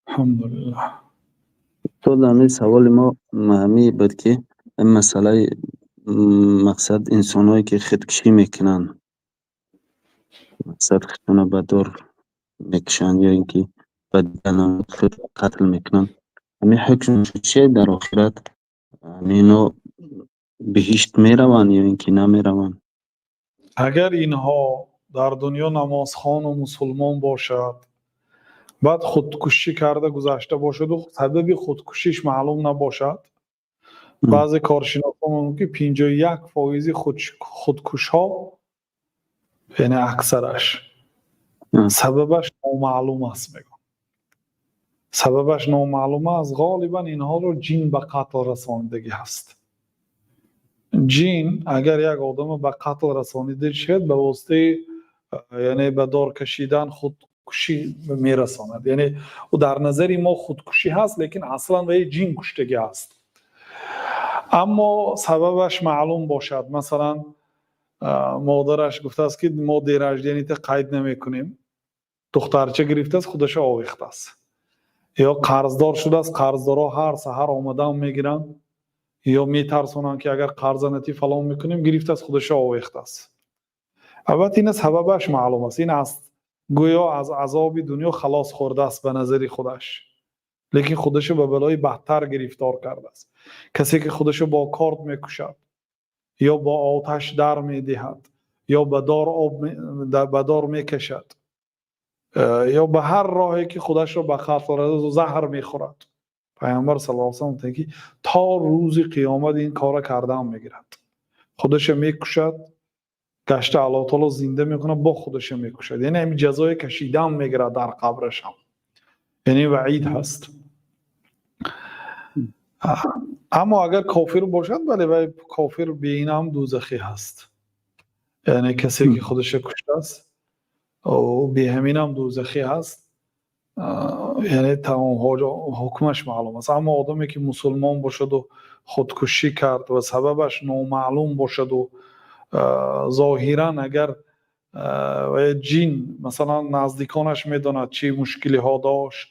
Алҳамдулиллаҳ. Устод, ҳамин саволи мо ҳамин буд, ки ин масъалаи мақсад инсонҳое, ки худкушӣ мекунанд, мақсад худшона ба дор мекушанд ё ин ки ба дигар худ қатл мекунанд, ҳамин ҳукмшон чие дар охират? Ҳамино биҳишт мераванд ё ин ки намераванд? Агар инҳо дар дунё намозхону мусулмон бошад, баъд худкушӣ карда гузашта бошаду сабаби худкушиш маълум набошад, баъзе коршиносон мегӯянд, ки 51% худкушҳо, яъне аксараш сабабаш номаълум аст, мегӯянд. Сабабаш номаълум аст, ғолибан инҳоро ҷин ба қатл расонидагӣ ҳаст. Ҷин агар як одамро ба қатл расонида шавад, ба воситаи яъне ба дор кашидан худкушӣ мерасонад. Яъне ӯ дар назари мо худкушӣ ҳаст, лекин аслан вай ҷин куштагӣ ҳаст. Аммо сабабаш маълум бошад, масалан, модараш гуфтааст, ки мо день рождения қайд намекунем, духтарча гирифтааст, худашо овехтааст, ё қарздор шудааст, қарздорҳо ҳар саҳар омадан мегиранд ё метарсонанд, ки агар қарза натӣ фалон мекунем, гирифтааст, худашо овехтааст. Албатта, ина сабабаш маълум аст. Ин аз гӯё аз азоби дунё халос хӯрдааст ба назари худаш, лекин худашо ба балои бадтар гирифтор кардааст. Касе ки худашо бо корд мекушад ё бо оташ дар медиҳад ё ба дор об ба дор мекашад ё ба ҳар роҳе ки худашро ба қатл расонад, заҳр мехӯрад, Пайғамбар саллаллоҳу алайҳи васаллам гуфтанд, ки то рӯзи қиёмат ин корро кардаам мегирад. Худашо мекушад, гашта Аллоҳ таоло зинда мекунад, бо худашо мекушад. Яъне ҳамин ҷазое кашидаам мегирад дар қабрашам. Яъне ваъид ҳаст. Аммо агар кофир бошад, бале, вай кофир беин ҳам дӯзахӣ ҳаст. Яъне касе ки худашро куштааст, беҳамин ҳам дӯзахӣ ҳаст. Яъне тамом ҳукмаш маълум аст. Аммо одаме ки мусулмон бошаду худкушӣ кард ва сабабаш номаълум бошаду зоҳиран агар ҷин, масалан, наздиконаш медонад, чӣ мушкилиҳо дошт,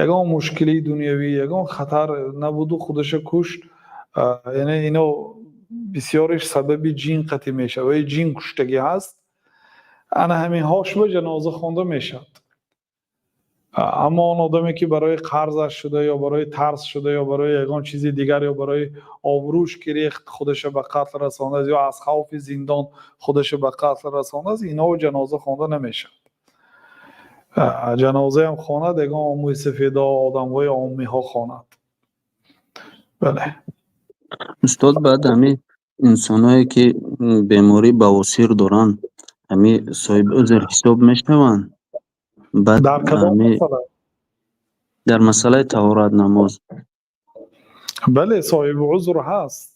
ягон мушкилии дунявӣ, ягон хатар набуду худаша кушт, яъне ино бисёриш сабаби ҷин қатъӣ мешавад ва ҷин куштагӣ ҳаст, ана ҳаминҳош ба ҷаноза хонда мешавад. Аммо он одаме ки барои қарзаш шуда ё барои тарс шуда ё барои ягон чизи дигар ё барои обрӯш ки рехт худаша ба қатл расондааст ё аз хавфи зиндон худаша ба қатл расондааст, инҳо ҷаноза хонда намешавад. Ҷанозаам хонад ягон мӯйсафедо, одамҳои оммиҳо хонад. Бале. Устод, баъд ҳамин инсонҳое ки бемории бавосир доранд, ҳамин соҳиби узр ҳисоб мешаванд? Баъд Дар кадом масъала? Дар масъалаи таҳорат, намоз. Бале, соҳиби узр ҳаст.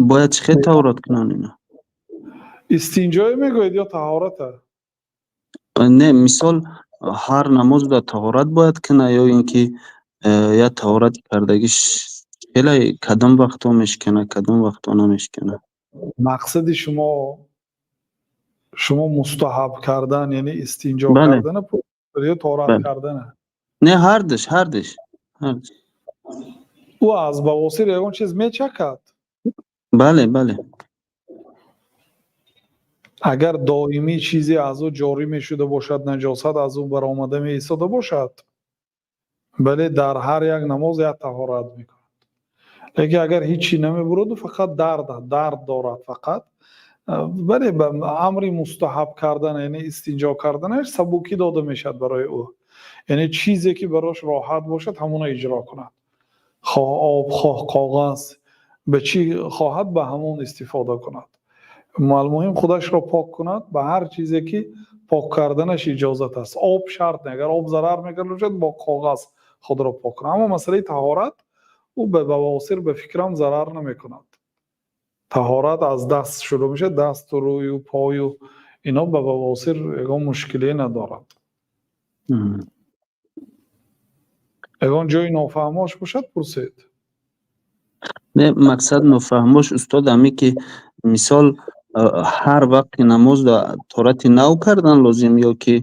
Бояд чӣ хел таҳорат кунанд ино? Истинҷое мегӯед ё таҳората? Не, мисол, ҳар намоз дар таҳорат бояд кунад ё ин ки я таҳорати кардагиш хеле кадом вақтҳо мешиканад, кадом вақтҳо намешиканад? Мақсади шумо мустаҳаб кардан, яъне истинҷо кардана ё таҳорат кардана? Не, ҳардуш, ҳардуш, ҳардуш. Ӯ аз бавосир ягон чиз мечакад? Бале, бале. Агар доимӣ чизе аз ӯ ҷорӣ мешуда бошад, наҷосат аз ӯ баромада меистода бошад, бале, дар ҳар як намоз як таҳорат мекунад. Лекин агар ҳичи намебураду фақат дард дорад фақат, бале, ба амри мустаҳаб кардан, яъне истинҷо карданаш сабукӣ дода мешавад барои ӯ. Яъне чизе ки барош роҳат бошад, ҳамонро иҷро кунад, хоҳ об, хоҳ коғаз, ба чӣ хоҳад, ба ҳамон истифода кунад. Муҳим худашро пок кунад ба ҳар чизе ки пок карданаш иҷозат аст. Об шарт не, агар об зарар мекарда бошад, бо коғаз худро пок кунад. Аммо масъалаи таҳорат, ӯ ба бавосир, ба фикрам, зарар намекунад. Таҳорат аз даст шурӯъ мешавад, дасту рӯю пою ино ба бавосир ягон мушкиле надорад. Ягон ҷои нофаҳмош бошад, пурсед. Не, мақсад нофаҳмош, устод, ҳаме ки мисол ҳар вақти намоз таҳорати нав кардан лозим ё ки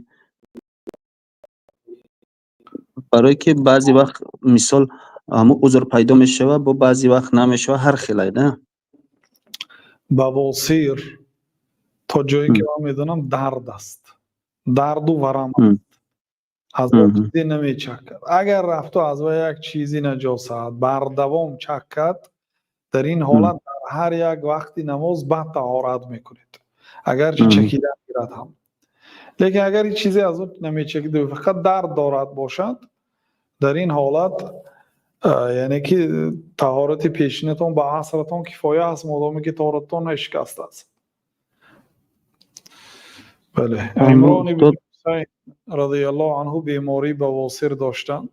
барое ки баъзе вақт, мисол, ҳамун узр пайдо мешавад, бо баъзе вақт намешавад, ҳар хелай да. Бавосир, то ҷое ки ман медонам, дард аст, дарду варам аст, аз вай чизе намечакад. Агар рафту аз вай як чизи наҷосат бардавом чакад, дар ин ҳолат дар ҳар як вақти намоз баъд таҳорат мекунед, агарчи чакидан гирад ҳам. Лекин агар ҳеҷ чизе аз ӯ намечакиду фақат дард дорад бошад, дар ин ҳолат, яъне ки таҳорати пешинатон ба асратон кифоя аст, модоме ки таҳоратон нашикастааст. Бале, Имрон ибни Ҳусайн радиаллоҳу анҳу бемории бавосир доштанд.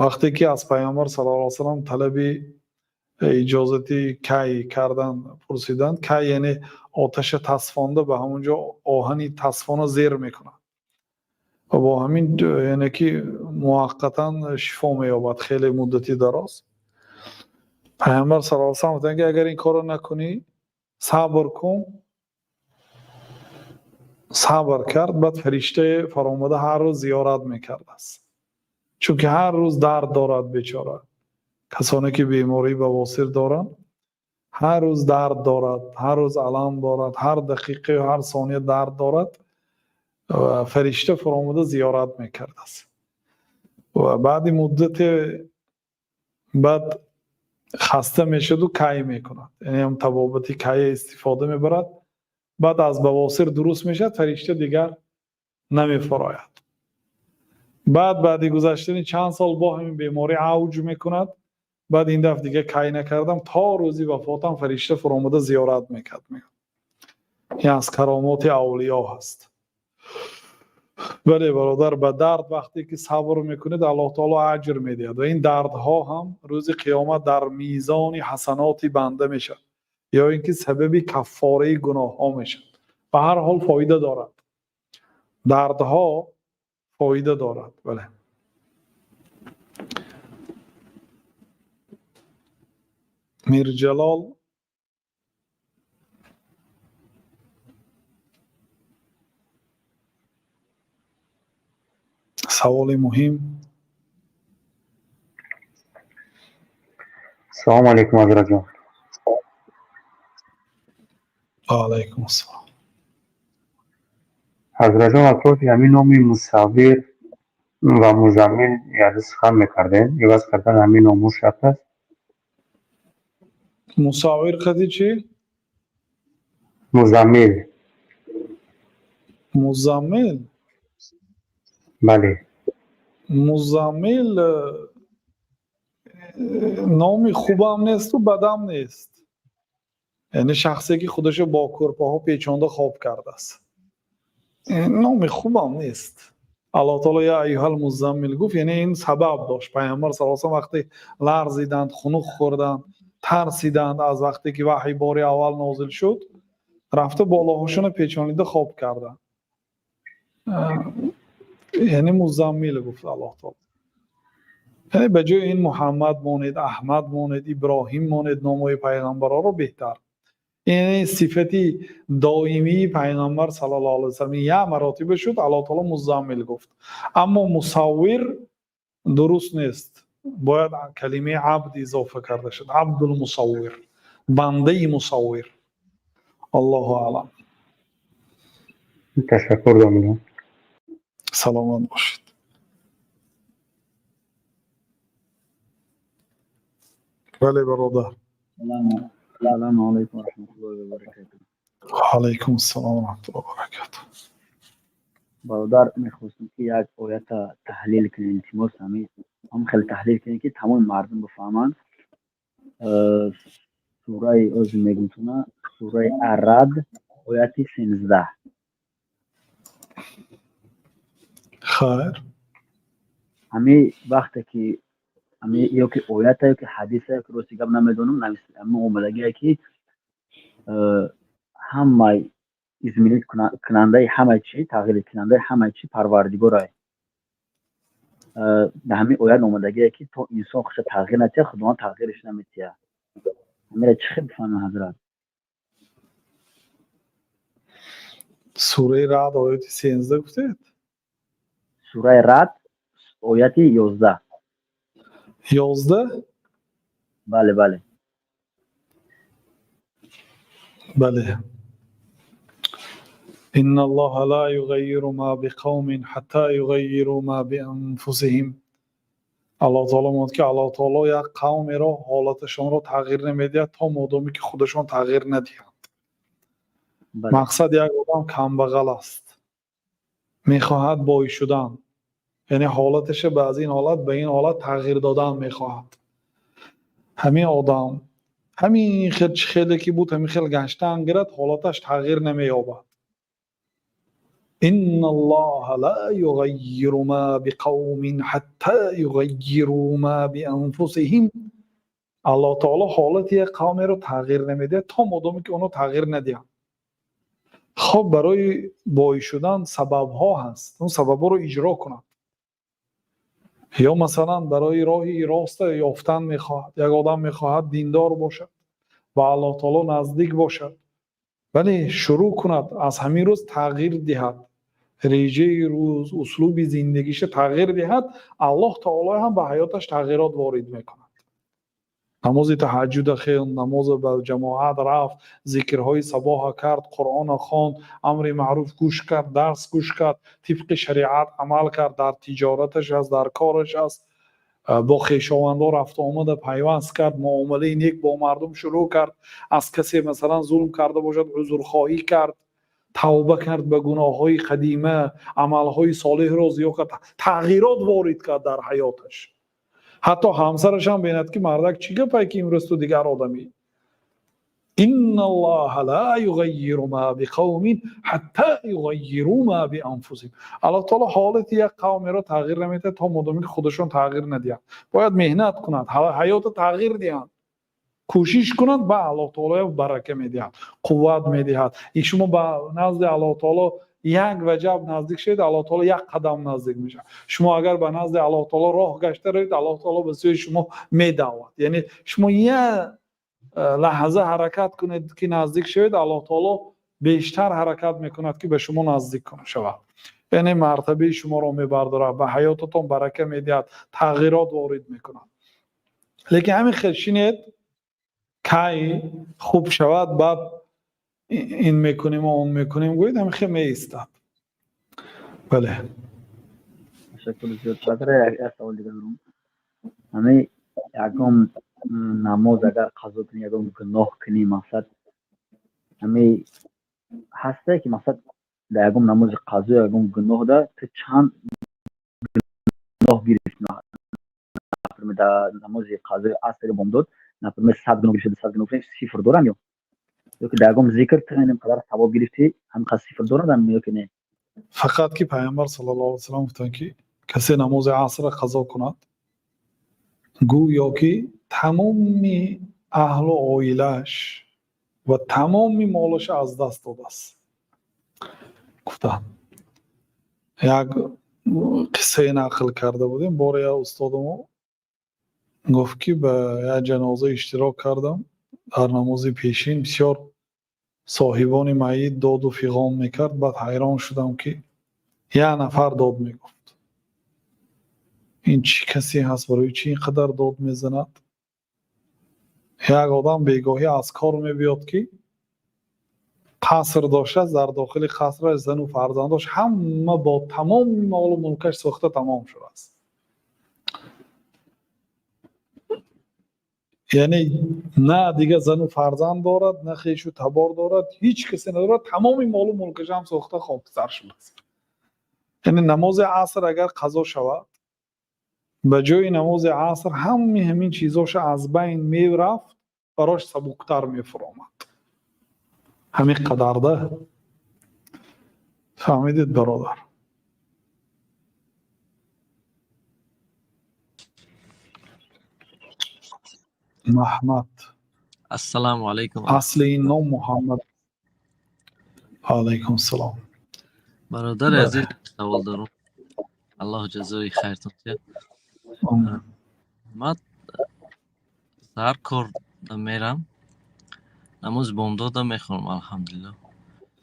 Вақте ки аз Пайғамбар саллаллоҳу алайҳи васаллам талаби иҷозати кай кардан пурсиданд, кай яъне оташа тасфонда, ба ҳамон ҷо оҳани тасфона зер мекунад ва бо ҳамин, яъне ки, муваққатан шифо меёбад хеле муддати дароз. Пайғамбар саллаллоҳу алайҳи васаллам гуфтанд ки агар ин корро накунӣ, сабр кун. Сабр кард. Баъд фариштае фаромада ҳар рӯз зиёрат мекардааст, чунки ҳар рӯз дард дорад бечора. Касоне ки бемории бавосир доранд, ҳар рӯз дард дорад, ҳар рӯз алам дорад, ҳар дақиқаю ҳар сония дард дорад. Ва фаришта фаромада зиёрат мекардааст ва баъди муддате баъд хаста мешуду кай мекунад, яъне ҳам табобати кая истифода мебарад. Баъд аз бавосир дуруст мешавад, фаришта дигар намефарояд. Баъди гузаштани чанд сол бо ҳамин беморӣ авҷ мекунад. Баъд ин дафъ дига кай накардам, то рӯзи вафотам фаришта фуромада зиёрат мекард. Ин аз каромоти авлиё ҳаст. Бале, бародар, ба дард вақте ки сабр мекунед, Аллоҳ таоло аҷр медиҳад ва ин дардҳо ҳам рӯзи қиёмат дар мизони ҳасаноти банда мешавад ё ин ки сабаби каффораи гуноҳҳо мешавад. Ба ҳар ҳол фоида дорад. Дардҳо фоида дорад. Бале. Мирҷалол саволи муҳим. Салому алейкум, ҳазратҷон. Ва алайкум ассалом. Ҳазратҷон, атрофи ҳамин номи Мусаввир ва Музаммил як сухан мекардем. Иваз кардан ҳамин номҳо шарт аст? Мусаввир қади чӣ? Музаммил. Музаммил? Бале. Музаммил номи хубам несту бадам нест. Яъне шахсе ки худашо бо кӯрпаҳо печонда хоб кардааст. Номи хубам нест. Аллоҳ таоло я айюҳал музаммил гуфт, яъне ин сабаб дошт. Пайғамбар саллаллоҳу алайҳи васаллам вақте ларзиданд, хунук хӯрданд, тарсиданд аз вақте ки ваҳй бори аввал нозил шуд, рафта болоҳошонро печонида хоб карданд. Яъне музаммил гуфт Аллоҳ таоло. Яъне ба ҷои ин Муҳаммад монед, Аҳмад монед, Иброҳим монед, номҳои пайғамбарҳоро беҳтар. Яъне сифати доимии пайғамбар саллаллоҳу алайҳи васаллам як маротиба шуд, Аллоҳ таоло музаммил гуфт. Аммо мусаввир дуруст нест. Бояд калимаи абд изофа карда шуд. Абдулмусаввир, бандаи мусаввир. Аллоҳу аълам. Ташаккур, домина. Саломат бошед. Бале, бародар. Салому алайкум ва раҳматуллоҳи ва баракатуҳ. Ва алайкум ассалом ва раҳматуллоҳи ва баракатуҳ. Бародар, мехостам ки як оята таҳлил кунем, илтимос, ҳам хеле таҳлил кунем ки тамоми мардум бифаҳманд. Сураи оз мегумтуна, сураи Ар-Рад, ояти 13. Хайр. Ҳами вақте ки ҳами ё ки оята ё ки ҳадиса ё ки рости гап намедонам, ҳами омадагие ки ҳамаи изменить кунандаи ҳамаи чӣ, тағйир кунандаи ҳамаи чӣ Парвардигорай. Дар ҳамин оят омадагие ки то инсон худша тағйир натиҳад, Худованд тағйираш наметиҳад. Ҳамира чӣ хел бифаҳмем, ҳазрат? Сураи Рад ояти 13 гуфтед? Сураи Рад ояти 11. 11? Бале, бале. Бале. Инна Аллоҳа ла юғаййиру ма биқавмин ҳатта юғаййиру ма бианфусиҳим. Аллоҳ таоло мегӯяд ки Аллоҳ таоло як қавмеро ҳолаташонро тағйир намедиҳад то модоме ки худашон тағйир надиҳанд. Мақсад як одам камбағал аст, мехоҳад бой шудан, яъне ҳолаташа ба аз ин ҳолат ба ин ҳолат тағйир додан мехоҳад. Ҳамин одам ҳамин хел чӣ хеле ки буд, ҳамин хел гаштан гирад, ҳолаташ тағйир намеёбад. Инна Аллоҳа ла юғаййиру ма биқавмин ҳатта юғаййиру ма бианфусиҳим. Аллоҳ таоло ҳолати як қавмеро тағйир намедиҳад то модоме ки онҳо тағйир надиҳанд. Хоб, барои бой шудан сабабҳо ҳаст, он сабабҳоро иҷро кунад. Ё масалан барои роҳи роста ёфтан мехоҳад, як одам мехоҳад диндор бошад, ба Аллоҳ таоло наздик бошад, вале шурӯъ кунад аз ҳамин рӯз тағйир диҳад, реҷаи рӯз, услуби зиндагиша тағйир диҳад, Аллоҳ таоло ҳам ба ҳаёташ тағйирот ворид мекунад. Намози таҳаҷҷуда хел, намоза ба ҷамоат рафт, зикрҳои сабоҳа кард, Қуръона хонд, амри маъруф гӯш кард, дарс гӯш кард, тибқи шариат амал кард, дар тиҷораташ аст, дар кораш аст, бо хешовандо рафту омада пайваст кард, муомилаи нек бо мардум шурӯъ кард, аз касе масалан зулм карда бошад узрхоҳӣ кард, тавба кард ба гуноҳҳои қадима, амалҳои солеҳро зиёд кард, тағйирот ворид кард дар ҳаёташ. Ҳатто ҳамсараш ҳам бинад ки мардак чӣ гапае ки имрӯз ту дигар одамӣ, Инналлоҳа ла юғаййиру ма биқавмин ҳатта юғаййиру ма бианфусиҳим. Аллоҳ таоло ҳолати як қавмеро тағйир намедиҳад, то модоме ки худашон тағйир надиҳанд. Бояд меҳнат кунанд, ҳаётро тағйир диҳанд, кӯшиш кунанд, ба Аллоҳ таоло барака медиҳад, қувват медиҳад. И шумо ба назди Аллоҳ таоло як ваҷаб наздик шавед, Аллоҳ таоло як қадам наздик мешавад. Шумо агар ба назди Аллоҳ таоло роҳ гашта равед, Аллоҳ таоло ба сӯи шумо медавад. Яъне шумо як лаҳза ҳаракат кунед ки наздик шавед, Аллоҳ таоло бештар ҳаракат мекунад ки ба шумо наздик шавад. Яъне мартабаи шуморо мебардорад, ба ҳаётатон барака медиҳад, тағйирот ворид мекунад. Лекин ҳамин хел шинед, кай хуб шавад, баъд ин мекунем, он мекунем гӯед, ҳамин хел меистад. Бале. Ташаккур зиёд. Бародар, як савол дигар дорам. Ҳамин ягон намоз агар қазо кунӣ, ягон гуноҳ кунӣ, мақсад ҳамин ҳасте ки мақсад дар ягон намози қазо, ягон гуноҳ да ту чанд гуноҳ гирифтӣ? Например, дар намози қазои асри бомдод, например, 100 гуноҳ гирифтӣ, 100 гуноҳ гирифтӣ, сифр дорам ё ки дар ягон зикр ту ин қадар савоб гирифтӣ, ҳамин қадар сифр дорад ё ки не? Фақат ки Пайғамбар саллаллоҳу алайҳи васаллам гуфтанд, ки касе намози асрро қазо кунад, гӯё ки тамоми аҳлу оилааш ва тамоми молашро аз даст додааст, гуфтанд. Як қиссае нақл карда будем. Боре як устодамо гуфт, ки ба як ҷаноза иштирок кардам. Дар намози пешин бисёр соҳибони майит доду фиғон мекард. Баъд ҳайрон шудам, ки як нафар дод мегуфт. Ин чӣ касе ҳаст, барои чӣ ин қадар дод мезанад? Як одам бегоҳӣ аз кор мебиёд, ки қаср доштааст, дар дохили қасраш зану фарзандош ҳама бо тамоми молу мулкаш сӯхта тамом шудааст. Яъне на дигар зану фарзанд дорад, на хешу табор дорад, ҳеҷ касе надорад, тамоми молу мулкаш ҳам сӯхта хоксар шудааст. Яъне намози аср агар қазо шавад, ба ҷои намози аср ҳамаи ҳамин чизоша аз байн мерафт, барош сабуктар мефуромад. Ҳамин қадарда фаҳмидед, бародар? Маҳмад. Ассалому алайкум. Асли ин ном Муҳаммад. Алайкум салом. Бародари азиз, савол дорам. Аллоҳ ҷазои хайртон диҳад. Ман саҳар кор мерам, намози бомдода мехонам, алҳамдулиллоҳ.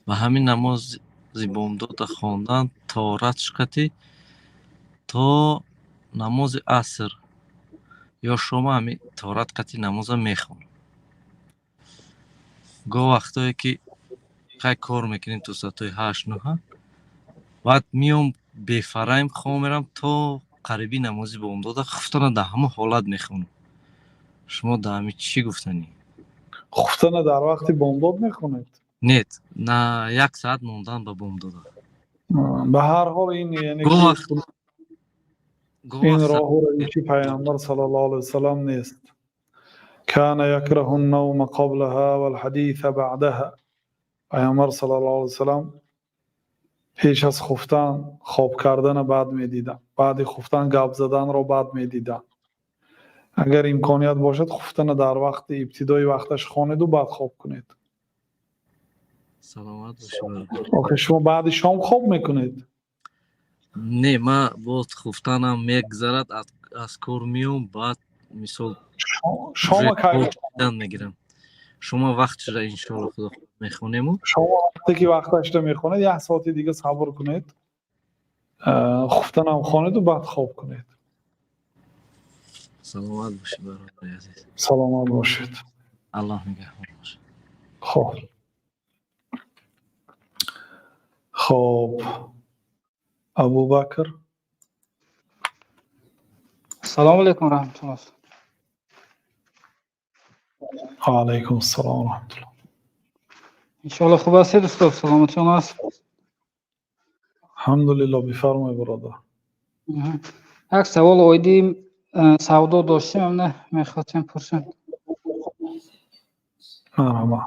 Ба ҳамин намози бомдода хондан то ратшқати то намози аср ё шома ҳамин торат қати намоза мехонам. Гоҳ вақтое ки хай кор мекунем то соатҳои 8-9, баъд миём бефараем хоб мерам то қариби намози бомдода, хуфтана дар ҳамон ҳолат мехонам. Шумо дар ҳамин чӣ гуфтанӣ? Хуфтана дар вақти бомдод мехонед? Нет, на як соат мондан ба бомдода. Ба ҳар ҳол ин яъне ин роҳу равиши Пайғамбар саллаллоҳу алайҳи васаллам нест. Кана якраҳу н-навма қаблаҳа вал-ҳадиса баъдаҳа. Пайғамбар саллаллоҳу алайҳи васаллам пеш аз хуфтан хоб кардана бад медиданд, баъди хуфтан гап заданро бад медиданд. Агар имконият бошад, хуфтана дар вақти ибтидои вақташ хонеду баъд хоб кунед. Саломат бошед. Охир шумо баъди шом хоб мекунед? Не, ман боз хуфтанам мегзарад, аз кор миём, баъд мисол шома кай мегирам. Шумо вақт шуда, иншоалло, худо мехонему. Шумо вақте ки вақташда мехонед, як соати дига сабр кунед, хуфтанам хонеду баъд хоб кунед. Саломат бошед, бародари азиз. Саломат бошед. Аллоҳ нигаҳбон бошад. Хоб. Хоб. Абубакр. Ассалому алайкум раҳматуллоҳ. Алайкум ассалом раҳматуллоҳ. Иншоаллоҳ хуб ҳастед, устод? Саломатиён аст? Алҳамдулиллоҳ, бифармоед, бародар. Як савол оиди савдо доштем, амна мехостем пурсем. Марҳамат.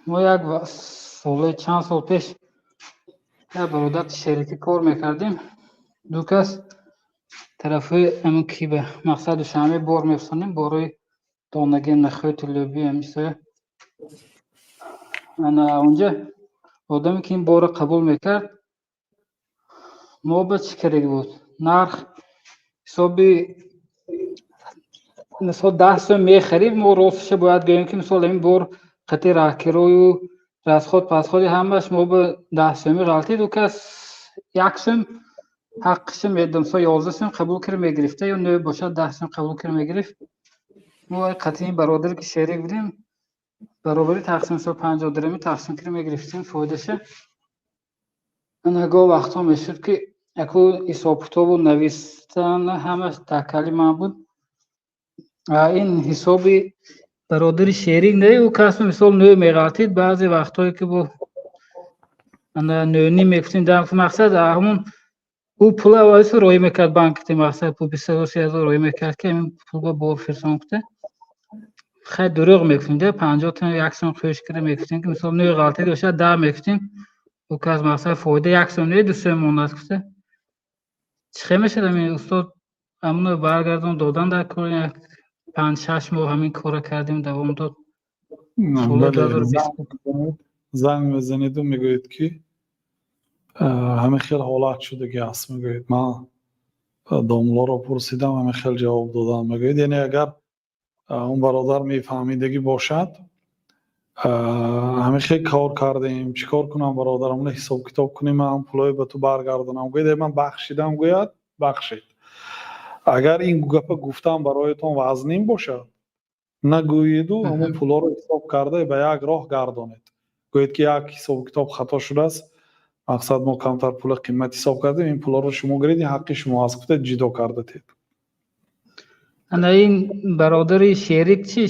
Мо як соле, чанд сол пеш, як бародар шерикӣ кор мекардем. Ду кас тарафҳои ҳамин ки ба мақсад Душанбе бор мефурӯшонем, борои донаги, нахӯи, тиллоби, ҳамин. Ана онҷа одаме ки ин борро қабул мекард, мо ба чӣ кардаги буд? Нарх ҳисоби, мисол, 10 сом мехарид, мо росташа бояд гӯем, ки мисол ҳамин бор қати раҳкирою расход пасходи ҳамаш мо ба 10 сомӣ ғалтид. Ӯ кас 1 сом ҳаққиша медод, мисол, 11 сом қабул карда мегирифта ё нӯ бошад, 10 сом қабул карда мегирифт. Мо қати ин бародаре ки шерик будем, баробари тақсим, мисол, 50 дирами тақсим карда мегирифтем фоидаша. Ана гоҳ вақтҳо мешуд, ки яку ҳисобкитобу навистан ҳамаш такали ман буд. Ин ҳисоби бародари шерик не, ӯ кас, мисол, нӯ меғалтид, баъзе вақтҳое ки бо ана нӯним мегуфтем. Мақсад, ҳамун ӯ пула роӣ мекард банкти, мақсад, пул 20 000, 30 000 роӣ мекард, ки ҳамин пулба бор фирсон кута. Хай, дурӯғ мегуфтем, да 50 тум 1 сом хӯш карда мегуфтем, ки мисол нӯ ғалтид бошад, 10 мегуфтем. Ӯ кас, мақсад, фоида 1 сом не, 2 сом монад гуфта. Чӣ хел мешавад ҳамин, устод? Ҳамуно баргардон додан дар кор, як 5-6 моҳ ҳамин корро кардем, давом дод. Занг мезанеду мегӯед, ки ҳамин хел ҳолат шудаги аст, мегӯед, ман домлоро пурсидам, ҳамин хел ҷавоб додам, мегӯед. Яъне агар он бародар мефаҳмидагӣ бошад, ҳамин хел кор кардем, чӣ кор кунам, бародар, ҳамуна ҳисоб-китоб кунем, ман пулҳое ба ту баргардонам, гӯяд, ман бахшидам, гӯяд, бахшед. Агар ин гапа гуфтан бароятон вазнин бошад, нагӯеду ҳамон пулҳоро ҳисоб карда ба як роҳ гардонед. Гӯед, ки як ҳисобу-китоб хато шудааст, мақсад, мо камтар пула қимат ҳисоб кардем, ин пулҳоро шумо гиред, ин ҳаққи шумо аст, гуфта ҷудо карда тед. Ана ин бародари шерик чи,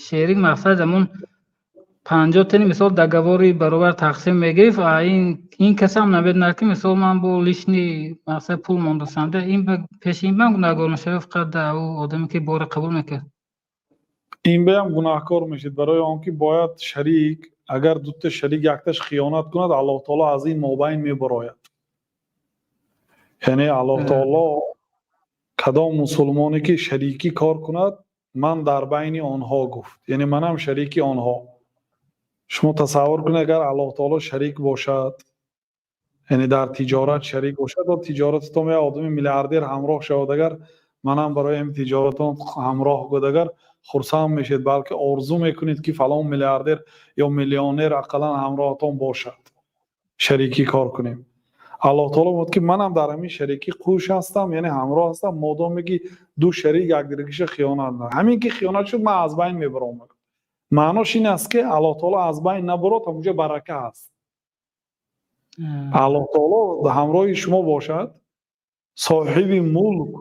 шерик, мақсад, ҳамон 50 тани, мисол, договори баробар тақсим мегирифт. Ин касам намедонад, ки мисол ман бо лишний, мақсад, пул мондасам. Ин пеши ин бам гунаҳгор мешавад, фақат ӯ одаме ки бора қабул мекард? Ин беам гунаҳкор мешид, барои он ки бояд шарик, агар дута шарик якташ хиёнат кунад, Аллоҳ таоло аз ин мобайн мебарояд. Яъне Аллоҳ таоло кадом мусулмоне ки шарикӣ кор кунад, ман дар байни онҳо гуфт, яъне манам шарики онҳо. Шумо тасаввур кунед, агар Аллоҳ таоло шарик бошад, яъне дар тиҷорат шарик бошад ва тиҷорататон як одами миллиардер ҳамроҳ шавад, агар манам барои ҳамин тиҷоратон ҳамроҳ гуд, агар хурсанд мешед, балки орзу мекунед, ки фалон миллиардер ё миллионер ақаллан ҳамроҳатон бошад, шарикӣ кор кунем. Аллоҳ таоло мегӯяд, ки манам дар ҳамин шарикӣ қӯш ҳастам, яъне ҳамроҳ ҳастам, модоме ки ду шарик якдигарша хиёнат на. Ҳамин ки хиёнат шуд, ман аз байн мебаром. Маънош ин аст, ки Аллоҳ таоло аз байн набурод, ҳамунҷо барака ҳаст. Аллоҳ таоло ҳамроҳи шумо бошад, соҳиби мулк,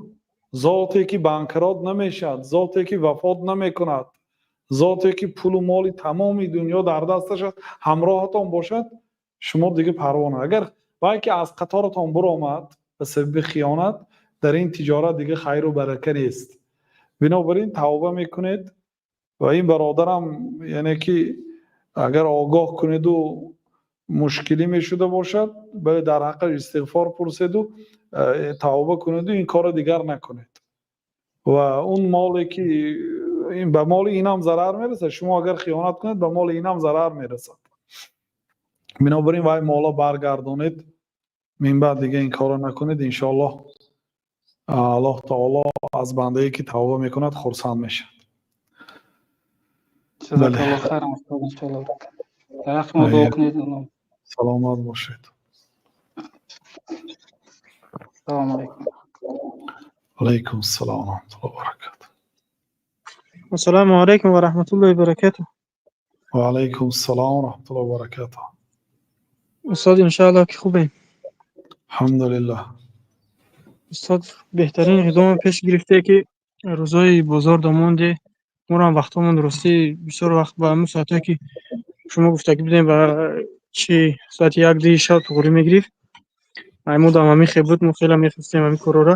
зоте ки банкрот намешавад, зоте ки вафот намекунад, зоте ки пулу моли тамоми дунё дар дасташ аст, ҳамроҳатон бошад, шумо дига парво на. Агар вай ки аз қаторатон буромад ба сабаби хиёнат, дар ин тиҷорат дига хайру барака нест. Бинобар ин тавба мекунед ва ин бародарам, яъне ки агар огоҳ кунеду мушкилӣ мешуда бошад, бале, дар ҳаққаш истиғфор пурседу тавба кунеду ин корро дигар накунед. Ва он моле ки ба моли инам зарар мерасад, шумо агар хиёнат кунед, ба моли инам зарар мерасад. Бинобар ин вай моло баргардонед, минбаъд дига ин корро накунед. Иншоаллоҳ, Аллоҳ таоло аз бандае ки тавба мекунад хурсанд мешавад. Ҷазакаллоҳ хайран, устод, иншоаллоҳ. Дар ҳаққи мо дуо кунед. Саломат бошед. Ассалому алайкум. Алайкум ассалом ва раҳматуллоҳи ва баракатуҳ. Ассалому алайкум ва раҳматуллоҳи ва баракатуҳ. Ва алайкум ассалом ва раҳматуллоҳи ва баракатуҳ. Устод, иншоаллоҳ, ки хубем. Алҳамдулиллаҳ. Устод, беҳтарин иқдоме пеш гирифте, ки рӯзҳои бозор домонде, моро ҳам вақтҳомон ростӣ бисёр вақт ба ҳамун соатҳое ки шумо гуфтагӣ будем, ба чи соати 1-2 шаб туғрӣ мегирифт. Ай мо дам ҳамин хел буд, мо хеле мехостем ҳамин корҳоро.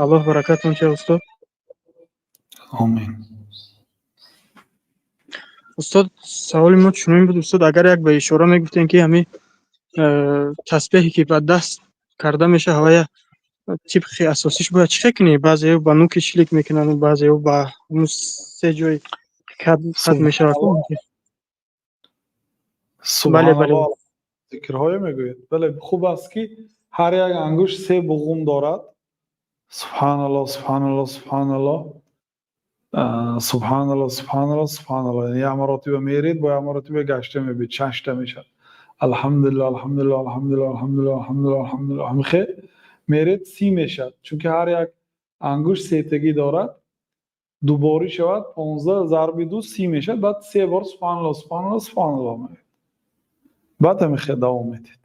Аллоҳ баракатон диҳад, устод. Омин. Устод, саволи мо чунин буд, устод, агар як ба ишора мегуфтем, ки ҳамин тасбеҳе ки ба даст карда мешавад, ҳавая тибқи асосиш бояд чӣ хел кунӣ? Баъзеҳо ба нуки шилик мекунанд, баъзеҳо ба ҳамун се ҷой хат мешавад. Бале, бале. Зикрҳое мегӯед. Бале, хуб аст, ки ҳар як ангушт се буғум дорад. Субҳаналлоҳ, субҳаналлоҳ, субҳаналлоҳ, субҳаналлоҳ, субҳаналлоҳ, субҳаналлоҳ. Як маротиба мерид, бо як маротиба гашта мебид, шашта мешавад. Алҳамдулиллоҳ, алҳамдулиллоҳ, алҳамдулиллоҳ, алҳамдулиллоҳ, алҳамдулиллоҳ, алҳамдулиллоҳ. Ҳамихе мерид, 30 мешавад. Чунки ҳар як ангушт сетагӣ дорад. Дуборӣ шавад, 15 зарби 2 30 мешавад. Баъд се бор субҳаналлоҳ, субҳаналлоҳ, субҳаналлоҳ мегӯед. Баъд ҳамихе давом медиҳед.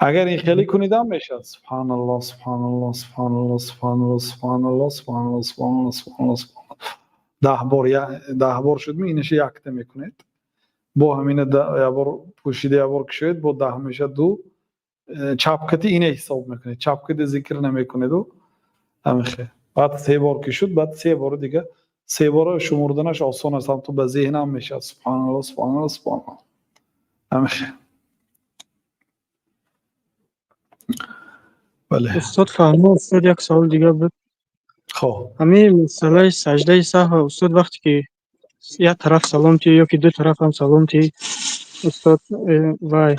Агар ин хеле кунед ҳам мешавад. Субҳаналлоҳ, субҳаналлоҳ, субҳаналлоҳ, субҳаналлоҳ, субҳаналлоҳ, субҳаналлоҳ, субҳаналлоҳ, субҳаналлоҳ, субҳаналлоҳ. 10 бор, 10 бор шуд, инаша якта мекунед. Бо ҳамина як бор пӯшида, як бор кушоед, бо 10 мешавад 2. Чапкати ина ҳисоб мекунед. Чапкати зикр намекунеду. Ҳамихе. Баъд се бор ки шуд, баъд се бор дига, се бор шумурданаш осон аст, ҳам ту ба зеҳнам мешавад. Субҳаналлоҳ, субҳаналлоҳ, субҳаналлоҳ. Ҳамихе. Бале. Устод, фаҳмо, устод, як савол дигар буд. Хоб. Ҳамин масъалаи саҷдаи саҳв, устод, вақте ки як тараф салом тӣ ё ки ду тараф ҳам салом тӣ, устод, вай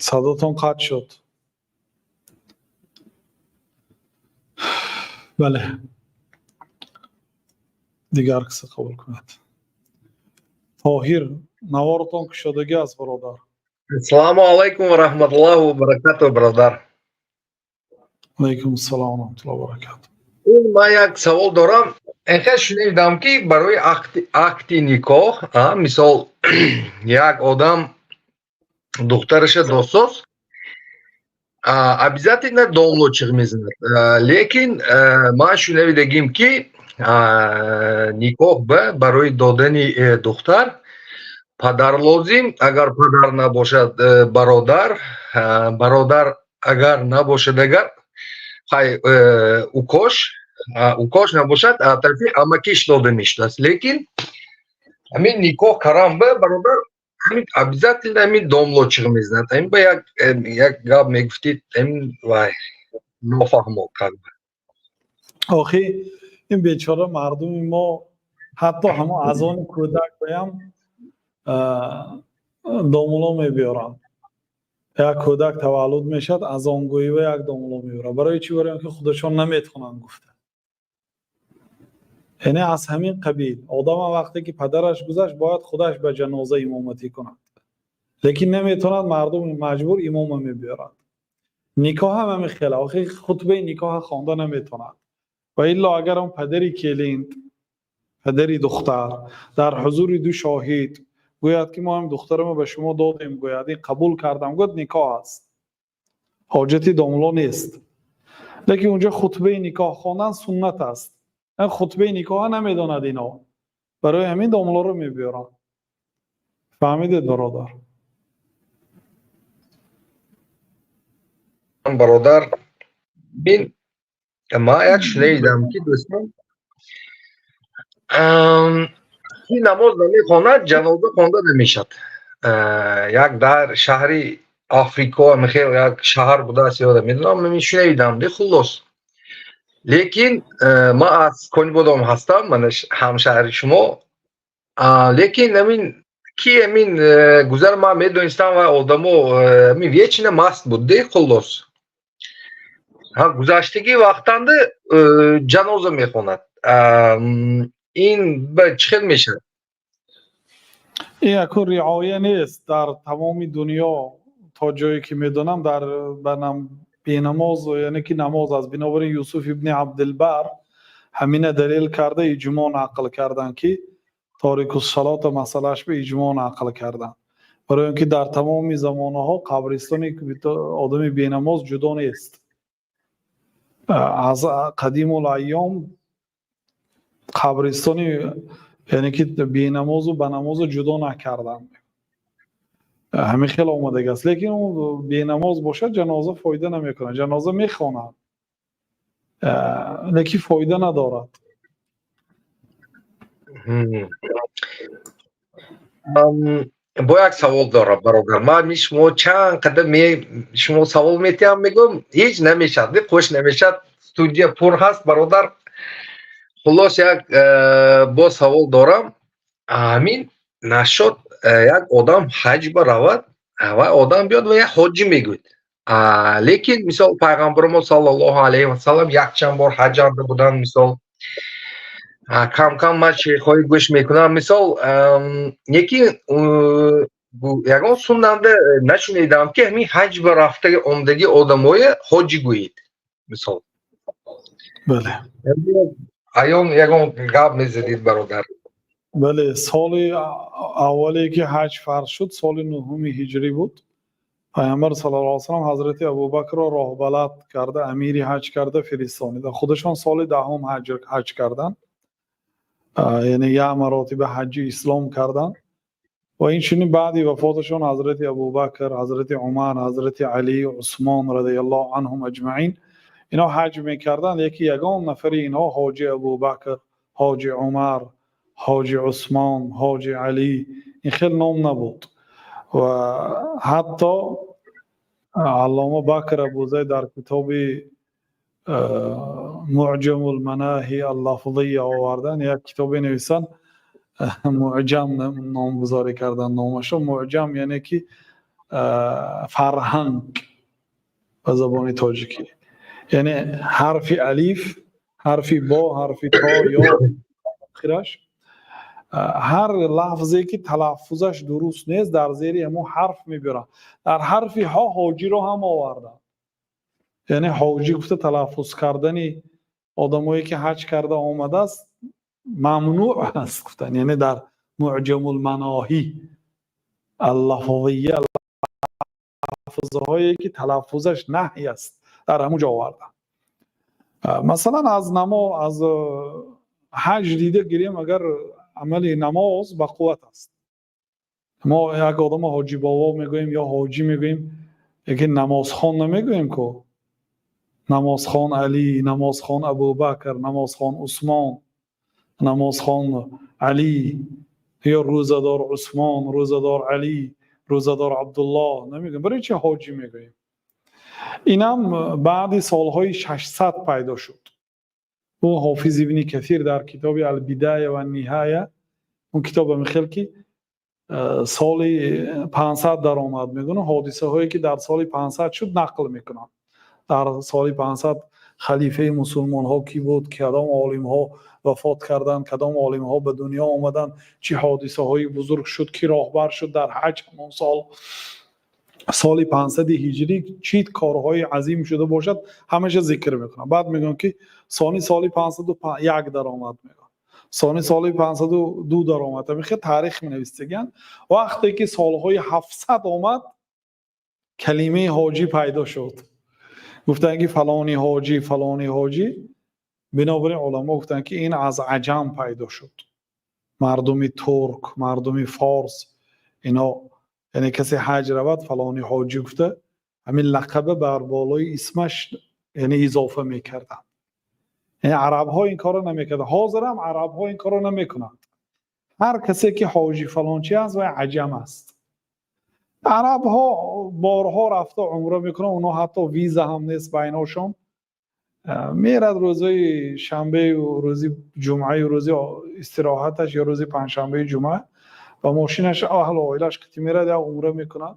садотон қатъ шуд. Бале. Дигар киса қабул кунад. Тоҳир, наворотон кушодагӣ аст, бародар. Ассалому алайкум ва раҳматуллоҳи ва баракатуҳ, бародар. Алайкум ассалом ва раҳматуллоҳи ва баракатуҳ. Ман як савол дорам. Инхел шунидам, ки барои акти никоҳ, мисол, як одам духтараша досоз, обязательно домло чиғ мезанад. Лекин ман шунавидагим, ки никоҳ барои додани духтар падар лозим, агар падар набошад, бародар, бародар агар набошад, агар хай укош, укош набошад, тарафи амакиш дода мешудааст. Лекин ҳамин никоҳ карам ба бародар ҳамин обязательно ҳамин домло чиғ мезанад. Ҳамин ба як гап мегуфтид, ҳамин вай нофаҳмо как бы. Охи ин бечора мардуми мо ҳатто ҳамон азони кӯдак баям домуло мебиёранд. Як кӯдак таваллуд мешавад, азонгӯӣ ва як домуло мебиёрад. Барои чӣ? Барои он ки худашон наметавонанд гуфта. Яъне аз ҳамин қабил одам вақте ки падараш гузашт, бояд худаш ба ҷаноза имоматӣ кунад. Лекин наметавонад, мардум маҷбур имома мебиёрад. Никоҳ ҳам ҳамин хел. Охи хутбаи никоҳ хонда наметавонад. Ва илло агар он падари келин, падари духтар дар ҳузури ду шоҳид гӯяд, ки мо ҳам духтарамро ба шумо додем, гӯяд ин қабул кардам, гӯяд никоҳ аст. Ҳоҷати домуло нест. Лекин унҷо хутбаи никоҳ хондан суннат аст. Хутбаи никоҳ намедонад ино. Барои ҳамин домулоро мебиёранд. Фаҳмидед, бародар? Бародар, бин, ман як шунидам, ки дӯстон ки намоз намехонад, ҷаноза хонда намешавад. Як дар шаҳри Африко михел як шаҳр будааст, ёдам медонам, ман шунидам, хуллос. Лекин ман аз Конибодом ҳастам, ман ҳамшаҳри шумо. Лекин ҳамин ки ҳамин гузар ман медонистам ва одамо ҳамин вечно маст буд, хуллос. Гузаштагӣ вақтанда ҷаноза мехонад. Ин ба чӣ хел мешавад? Ин якун риоя нест дар тамоми дунё, то ҷое ки медонам, дар бенамоз, яъне ки намоз аст. Бинобар ин Юсуф ибни Абдилбар ҳамина далел карда иҷмо нақл карданд, ки торикуссалота масъалааш ба иҷмо нақл карданд. Барои он ки дар тамоми замонаҳо қабристони одами бенамоз ҷудо нест. Аз қадимул айём қабристони, яъне ки бенамозу ба намозу ҷудо накарданд. Ҳамин хел омадагӣ аст. Лекин он бенамоз бошад, ҷаноза фоида намекунад. Ҷаноза мехонад. Лекин фоида надорад. Бо як савол дорам, бародар. Ман шумо чанд қадар шумо савол метиҳам, мегӯям, ҳеҷ намешавад, қӯш намешавад, студия пур ҳаст, бародар. Хулос, як боз савол дорам. Ҳамин нашуд, як одам ҳаҷ ба равад ва одам биёд ва як ҳоҷӣ мегӯяд, лекин мисол пайғамбари мо саллаллоҳу алайҳи васаллам якчанд бор ҳаҷ анда буданд. Мисол, кам кам ман шейхҳои гӯш мекунам, мисол, лекин ягон суннанда нашунидам, ки ҳамин ҳаҷ ба рафта омдагӣ одамое ҳоҷӣ гӯед, мисол. Бале. Аён ягон гап мезадид, бародар. Бале, соли аввале ки ҳаҷ фарз шуд, соли нуҳуми ҳиҷрӣ буд. Пайғамбар саллаллоҳу алайҳи васаллам ҳазрати Абубакрро роҳбалад карда, амири ҳаҷ карда фиристонида. Худашон соли 10-ум ҳаҷ карданд, яъне як маротиба ҳаҷҷи ислом карданд. Ва инчунин баъди вафоташон ҳазрати Абубакр, ҳазрати Умар, ҳазрати Алӣ, Усмон радиаллоҳу анҳум аҷмаин, инҳо ҳаҷ мекарданд, лекин ягон нафари инҳо ҳоҷи Абубакр, ҳоҷи Умар, ҳоҷи Усмон, ҳоҷи Алӣ, ин хел ном набуд. Ва ҳатто Аллома Бакр Абузай дар китоби Муъҷамул манаҳи аллафзия овардан, як китобе нависанд, Муъҷам номгузорӣ кардан номашо. Муъҷам яъне ки фарҳанг ба забони тоҷикӣ, яъне ҳарфи алиф, ҳарфи бо, ҳарфи то ё охираш, ҳар лафзе ки талаффузаш дуруст нест, дар зери ҳамон ҳарф мебиёранд. Дар ҳарфи ҳо ҳоҷиро ҳам оварданд, яъне ҳоҷӣ гуфта талаффуз кардани одамое ки ҳаҷ карда омадааст мамнӯъ аст, гуфтанд. Яъне дар Муъҷамулманоҳӣ аллафзия лафзҳое ки талаффузаш наҳй аст, дар ҳамун ҷо оварданд. Масалан, аз намо аз ҳаҷ дида гирем, агар амали намоз ба қувват аст, мо як одамо ҳоҷи бобо мегӯем ё ҳоҷӣ мегӯем, лекин намозхон намегӯем ку. Намозхон Алӣ, намозхон Абубакр, намозхон Усмон, намозхон Алӣ ё рӯзадор Усмон, рӯзадор Алӣ, рӯзадор Абдуллоҳ намегӯем. Барои чи ҳоҷӣ мегӯем? Инам баъди солҳои 600 пайдо шуд. Ӯ Ҳофиз Ибни Касир дар китоби Албидая ва Ниҳая, он китоб мехел ки соли 500 даромад мегӯяд, ҳодисаҳое ки дар соли 500 шуд нақл мекунанд. Дар соли 500 халифаи мусулмонҳо кӣ буд, кадом олимҳо вафот карданд, кадом олимҳо ба дунё омаданд, чӣ ҳодисаҳои бузург шуд, кӣ роҳбар шуд дар ҳаҷ ҳамон сол, соли 500 ҳиҷрӣ чӣ корҳои азим шуда бошад, ҳамаша зикр мекунанд. Баъд мегӯянд ки сони соли 501 даромад, мегӯянд, сони соли 502 даромад. Ҳамин таърих менависдагианд. Вақте ки солҳои 700 омад, калимаи ҳоҷӣ пайдо шуд. Гуфтанд ки фалони ҳоҷӣ, фалони ҳоҷӣ. Бинобар ин уламо гуфтанд ки ин аз аҷам пайдо шуд, мардуми турк, мардуми форс, ино, яъне касе ҳаҷ равад, фалони ҳоҷӣ гуфта ҳамин лақаба бар болои исмаш яъне изофа мекарданд. Яъне арабҳо ин корро намекарданд, ҳозир ҳам арабҳо ин корро намекунанд. Ҳар касе ки ҳоҷи фалончӣ аст, вай аҷам аст. Арабҳо борҳо рафта умра мекунанд, онҳо ҳатто виза ҳам нест байношон. Мерад рӯзои шанбею рӯзи ҷумъаю рӯзи истироҳаташ ё рӯзи панҷшанбею ҷумъа ба мошинаш аҳлу оилаш қити мерад, як умра мекунад,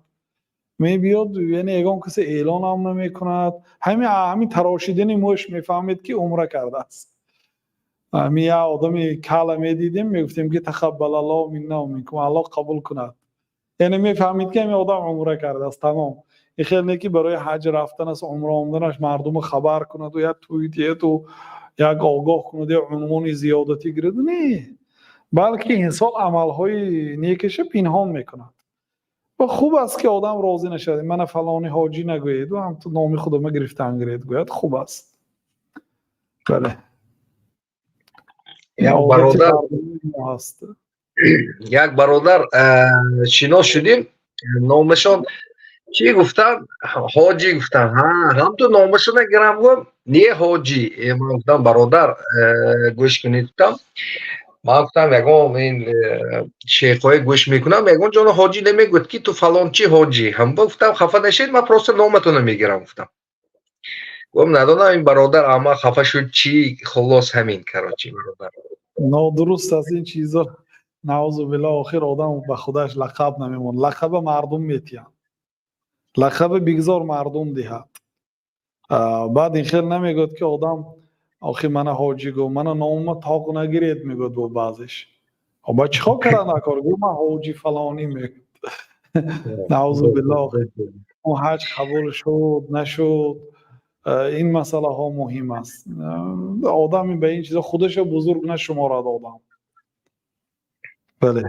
мебиёд. Яъне ягон касе эълон ҳам намекунад. Ҳамин тарошидани мӯш мефаҳмед ки умра кардааст. Ҳамин як одами кала медидем, мегуфтем ки тақаббалаллоҳу минна ва минкум, Аллоҳ қабул кунад. Яъне мефаҳмид ки ҳамин одам умра кардааст, тамом. Ин хел не ки барои ҳаҷ рафтанаш, умра омаданаш мардумро хабар кунаду як тӯй диҳаду як огоҳ кунад, як унвони зиёдатӣ гирад. Не, балки инсон амалҳои некаша пинҳон мекунад. Ва хуб аст ки одам розӣ нашавад, мана фалони ҳоҷӣ нагӯед, ҳамту номи худама гирифтан гиред гӯяд, хуб аст. Бале. Як бародар як бародар шинос шудем, номашон Чӣ гуфтам? Ҳоҷӣ гуфтам. Ҳа, ҳамту номашона гирам, гум не, ҳоҷӣ. Ман гуфтам, бародар, гӯш кунед, гуфтам. Ман гуфтам, ягон ин шейхҳое гӯш мекунам, ягон ҷоно ҳоҷӣ намегӯяд, ки ту фалончи ҳоҷӣ. Ҳам гуфтам, хафа нашед, ман просто номатонро мегирам, гуфтам. Гум надонам, ин бародар ама хафа шуд чӣ, хуллос ҳамин, короче, бародар. Нодуруст аст ин чизо, наъузу биллоҳ. Охир одам ба худаш лақаб намемонад, лақаба мардум метиҳанд, лақаба бигзор мардум диҳад. Баъд ин хел намегӯяд, ки одам охир мана ҳоҷӣ гӯ, мана номума тоқ нагиред, мегӯяд. Бо баъзеш ба чӣ хор кардан накор, гӯ ман ҳоҷи фалонӣ, мегӯяд, наъузу биллоҳ. Он ҳаҷ қабул шуд, нашуд, ин масъалаҳо муҳим аст. Одами ба ин чизо худашо бузург нашуморад одам, бале.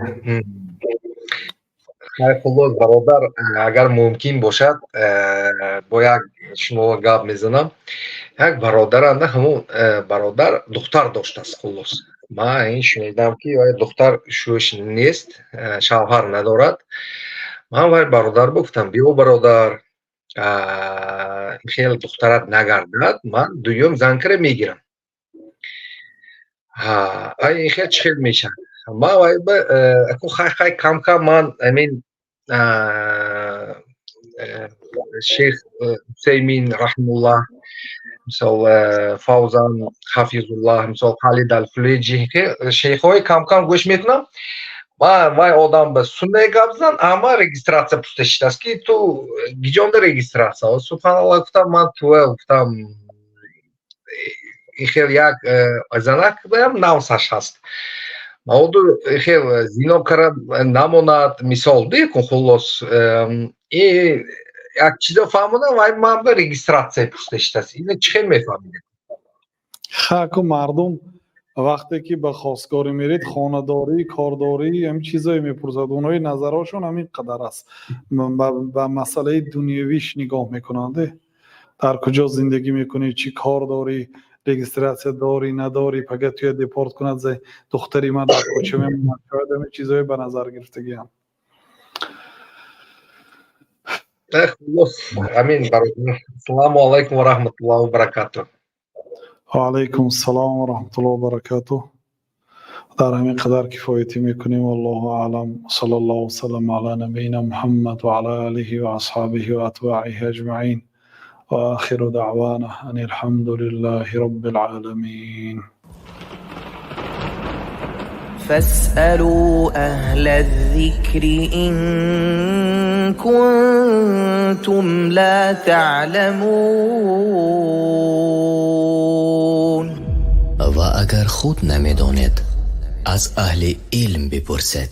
Хуллос, бародар, агар мумкин бошад, бо як шумо гап мезанам. Як бародаранда, ҳамон бародар духтар доштааст. Хуллос, ман ин шунидам, ки духтар шӯш нест, шавҳар надорад. Ман вай бародар гуфтам: биё, бародар, хел духтарат нагардад, ман дуюм занкара мегирам. Ин хел чӣ хел мешавад? Ман вай хай хай кам кам ман амин шейх Усаймин раҳимуллоҳ, мисол, Фавзан ҳафизуллоҳ, мисол, Халид Алфулеҷи, шейхҳои кам кам гӯш мекунам. Ман вай одам ба суннае гап зан, ама регистрация пуста шидааст, ки ту гиҷонда регистрация. Субҳаналлоҳ, гуфтам, ман туа гуфтам, ин хел як занак баям навсаш ҳаст, маоду хел зино кара намонад, мисол бикун. Хуллос, и як чизо фаҳмонам, вай ман ба регистрация пуста шидааст. Ина чӣ хел мефаҳмидед? Хаку мардум вақте ки ба хостгорӣ меред, хонадорӣ, кордорӣ, ҳамин чизое мепурсад. Онҳои назарҳошон ҳамин қадар аст, ба масъалаи дунёвиш нигоҳ мекунанд. Дар куҷо зиндагӣ мекунӣ, чӣ кор дорӣ, регистрация дорӣ, надорӣ, пага туя депорт кунад, духтари ман дар кӯча мемонад. Шояд ҳамин чизое ба назар гирифтагиам. Амин, бародар. Ассалому алайкум ва раҳматуллоҳи ва баракатуҳ. Ва алайкум ассалом ва раҳматуллоҳи ва баракатуҳ. Дар ҳамин қадар кифоятӣ мекунем. Валлоҳу аълам. Саллаллоҳу васаллам ала набийина Муҳаммад ва ала олиҳи ва асҳобиҳи ва атбоиҳи аҷмаин. Ва охиру даъвана анил ҳамдулиллаҳи роббил оламин. فاسألوا أهل الذكر إن كنتم لا تعلمون. Ва агар худ намедонед, аз аҳли илм бипурсед.